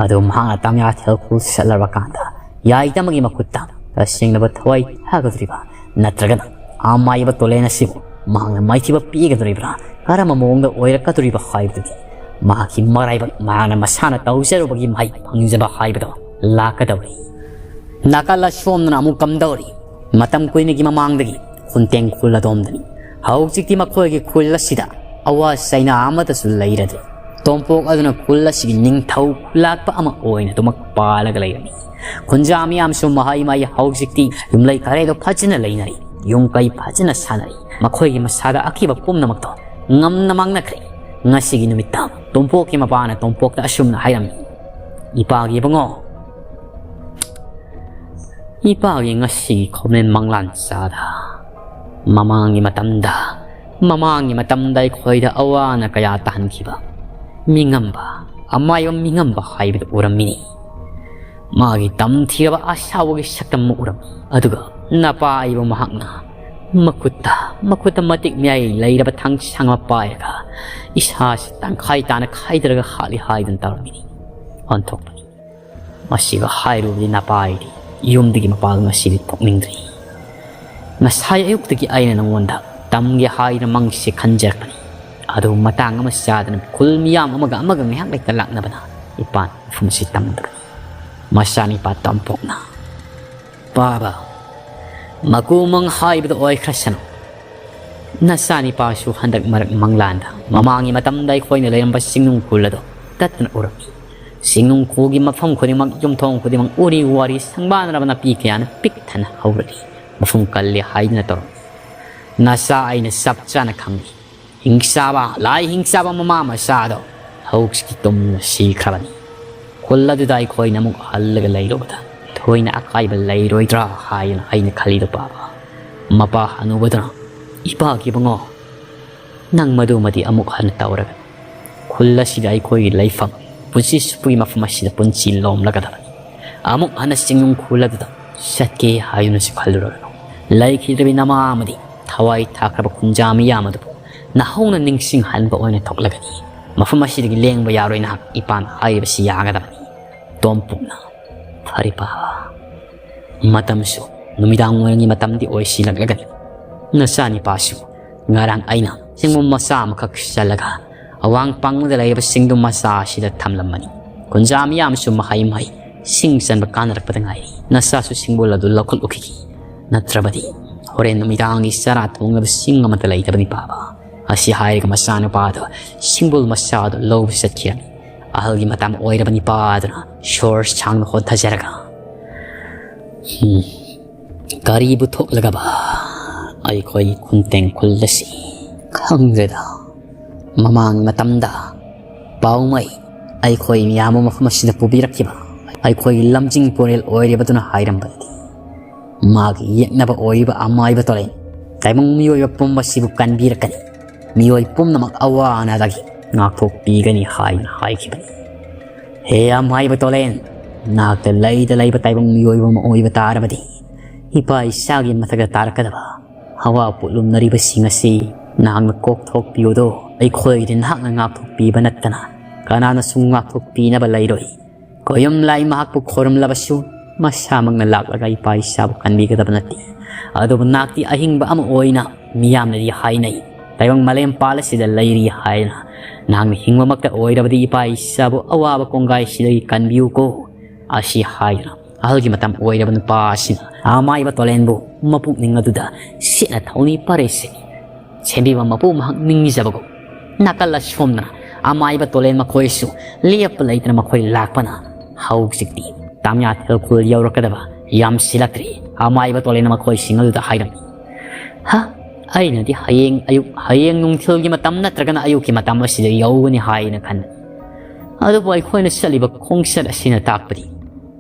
ꯑꯗꯨ ꯃꯍꯥꯛꯅ ꯇꯃꯌꯥꯊꯦꯜ ꯈꯨꯜ ꯆꯠꯂꯕ ꯀꯥꯟꯗ ꯌꯥꯏꯇꯃꯒꯤ ꯃꯈꯨꯠꯇ ꯇꯁꯦꯡꯂꯕ ꯊꯋꯥꯏ ꯊꯥꯒꯗꯧꯔꯤꯕ ꯅꯠꯇ꯭ꯔꯒꯅ ꯑꯃꯥꯏꯕ ꯇꯣꯂꯦꯟ ꯑꯁꯤꯕꯨ ꯃꯍꯥꯛꯅ ꯃꯥꯏꯊꯤꯕ ꯄꯤꯒꯗꯧꯔꯤꯕ꯭ꯔꯥ, ꯀꯔꯝꯕ ꯃꯑꯣꯡꯗ ꯑꯣꯏꯔꯛꯀꯗꯧꯔꯤꯕ ꯍꯥꯏꯕꯗꯨꯗꯤ ꯃꯍꯥꯛꯀꯤ ꯃꯔꯥꯏꯕꯛ, ꯃꯍꯥꯛꯅ ꯃꯁꯥꯅ ꯇꯧꯖꯔꯨꯕꯒꯤ ꯃꯍꯩ ꯐꯪꯖꯕ ꯍꯥꯏꯕꯗꯣ ꯂꯥꯛꯀꯗꯧꯔꯤ꯫ ꯅꯥꯀꯜ ꯑꯁꯣꯝꯗꯅ ꯑꯃꯨꯛ ꯀꯝꯗꯧꯔꯤ? ꯃꯇꯝ ꯀꯨꯏꯅꯒꯤ ꯃꯃꯥꯡꯗꯒꯤ ꯈꯨꯟꯇꯦꯡ ꯈꯨꯜ ꯑꯗꯣꯝꯗꯅꯤ꯫ ꯍꯧꯖꯤꯛꯇꯤ ꯃꯈꯣꯏꯒꯤ ꯈꯨꯜ ꯑꯁꯤꯗ ꯑꯋꯥ ꯆꯩꯅꯥ ꯑꯃꯠꯇꯁꯨ ꯂꯩꯔꯗ꯭ꯔꯦ꯫ ꯇꯣꯝꯄꯣꯛ ꯑꯗꯨꯅ ꯈꯨꯜ ꯑꯁꯤꯒꯤ ꯅꯤꯡꯊꯧ ꯈꯨꯂꯥꯛꯄ ꯑꯃ ꯑꯣꯏꯅ ꯑꯗꯨꯃꯛ ꯄꯥꯜꯂꯒ ꯂꯩꯔꯝꯃꯤ꯫ ꯈꯨꯟꯖꯥ ꯃꯤꯌꯥꯝꯁꯨ ꯃꯍꯩ ꯃꯍꯩ ꯍꯧꯖꯤꯛꯇꯤ ꯌꯨꯝꯂꯩ ꯀꯔꯩꯗꯣ ꯐꯖꯅ ꯂꯩꯅꯔꯤ, ꯌꯨꯝ ꯀꯩ ꯐꯖꯅ ꯁꯥꯟꯅꯔꯤ꯫ ꯃꯈꯣꯏꯒꯤ ꯃꯁꯥꯗ ꯑꯀꯤꯕ ꯄꯨꯝꯅꯃꯛꯇꯣ ꯉꯝꯅ ꯃꯥꯡꯅꯈ꯭ꯔꯦ꯫ ꯉꯁꯤꯒꯤ ꯅꯨꯃꯤꯠꯇ ꯇꯣꯝꯄꯣꯛꯀꯤ ꯃꯄꯥꯅ ꯇꯣꯝꯄꯣꯛꯇ ꯑꯁꯨꯝꯅ ꯍꯥꯏꯔꯝꯃꯤ, "ꯏꯄꯥꯒꯤ ꯏꯕꯨꯡꯉꯣ, ꯏꯄꯥꯒꯤ ꯉꯁꯤꯒꯤ ꯈꯣꯝꯂꯦꯟ ꯃꯪꯂꯥꯟ ꯆꯥꯗ ꯃꯃꯥꯡꯒꯤ ꯃꯇꯝꯗ, ꯃꯃꯥꯡꯒꯤ ꯃꯇꯝꯗ ꯑꯩꯈꯣꯏꯗ ꯑꯋꯥꯅ ꯀꯌꯥ ꯇꯥꯍꯟꯈꯤꯕ ꯃꯤꯉꯝꯕ, ꯑꯃꯥꯏꯕ ꯃꯤꯉꯝꯕ ꯍꯥꯏꯕꯗꯨ ꯎꯔꯝꯃꯤꯅꯤ꯫ ꯃꯥꯒꯤ ꯇꯝꯊꯤꯔꯕ ꯑꯁꯥꯎꯕꯒꯤ ꯁꯛꯇꯝ ꯑꯃ ꯎꯔꯝꯃꯤ꯫ ꯑꯗꯨꯒ ꯅꯄꯥ ꯑꯩꯕꯨ ꯃꯍꯥꯛꯅ ꯃꯈꯨꯠꯇ, ꯃꯈꯨꯠꯇ ꯃꯇꯤꯛ ꯃꯌꯥꯏ ꯂꯩꯔꯕ ꯊꯥꯡꯁꯥꯡ ꯑꯃ ꯄꯥꯏꯔꯒ ꯏꯁꯥꯁꯤ ꯇꯪꯈꯥꯏ ꯇꯥꯅ ꯈꯥꯏꯗꯔꯒ ꯍꯥꯠꯂꯤ ꯍꯥꯏꯗꯨꯅ ꯇꯧꯔꯝꯃꯤꯅꯤ꯫ ꯑꯣꯟꯊꯣꯛꯄꯅꯤ꯫ ꯃꯁꯤꯒ ꯍꯥꯏꯔꯨꯕꯗꯤ ꯅꯄꯥ ꯑꯩꯗꯤ ꯌꯨꯝꯗꯒꯤ ꯃꯄꯥꯟ ꯉꯁꯤꯗꯤ ꯊꯣꯛꯅꯤꯡꯗ꯭ꯔꯤ꯫ ꯉꯁꯥꯏ ꯑꯌꯨꯛꯇꯒꯤ ꯑꯩꯅ ꯅꯉꯣꯟꯗ ꯇꯝꯒꯦ ꯍꯥꯏꯗꯅ ꯃꯪꯁꯤ ꯈꯟꯖꯔꯛꯄꯅꯤ꯫ ꯑꯗꯨꯕꯨ ꯃꯇꯥꯡ ꯑꯃ ꯆꯥꯗꯅ ꯈꯨꯜ ꯃꯤꯌꯥꯝ ꯑꯃꯒ ꯑꯃꯒ ꯉꯥꯏꯍꯥꯛ ꯂꯩꯇ ꯂꯥꯛꯅꯕꯅ ꯏꯄꯥꯅ ꯃꯐꯝ ꯑꯁꯤ ꯇꯝꯗꯕꯅꯤ꯫" ꯃꯆꯥꯅꯤꯄꯥ ꯇꯣꯝꯄꯣꯛꯅ, "ꯄꯥꯕ, ꯃꯀꯨ ꯃꯪ ꯍꯥꯏꯕꯗꯨ ꯑꯣꯏꯈ꯭ꯔꯁꯅꯨ꯫ ꯅꯆꯥꯅꯤꯄꯥꯁꯨ ꯍꯟꯗꯛ ꯃꯔꯛ ꯃꯪꯂꯥꯟꯗ ꯃꯃꯥꯡꯒꯤ ꯃꯇꯝꯗ ꯑꯩꯈꯣꯏꯅ ꯂꯩꯔꯝꯕ ꯆꯤꯡꯅꯨꯡ ꯈꯨꯜ ꯑꯗꯨ ꯇꯠꯇꯅ ꯎꯔꯝꯃꯤ꯫ ꯆꯤꯡꯅꯨꯡꯈꯣꯜꯒꯤ ꯃꯐꯝ ꯈꯨꯗꯤꯡꯃꯛ, ꯌꯨꯝꯊꯣꯡ ꯈꯨꯗꯤꯡꯃꯛ ꯎꯔꯤ ꯋꯥꯔꯤ ꯁꯪꯕꯥꯟꯅꯔꯕ ꯅꯥꯄꯤ ꯀꯌꯥꯅ ꯄꯤꯛ ꯊꯟꯅ ꯍꯧꯔꯛꯏ꯫ ꯃꯐꯝ ꯀꯜꯂꯤ ꯍꯥꯏꯗꯨꯅ ꯇꯧꯔꯝꯃꯤ꯫ ꯅꯆꯥ ꯑꯩꯅ ꯆꯞ ꯆꯥꯅ ꯈꯪꯏ꯫ ꯍꯤꯡꯆꯥꯕ, ꯂꯥꯏ ꯍꯤꯡꯆꯥꯕ ꯃꯃꯥ ꯃꯆꯥꯗꯣ ꯍꯧꯖꯤꯛꯇꯤ ꯇꯨꯝꯅ ꯁꯤꯈ꯭ꯔꯕꯅꯤ꯫ ꯈꯨꯜ ꯑꯗꯨꯗ ꯑꯩꯈꯣꯏꯅ ꯑꯃꯨꯛ ꯍꯜꯂꯒ ꯂꯩꯔꯨꯕꯗ ꯊꯣꯏꯅ ꯑꯀꯥꯏꯕ ꯂꯩꯔꯣꯏꯗ꯭ꯔꯥ ꯍꯥꯏꯅ ꯑꯩꯅ ꯈꯜꯂꯤꯗꯣ ꯄꯥꯕ꯫ ꯃꯄꯥ ꯍꯅꯨꯕꯗꯨꯅ, "ꯏꯄꯥꯒꯤ ꯏꯕꯨꯡꯉꯣ, ꯅꯪ ꯃꯗꯨꯃꯗꯤ ꯑꯃꯨꯛ ꯍꯟꯅ ꯇꯧꯔꯒ ꯈꯨꯜ ꯑꯁꯤꯗ ꯑꯩꯈꯣꯏꯒꯤ ꯂꯩꯐꯝ, ꯄꯨꯟꯁꯤ ꯆꯨꯞꯄꯒꯤ ꯃꯐꯝ ꯑꯁꯤꯗ ꯄꯨꯟꯁꯤ ꯂꯣꯝꯂꯒꯗꯕꯅꯤ꯫ ꯑꯃꯨꯛ ꯍꯟꯅ ꯆꯤꯡꯅꯨꯡ ꯈꯨꯜ ꯑꯗꯨꯗ ꯆꯠꯀꯦ ꯍꯥꯏꯗꯨꯅꯁꯨ ꯈꯜꯂꯨꯔꯒꯅꯨ꯫ ꯂꯩꯈꯤꯗ꯭ꯔꯕꯤ ꯅꯃꯥ ꯑꯃꯗꯤ ꯊꯋꯥꯏ ꯊꯥꯈ꯭ꯔꯕ ꯈꯨꯟꯖꯥ ꯃꯤꯌꯥꯝ ꯑꯗꯨꯕꯨ ꯅꯍꯧꯅ ꯅꯤꯡꯁꯤꯡꯍꯟꯕ ꯑꯣꯏꯅ ꯊꯣꯛꯂꯒꯅꯤ꯫ ꯃꯐꯝ ꯑꯁꯤꯗꯒꯤ ꯂꯦꯡꯕ ꯌꯥꯔꯣꯏ ꯅꯍꯥꯛ, ꯏꯄꯥꯅ ꯍꯥꯏꯔꯤꯕꯁꯤ ꯌꯥꯒꯗꯕꯅꯤ꯫" ꯇꯣꯝꯄꯣꯛꯅ, "ꯐꯔꯦ ꯄꯥꯕ, ꯃꯇꯝꯁꯨ ꯅꯨꯃꯤꯗꯥꯡ ꯋꯥꯏꯔꯝꯒꯤ ꯃꯇꯝꯗꯤ ꯑꯣꯏꯁꯤꯜꯂꯛꯂꯒꯅꯤ꯫ ꯅꯆꯥꯅꯤꯄꯥꯁꯨ ꯉꯔꯥꯡ ꯑꯩꯅ ꯆꯤꯡꯕꯨꯝ ꯃꯆꯥ ꯑꯃꯈꯛ ꯆꯜꯂꯒ ꯑꯋꯥꯡ ꯄꯥꯡꯕꯗ ꯂꯩꯔꯤꯕ ꯆꯤꯡꯗꯨ ꯃꯆꯥ ꯑꯁꯤꯗ ꯊꯝꯂꯝꯕꯅꯤ꯫ ꯈꯨꯟꯖꯥ ꯃꯤꯌꯥꯝꯁꯨ ꯃꯍꯩ ꯃꯍꯩ ꯁꯤꯡ ꯆꯟꯕ ꯀꯥꯟꯅꯔꯛꯄꯗ ꯉꯥꯏꯔꯤ꯫ ꯅꯆꯥꯁꯨ ꯁꯤꯡꯕꯨꯜ ꯑꯗꯨ ꯂꯧꯈꯠꯂꯨꯈꯤꯒꯦ꯫ ꯅꯠꯇ꯭ꯔꯕꯗꯤ ꯍꯣꯔꯦꯟ ꯅꯨꯃꯤꯗꯥꯡꯒꯤ ꯆꯔꯥ ꯊꯣꯡꯅꯕ ꯁꯤꯡ ꯑꯃꯠꯇ ꯂꯩꯇꯕꯅꯤ ꯄꯥꯕ꯫" ꯑꯁꯤ ꯍꯥꯏꯔꯒ ꯃꯆꯥꯅꯨꯄꯥꯗꯨ ꯁꯤꯡꯕꯨꯜ ꯃꯆꯥꯗꯨ ꯂꯧꯕ ꯆꯠꯈꯤꯔꯝꯃꯤ꯫ ꯑꯍꯜꯒꯤ ꯃꯇꯝ ꯑꯣꯏꯔꯕ ꯅꯤꯄꯥꯗꯨꯅ ꯁꯣꯔ ꯁꯥꯡꯅ ꯍꯣꯟꯊꯖꯔꯒ, "ꯍꯝ, ꯀꯔꯤꯕꯨ ꯊꯣꯛꯂꯒꯕ ꯑꯩꯈꯣꯏꯒꯤ ꯈꯨꯟꯇꯦꯡ ꯈꯨꯜ ꯑꯁꯤ? ꯈꯪꯗ꯭ꯔꯦꯗ꯫ ꯃꯃꯥꯡ ꯃꯇꯝꯗ ꯄꯥꯎꯃꯩ ꯑꯩꯈꯣꯏ ꯃꯤꯌꯥꯝꯕꯨ ꯃꯐꯝ ꯑꯁꯤꯗ ꯄꯨꯕꯤꯔꯛꯈꯤꯕ ꯑꯩꯈꯣꯏꯒꯤ ꯂꯝꯖꯤꯡ ꯄꯨꯔꯦꯜ ꯑꯣꯏꯔꯤꯕꯗꯨꯅ ꯍꯥꯏꯔꯝꯕꯗꯤ, ꯃꯥꯒꯤ ꯌꯦꯛꯅꯕ ꯑꯣꯏꯔꯤꯕ ꯑꯃꯥꯏꯕ ꯇꯣꯔꯦꯟ ꯇꯥꯏꯕꯪ ꯃꯤꯑꯣꯏꯕ ꯄꯨꯝꯕꯁꯤꯕꯨ ꯀꯟꯕꯤꯔꯛꯀꯅꯤ, ꯃꯤꯑꯣꯏ ꯄꯨꯝꯅꯃꯛ ꯑꯋꯥ ꯑꯅꯥꯗꯒꯤ ꯉꯥꯛꯊꯣꯛꯄꯤꯒꯅꯤ ꯍꯥꯏꯅ ꯍꯥꯏꯈꯤꯕꯅꯤ꯫ ꯍꯦ ꯑꯃꯥꯏꯕ ꯇꯣꯂꯦꯟ, ꯅꯥꯛꯇ ꯂꯩꯗ ꯂꯩꯕ ꯇꯥꯏꯕꯪ ꯃꯤꯑꯣꯏꯕ ꯑꯃ ꯑꯣꯏꯕ ꯇꯥꯔꯕꯗꯤ, ꯏꯄꯥ ꯏꯆꯥꯒꯤ ꯃꯊꯛꯇ ꯇꯥꯔꯛꯀꯗꯕ ꯑꯋꯥ ꯄꯣꯠꯂꯨꯝꯅꯔꯤꯕꯁꯤꯡ ꯑꯁꯤ ꯅꯍꯥꯛꯅ ꯀꯣꯛꯊꯣꯛꯄꯤꯌꯨꯗꯣ꯫ ꯑꯩꯈꯣꯏꯗꯤ ꯅꯍꯥꯛꯅ ꯉꯥꯛꯊꯣꯛꯄꯤꯕ ꯅꯠꯇꯅ ꯀꯅꯥꯅꯁꯨ ꯉꯥꯛꯊꯣꯛꯄꯤꯅꯕ ꯂꯩꯔꯣꯏ꯫ ꯀꯣꯌꯨꯝ ꯂꯥꯏ ꯃꯍꯥꯛꯄꯨ ꯈꯣꯏꯔꯝꯂꯕꯁꯨ ꯃꯁꯥꯃꯛꯅ ꯂꯥꯛꯂꯒ ꯏꯄꯥ ꯏꯆꯥꯕꯨ ꯀꯟꯕꯤꯒꯗꯕ ꯅꯠꯇꯦ꯫ ꯑꯗꯨꯕꯨ ꯅꯥꯛꯇꯤ ꯑꯍꯤꯡꯕ ꯑꯃ ꯑꯣꯏꯅ ꯃꯤꯌꯥꯝꯅꯗꯤ ꯍꯥꯏꯅꯩ, ꯇꯥꯏꯕꯪ ꯃꯥꯂꯦꯝ ꯄꯥꯜ ꯑꯁꯤꯗ ꯂꯩꯔꯤ ꯍꯥꯏꯅ꯫ ꯅꯍꯥꯛꯅ ꯍꯤꯡꯕꯃꯛꯇ ꯑꯣꯏꯔꯕꯗꯤ ꯏꯄꯥ ꯏꯆꯥꯕꯨ ꯑꯋꯥꯕ ꯀꯣꯡꯒꯥꯏꯁꯤꯗꯒꯤ ꯀꯟꯕꯤꯌꯨꯀꯣ꯫ ꯑꯁꯤ ꯍꯥꯏꯗꯨꯅ ꯑꯍꯜꯒꯤ ꯃꯇꯝ ꯑꯣꯏꯔꯕ ꯅꯨꯄꯥ ꯑꯁꯤꯅ ꯑꯃꯥꯏꯕ ꯇꯣꯂꯦꯟꯕꯨ ꯃꯄꯨꯛꯅꯤꯡ ꯑꯗꯨꯗ ꯁꯦꯠꯅ ꯊꯧꯅꯤ ꯄꯥꯔꯦꯁꯦ ꯁꯦꯝꯕꯤꯕ ꯃꯄꯨ ꯃꯍꯥꯛ ꯅꯤꯡꯖꯕꯒꯨꯝ, ꯅꯥꯀꯜ ꯑꯁꯣꯝꯗꯅ ꯑꯃꯥꯏꯕ ꯇꯣꯂꯦꯟ ꯃꯈꯣꯏꯁꯨ ꯂꯦꯞꯄ ꯂꯩꯇꯅ ꯃꯈꯣꯏ ꯂꯥꯛꯄꯅ ꯍꯧꯖꯤꯛꯇꯤ ꯇꯥꯃꯤꯌꯥꯊꯦꯜ ꯈꯨꯜ ꯌꯧꯔꯛꯀꯗꯕ ꯌꯥꯝꯁꯤꯜꯂꯛꯇ꯭ꯔꯦ꯫ ꯑꯃꯥꯏꯕ ꯇꯣꯂꯦꯟꯅ ꯃꯈꯣꯏꯁꯤꯡ ꯑꯗꯨꯗ ꯍꯥꯏꯔꯝꯃꯤ, "ꯍꯥ? ꯑꯩꯅꯗꯤ ꯍꯌꯦꯡ ꯑꯌꯨꯛ, ꯍꯌꯦꯡ ꯅꯨꯡꯊꯤꯜꯒꯤ ꯃꯇꯝ ꯅꯠꯇ꯭ꯔꯒꯅ ꯑꯌꯨꯛꯀꯤ ꯃꯇꯝ ꯑꯁꯤꯗ ꯌꯧꯒꯅꯤ ꯍꯥꯏꯅ ꯈꯟꯕꯅꯤ꯫ ꯑꯗꯨꯕꯨ ꯑꯩꯈꯣꯏꯅ ꯆꯠꯂꯤꯕ ꯈꯣꯡꯆꯠ ꯑꯁꯤꯅ ꯇꯥꯛꯄꯗꯤ,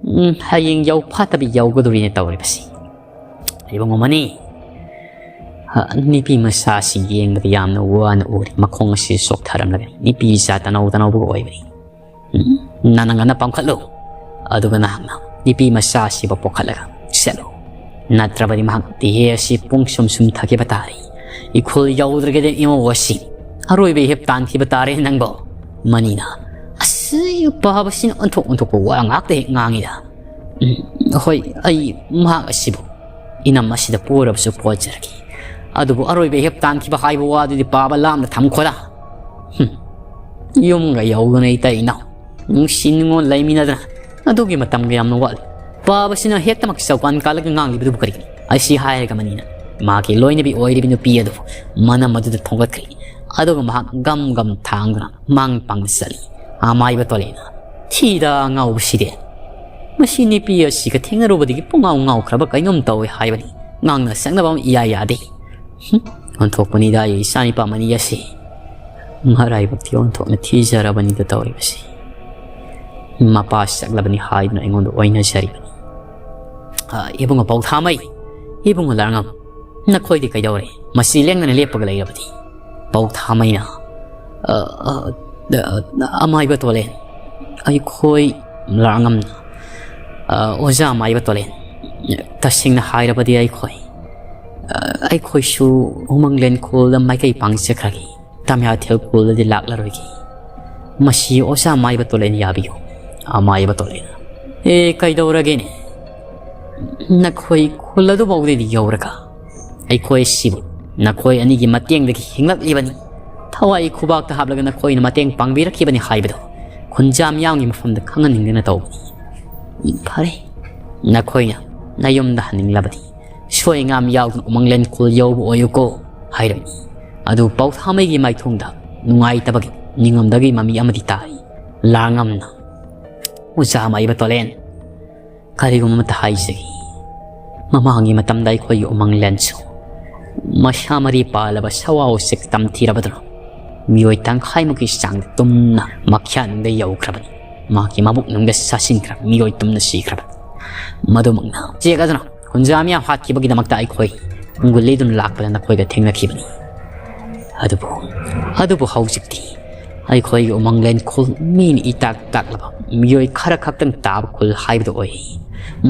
ꯎꯝ, ꯍꯌꯦꯡ ꯌꯧ ꯐꯥꯠꯇꯕꯤ ꯌꯧꯒꯗꯧꯔꯤꯅꯦ ꯇꯧꯔꯤꯕꯁꯤ꯫ ꯏꯕꯨꯡꯉꯣ ꯃꯅꯤ, ꯍ, ꯅꯨꯄꯤ ꯃꯆꯥꯁꯤ ꯌꯦꯡꯕꯗ ꯌꯥꯝꯅ ꯋꯥꯅ ꯎꯔꯤ꯫ ꯃꯈꯣꯡ ꯑꯁꯤ ꯆꯣꯛꯊꯔꯝꯂꯒꯅꯤ꯫ ꯅꯨꯄꯤ ꯏꯆꯥ ꯇꯅꯧ ꯇꯅꯧꯕꯒ ꯑꯣꯏꯕꯅꯤ꯫ ꯎꯝ, ꯅꯪꯅ ꯉꯟꯅ ꯄꯥꯡꯈꯠꯂꯨ, ꯑꯗꯨꯒ ꯅꯍꯥꯛꯅ ꯅꯨꯄꯤ ꯃꯆꯥ ꯑꯁꯤꯕꯨ ꯄꯨꯈꯠꯂꯒ ꯆꯠꯂꯨ꯫ ꯅꯠꯇ꯭ꯔꯕꯗꯤ ꯃꯍꯥꯛ ꯇꯤꯍꯦ ꯑꯁꯤ ꯄꯨꯡ ꯁꯨꯝ ꯁꯨꯝ ꯊꯥꯈꯤꯕ ꯇꯥꯔꯦ꯫ ꯏꯈꯨꯜ ꯌꯧꯗ꯭ꯔꯒꯗꯤ ꯏꯃꯧ ꯑꯁꯤ ꯑꯔꯣꯏꯕ ꯏꯍꯤꯞ ꯇꯥꯟꯈꯤꯕ ꯇꯥꯔꯦ ꯅꯪꯕꯣ꯫" ꯃꯅꯤꯅ, "ꯑꯁꯤ ꯄꯥꯕꯁꯤꯅ ꯑꯣꯟꯊꯣꯛ ꯑꯣꯟꯊꯣꯛꯄ ꯋꯥ ꯉꯥꯛꯇ ꯍꯦꯛ ꯉꯥꯡꯉꯤꯗ꯫ ꯎꯝ, ꯍꯣꯏ, ꯑꯩ ꯃꯍꯥꯛ ꯑꯁꯤꯕꯨ ꯏꯅꯝ ꯑꯁꯤꯗ ꯄꯣꯔꯕꯁꯨ ꯄꯣꯠꯖꯔꯒꯦ꯫ ꯑꯗꯨꯕꯨ ꯑꯔꯣꯏꯕ ꯏꯍꯤꯞ ꯇꯥꯟꯈꯤꯕ ꯍꯥꯏꯕ ꯋꯥꯗꯨꯗꯤ ꯄꯥꯕ ꯂꯥꯞꯅ ꯊꯝꯈꯣꯔꯥ?" ꯍꯨꯝ꯫ ꯌꯨꯝꯒ ꯌꯧꯗꯅ ꯏꯇꯩ ꯏꯅꯥꯎ ꯅꯨꯡꯁꯤ ꯅꯨꯡꯉꯣꯟ ꯂꯩꯃꯤꯟꯅꯗꯅ ꯑꯗꯨꯒꯤ ꯃꯇꯝꯒ ꯌꯥꯝꯅ ꯋꯥꯠꯂꯤ꯫ ꯄꯥꯕꯁꯤꯅ ꯍꯦꯛꯇꯃꯛ ꯆꯧꯀꯥꯟ ꯀꯥꯜꯂꯒ ꯉꯥꯡꯂꯤꯕꯗꯨꯕꯨ ꯀꯔꯤꯒꯤꯅꯣ? ꯑꯁꯤ ꯍꯥꯏꯔꯒ ꯃꯅꯤꯅ ꯃꯍꯥꯛꯀꯤ ꯂꯣꯏꯅꯕꯤ ꯑꯣꯏꯔꯤꯕ ꯅꯨꯄꯤ ꯑꯗꯨꯕꯨ ꯃꯅꯝ ꯑꯗꯨꯗ ꯊꯣꯡꯒꯠꯈ꯭ꯔꯦ꯫ ꯑꯗꯨꯒ ꯃꯍꯥꯛ ꯒꯝ ꯒꯝ ꯊꯥꯡꯗꯨꯅ ꯃꯥꯡ ꯄꯥꯡꯅ ꯆꯠꯂꯤ꯫ ꯑꯃꯥꯏꯕ ꯇꯣꯂꯦꯅ, "ꯊꯤꯗ ꯑꯉꯥꯎꯕꯁꯤꯗꯤ! ꯃꯁꯤ ꯅꯨꯄꯤ ꯑꯁꯤꯒ ꯊꯦꯡꯅꯔꯨꯕꯗꯒꯤ ꯄꯨꯡꯉꯥꯎ ꯉꯥꯎꯈ꯭ꯔꯕ ꯀꯩꯅꯣꯝ ꯇꯧꯏ ꯍꯥꯏꯕꯅꯤ꯫ ꯉꯥꯡꯅ ꯁꯛꯅꯕ ꯑꯃ ꯏꯌꯥ ꯌꯥꯗꯦ꯫ ꯍꯨꯝ, ꯑꯣꯟꯊꯣꯛꯄꯅꯤꯗ ꯑꯩ ꯏꯆꯥꯅꯤꯄꯥ ꯃꯅꯤ ꯑꯁꯤ꯫ ꯃꯔꯥꯏꯕꯛ ꯊꯤ ꯑꯣꯟꯊꯣꯛꯅ ꯊꯤꯖꯔꯕꯅꯤꯗ ꯇꯧꯔꯤꯕꯁꯤ꯫ ꯃꯄꯥ ꯁꯛꯂꯕꯅꯤ ꯍꯥꯏꯗꯨꯅ ꯑꯩꯉꯣꯟꯗ ꯑꯣꯏꯅꯖꯔꯤꯕꯅꯤ꯫ ꯑ, ꯏꯕꯨꯡꯉꯣ ꯄꯧꯊꯥꯃꯩ, ꯏꯕꯨꯡꯉꯣ ꯂꯥꯔꯉꯝ, ꯅꯈꯣꯏꯗꯤ ꯀꯩꯗꯧꯔꯦ? ꯃꯁꯤ ꯂꯦꯡꯗꯅ ꯂꯦꯞꯄꯒ ꯂꯩꯔꯕꯗꯤ?" ꯄꯧꯊꯥꯃꯩꯅ, "ꯑ, ꯑ, ꯑ, ꯑꯃꯥꯏꯕ ꯇꯣꯂꯦꯟ, ꯑꯩꯈꯣꯏ ꯂꯥꯔꯉꯝꯅ, ꯑ, ꯑꯣꯖꯥ ꯑꯃꯥꯏꯕ ꯇꯣꯂꯦꯟ, ꯇꯁꯦꯡꯅ ꯍꯥꯏꯔꯕꯗꯤ ꯑꯩꯈꯣꯏ, ꯑ, ꯑꯩꯈꯣꯏꯁꯨ ꯎꯃꯪꯂꯦꯟ ꯈꯨꯜꯗ ꯃꯥꯏꯀꯩ ꯄꯥꯡꯖꯈ꯭ꯔꯒꯦ꯫ ꯇꯥꯃꯤꯌꯥꯊꯦꯜ ꯈꯨꯜꯗꯗꯤ ꯂꯥꯛꯂꯔꯣꯏꯒꯦ꯫ ꯃꯁꯤ ꯑꯣꯖꯥ ꯑꯃꯥꯏꯕ ꯇꯣꯂꯦꯟ ꯌꯥꯕꯤꯌꯨ꯫" ꯑꯃꯥꯏꯕ ꯇꯣꯂꯦꯟ, "ꯑꯦ, ꯀꯩꯗꯧꯔꯒꯦꯅꯦ? ꯅꯈꯣꯏ ꯈꯨꯜ ꯑꯗꯨꯐꯥꯎꯗꯗꯤ ꯌꯧꯔꯒ ꯑꯩꯈꯣꯏ ꯑꯁꯤꯕꯨ ꯅꯈꯣꯏ ꯑꯅꯤꯒꯤ ꯃꯇꯦꯡꯗꯒꯤ ꯍꯤꯡꯂꯛꯂꯤꯕꯅꯤ꯫ ꯊꯋꯥꯏ ꯈꯨꯕꯥꯛꯇ ꯍꯥꯞꯂꯒ ꯅꯈꯣꯏꯅ ꯃꯇꯦꯡ ꯄꯥꯡꯕꯤꯔꯛꯈꯤꯕꯅꯤ ꯍꯥꯏꯕꯗꯨ ꯈꯨꯟꯖꯥ ꯃꯤꯌꯥꯝꯒꯤ ꯃꯐꯝꯗ ꯈꯪꯍꯟꯅꯤꯡꯗꯅ ꯇꯧꯕꯅꯤ꯫ ꯐꯔꯦ, ꯅꯈꯣꯏꯅ ꯅꯌꯨꯝꯗ ꯍꯟꯅꯤꯡꯂꯕꯗꯤ ꯁꯣꯏ ꯉꯥꯝ ꯌꯥꯎꯗꯅ ꯎꯃꯪꯂꯦꯟ ꯈꯨꯜ ꯌꯧꯕ ꯑꯣꯏꯌꯨꯀꯣ" ꯍꯥꯏꯔꯝꯃꯤ꯫ ꯑꯗꯨ ꯄꯧꯊꯥꯃꯩꯒꯤ ꯃꯥꯏꯊꯣꯡꯗ ꯅꯨꯡꯉꯥꯏꯇꯕꯒꯤ ꯅꯤꯡꯉꯝꯗꯒꯤ ꯃꯃꯤ ꯑꯃꯗꯤ ꯇꯥꯔꯤ꯫ ꯂꯥꯡꯉꯝꯅ, "ꯑꯣꯖꯥ ꯃꯥꯏꯕ ꯇꯣꯂꯦꯟ, ꯀꯔꯤꯒꯨꯝꯕ ꯑꯃꯇ ꯍꯥꯏꯖꯒꯦ꯫ ꯃꯃꯥꯡꯒꯤ ꯃꯇꯝꯗ ꯑꯩꯈꯣꯏꯒꯤ ꯎꯃꯪꯂꯦꯟꯁꯨ ꯃꯁꯥ ꯃꯔꯤ ꯄꯥꯜꯂꯕ ꯁꯋꯥ ꯎꯆꯦꯛ ꯇꯝꯊꯤꯔꯕꯗꯨꯅ ꯃꯤꯑꯣꯏ ꯇꯪꯈꯥꯏꯃꯨꯛꯀꯤ ꯆꯥꯡꯗ ꯇꯨꯝꯅ ꯃꯈ꯭ꯌꯥꯅꯨꯡꯗ ꯌꯧꯈ꯭ꯔꯕꯅꯤ꯫ ꯃꯍꯥꯛꯀꯤ ꯃꯕꯨꯛꯅꯨꯡꯗ ꯆꯥꯁꯤꯟꯈ꯭ꯔꯕ ꯃꯤꯑꯣꯏ ꯇꯨꯝꯅ ꯁꯤꯈ꯭ꯔꯕꯅꯤ꯫ ꯃꯗꯨꯃꯛꯅ ꯎꯆꯦꯛ ꯑꯗꯨꯅ ꯈꯨꯟꯖꯥ ꯃꯤꯌꯥꯝ ꯍꯥꯠꯈꯤꯕꯒꯤꯗꯃꯛꯇ ꯑꯩꯈꯣꯏ ꯒꯨꯂꯤꯗꯨꯅ ꯂꯥꯛꯄꯗ ꯅꯈꯣꯏꯒ ꯊꯦꯡꯅꯈꯤꯕꯅꯤ꯫ ꯑꯗꯨꯕꯨ, ꯑꯗꯨꯕꯨ ꯍꯧꯖꯤꯛꯇꯤ ꯑꯩꯈꯣꯏꯒꯤ ꯎꯃꯪꯂꯦꯟ ꯈꯨꯜ ꯃꯤꯅ ꯏꯇꯥꯛ ꯇꯥꯛꯂꯕ ꯃꯤꯑꯣꯏ ꯈꯔ ꯈꯛꯇꯪ ꯇꯥꯕ ꯈꯨꯜ ꯍꯥꯏꯕꯗꯨ ꯑꯣꯏ꯫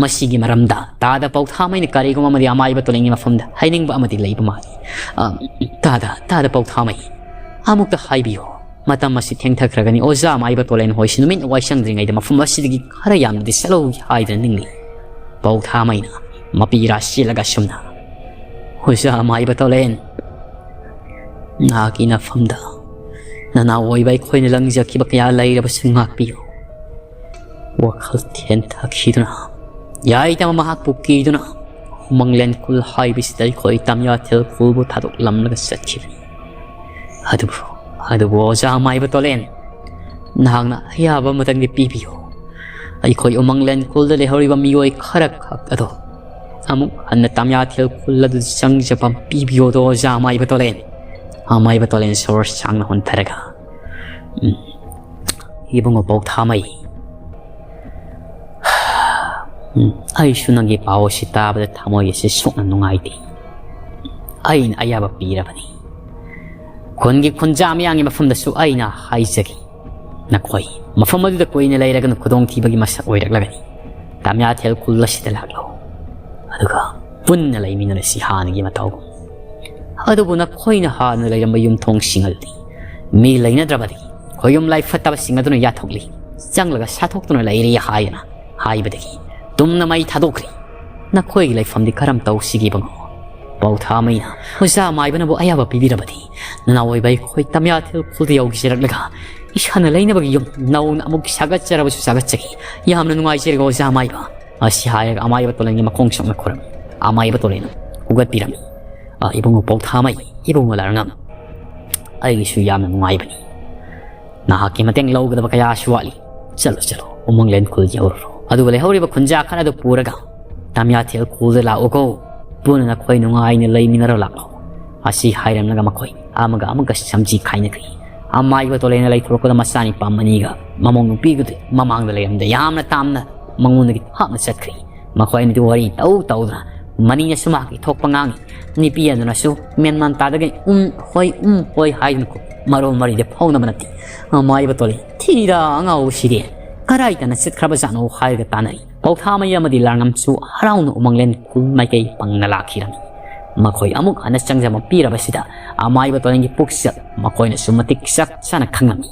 ꯃꯁꯤꯒꯤ ꯃꯔꯝꯗ ꯇꯥꯗ ꯄꯧꯊꯥꯃꯩꯅ ꯀꯔꯤꯒꯨꯝꯕ ꯑꯃꯗꯤ ꯑꯃꯥꯏꯕ ꯇꯣꯂꯦꯟꯒꯤ ꯃꯐꯝꯗ ꯍꯥꯏꯅꯤꯡꯕ ꯑꯃꯗꯤ ꯂꯩꯕ ꯃꯥꯜꯂꯤ꯫ ꯑ, ꯇꯥꯗ, ꯇꯥꯗ ꯄꯧꯊꯥꯃꯩ, ꯑꯃꯨꯛꯇ ꯍꯥꯏꯕꯤꯌꯨ꯫ ꯃꯇꯝ ꯑꯁꯤ ꯊꯦꯡꯊꯈ꯭ꯔꯒꯅꯤ꯫ ꯑꯣꯖꯥ ꯑꯃꯥꯏꯕ ꯇꯣꯂꯦꯟ ꯍꯣꯏꯁꯤ ꯅꯨꯃꯤꯠ ꯋꯥꯏꯁꯪꯗ꯭ꯔꯤꯉꯩꯗ ꯃꯐꯝ ꯑꯁꯤꯗꯒꯤ ꯈꯔ ꯌꯥꯝꯅꯗꯤ ꯆꯠꯍꯧꯒꯦ ꯍꯥꯏꯗꯨꯅ ꯅꯤꯡꯂꯤ꯫" ꯄꯧꯊꯥꯃꯩꯅ ꯃꯄꯤ ꯔꯥ ꯆꯦꯜꯂꯒ ꯑꯁꯨꯝꯅ, "ꯑꯣꯖꯥ ꯑꯃꯥꯏꯕ ꯇꯣꯂꯦꯟ, ꯅꯍꯥꯛꯀꯤ ꯅꯐꯝꯗ ꯅꯅꯥꯎ ꯑꯣꯏꯕ ꯑꯩꯈꯣꯏꯅ ꯂꯪꯖꯈꯤꯕ ꯀꯌꯥ ꯂꯩꯔꯕꯁꯨ ꯉꯥꯛꯄꯤꯌꯨ꯫" ꯋꯥꯈꯜ ꯊꯦꯟꯊꯈꯤꯗꯨꯅ, ꯌꯥꯏꯗꯕ ꯃꯍꯥꯛꯄꯨ ꯀꯤꯗꯨꯅ, ꯎꯃꯪꯂꯦꯟ ꯈꯨꯜ ꯍꯥꯏꯕꯁꯤꯗ ꯑꯩꯈꯣꯏ ꯇꯝꯌꯥꯊꯦꯜ ꯈꯨꯜꯕꯨ ꯊꯥꯗꯣꯛꯂꯝꯂꯒ ꯆꯠꯈꯤꯕꯅꯤ꯫ ꯑꯗꯨꯕꯨ, ꯑꯗꯨꯕꯨ ꯑꯣꯖꯥ ꯃꯥꯏꯕ ꯇꯣꯂꯦꯟ, ꯅꯍꯥꯛꯅ ꯑꯌꯥꯕ ꯑꯃꯇꯪꯗꯤ ꯄꯤꯕꯤꯌꯨ꯫ ꯑꯩꯈꯣꯏ ꯎꯃꯪꯂꯦꯟ ꯈꯨꯜꯗ ꯂꯩꯍꯧꯔꯤꯕ ꯃꯤꯑꯣꯏ ꯈꯔ ꯈꯛ ꯑꯗꯣ ꯑꯃꯨꯛ ꯍꯟꯅ ꯇꯝꯌꯥꯊꯦꯜ ꯈꯨꯜ ꯑꯗꯨꯗ ꯆꯪꯖꯐꯝ ꯄꯤꯕꯤꯌꯣꯗꯣ ꯑꯣꯖꯥ ꯃꯥꯏꯕ ꯇꯣꯂꯦꯟ꯫ ꯑꯃꯥꯏꯕ ꯇꯣꯂꯦꯟ ꯁꯣꯔ ꯁꯥꯡꯅ ꯍꯣꯟꯊꯔꯒ, "ꯎꯝ, ꯏꯕꯨꯡꯉꯣ ꯄꯧꯊꯥꯃꯩ, ꯎꯝ, ꯑꯩꯁꯨ ꯅꯪꯒꯤ ꯄꯥꯎ ꯑꯁꯤ ꯇꯥꯕꯗ ꯊꯃꯣꯏ ꯑꯁꯤ ꯁꯣꯛꯅ ꯅꯨꯡꯉꯥꯏꯇꯦ꯫ ꯑꯩꯅ ꯑꯌꯥꯕ ꯄꯤꯔꯕꯅꯤ꯫ ꯈꯨꯟꯒꯤ ꯈꯨꯟꯖꯥ ꯃꯤꯌꯥꯝꯒꯤ ꯃꯐꯝꯗꯁꯨ ꯑꯩꯅ ꯍꯥꯏꯖꯒꯦ꯫ ꯅꯈꯣꯏ ꯃꯐꯝ ꯑꯗꯨꯗ ꯀꯨꯏꯅ ꯂꯩꯔꯒꯅ ꯈꯨꯗꯣꯡꯊꯤꯕꯒꯤ ꯃꯁꯛ ꯑꯣꯏꯔꯛꯂꯒꯅꯤ꯫ ꯇꯝꯌꯥꯊꯦꯜ ꯈꯨꯜ ꯑꯁꯤꯗ ꯂꯥꯛꯂꯣ꯫ ꯑꯗꯨꯒ ꯄꯨꯟꯅ ꯂꯩꯃꯤꯟꯅꯔꯁꯤ ꯍꯥꯟꯅꯒꯤ ꯃꯇꯧꯒꯨꯝ꯫ ꯑꯗꯨꯕꯨ ꯅꯈꯣꯏꯅ ꯍꯥꯟꯅ ꯂꯩꯔꯝꯕ ꯌꯨꯝꯊꯣꯡꯁꯤꯡ ꯑꯗꯨꯗꯤ ꯃꯤ ꯂꯩꯅꯗ꯭ꯔꯕꯗꯒꯤ ꯈꯣꯌꯨꯝ ꯂꯥꯏ ꯐꯠꯇꯕꯁꯤꯡ ꯑꯗꯨꯅ ꯌꯥꯊꯣꯛꯂꯤ, ꯆꯪꯂꯒ ꯁꯥꯊꯣꯛꯇꯨꯅ ꯂꯩꯔꯤ" ꯍꯥꯏꯗꯅ ꯍꯥꯏꯕꯗꯒꯤ ꯇꯨꯝꯅ ꯃꯩ ꯊꯥꯗꯣꯛꯈ꯭ꯔꯤ꯫ "ꯅꯈꯣꯏꯒꯤ ꯂꯩꯐꯝꯗꯤ ꯀꯔꯝ ꯇꯧꯁꯤꯒꯦ ꯏꯕꯨꯡꯉꯣ?" ꯄꯧꯊꯥꯃꯩꯅ, "ꯑꯣꯖꯥ ꯃꯥꯏꯕꯅꯕꯨ ꯑꯌꯥꯕ ꯄꯤꯕꯤꯔꯕꯗꯤ ꯅꯅꯥꯎ ꯑꯣꯏꯕ ꯑꯩꯈꯣꯏ ꯇꯝꯌꯥꯊꯦꯜ ꯈꯨꯜꯗ ꯌꯧꯖꯔꯛꯂꯒ ꯏꯁꯥꯅ ꯂꯩꯅꯕꯒꯤ ꯌꯨꯝ ꯅꯧꯅ ꯑꯃꯨꯛ ꯁꯥꯒꯠꯆꯔꯕꯁꯨ ꯁꯥꯒꯠꯆꯒꯦ꯫ ꯌꯥꯝꯅ ꯅꯨꯡꯉꯥꯏꯖꯔꯦ ꯑꯣꯖꯥ ꯃꯥꯏꯕ꯫" ꯑꯁꯤ ꯍꯥꯏꯔꯒ ꯑꯃꯥꯏꯕ ꯇꯣꯂꯦꯟꯒꯤ ꯃꯈꯣꯡ ꯁꯣꯛꯅ ꯈꯨꯔꯝꯃꯤ꯫ ꯑꯃꯥꯏꯕ ꯇꯣꯂꯦꯟꯅ ꯍꯧꯒꯠꯄꯤꯔꯝꯃꯤ꯫ "ꯑ, ꯏꯕꯨꯡꯉꯣ ꯄꯧꯊꯥꯃꯩ, ꯏꯕꯨꯡꯉꯣ ꯂꯥꯔꯉꯝ, ꯑꯩꯒꯤꯁꯨ ꯌꯥꯝꯅ ꯅꯨꯡꯉꯥꯏꯕꯅꯤ꯫ ꯅꯍꯥꯛꯀꯤ ꯃꯇꯦꯡ ꯂꯧꯒꯗꯕ ꯀꯌꯥꯁꯨ ꯋꯥꯠꯂꯤ꯫ ꯆꯠꯂꯣ, ꯆꯠꯂꯣ, ꯎꯃꯪꯂꯦꯟ ꯈꯨꯜ ꯌꯧꯔꯨꯔꯣ꯫ ꯑꯗꯨꯒ ꯂꯩꯍꯧꯔꯤꯕ ꯈꯨꯟꯖꯥ ꯈꯔ ꯑꯗꯨ ꯄꯨꯔꯒ ꯇꯥꯃꯤꯌꯥꯊꯦꯜ ꯈꯨꯜꯗ ꯂꯥꯛꯎꯀꯣ꯫ ꯄꯨꯟꯅ ꯅꯈꯣꯏ ꯅꯨꯡꯉꯥꯏꯅ ꯂꯩꯃꯤꯟꯅꯔꯣ ꯂꯥꯛꯂꯣ꯫ ꯑꯁꯤ ꯍꯥꯏꯔꯝꯂꯒ ꯃꯈꯣꯏ ꯑꯃꯒ ꯑꯃꯒ ꯁꯝꯖꯤ ꯈꯥꯏꯅꯈ꯭ꯔꯤ꯫ ꯑꯃꯥꯏꯕ ꯇꯣꯂꯦꯅ ꯂꯩꯊꯣꯔꯛꯄꯗ ꯃꯆꯥꯅꯤꯄꯥ ꯃꯅꯤꯒ ꯃꯃꯧ ꯅꯨꯄꯤꯒꯗꯨ ꯃꯃꯥꯡꯗ ꯂꯩꯔꯝꯗ ꯌꯥꯝꯅ ꯇꯥꯝꯅ ꯃꯉꯣꯟꯗꯒꯤ ꯊꯥꯞꯅ ꯆꯠꯈ꯭ꯔꯤ꯫ ꯃꯈꯣꯏ ꯑꯅꯤꯗꯨ ꯋꯥꯔꯤ ꯇꯧ ꯇꯧꯗꯨꯅ ꯃꯅꯤꯅꯁꯨ ꯃꯍꯥꯛꯀꯤ ꯊꯣꯛꯄ ꯉꯥꯡꯉꯤ꯫ ꯅꯨꯄꯤ ꯑꯗꯨꯅꯁꯨ ꯃꯦꯟꯃꯥꯟ ꯇꯥꯗꯒꯩ ꯎꯝ ꯍꯣꯏ ꯎꯝ ꯍꯣꯏ ꯍꯥꯏꯗꯨꯅ ꯃꯔꯣꯜ ꯃꯔꯤꯗ ꯐꯥꯎꯅꯕ ꯅꯠꯇꯦ꯫ ꯑꯃꯥꯏꯕ ꯇꯣꯂꯦ ꯊꯤꯔ ꯑꯉꯥꯎꯕꯁꯤꯗꯤ ꯀꯔꯥꯏꯗꯅ ꯆꯠꯈ꯭ꯔꯕꯖꯥꯠꯅꯣ ꯍꯥꯏꯔꯒ ꯇꯥꯟꯅꯔꯤ꯫ ꯄꯧꯊꯥꯃꯩ ꯑꯃꯗꯤ ꯂꯥꯡꯉꯝꯁꯨ ꯍꯔꯥꯎꯅ ꯎꯃꯪꯂꯦꯟ ꯈꯨꯜ ꯃꯥꯏꯀꯩ ꯄꯪꯅ ꯂꯥꯛꯈꯤꯔꯝꯃꯤ꯫ ꯃꯈꯣꯏ ꯑꯃꯨꯛ ꯍꯟꯅ ꯆꯪꯖꯕ ꯄꯤꯔꯕꯁꯤꯗ ꯑꯃꯥꯏꯕ ꯇꯣꯂꯦꯟꯒꯤ ꯄꯨꯛꯆꯦꯜ ꯃꯈꯣꯏꯅꯁꯨ ꯃꯇꯤꯛ ꯆꯞ ꯆꯥꯅ ꯈꯪꯂꯝꯃꯤ꯫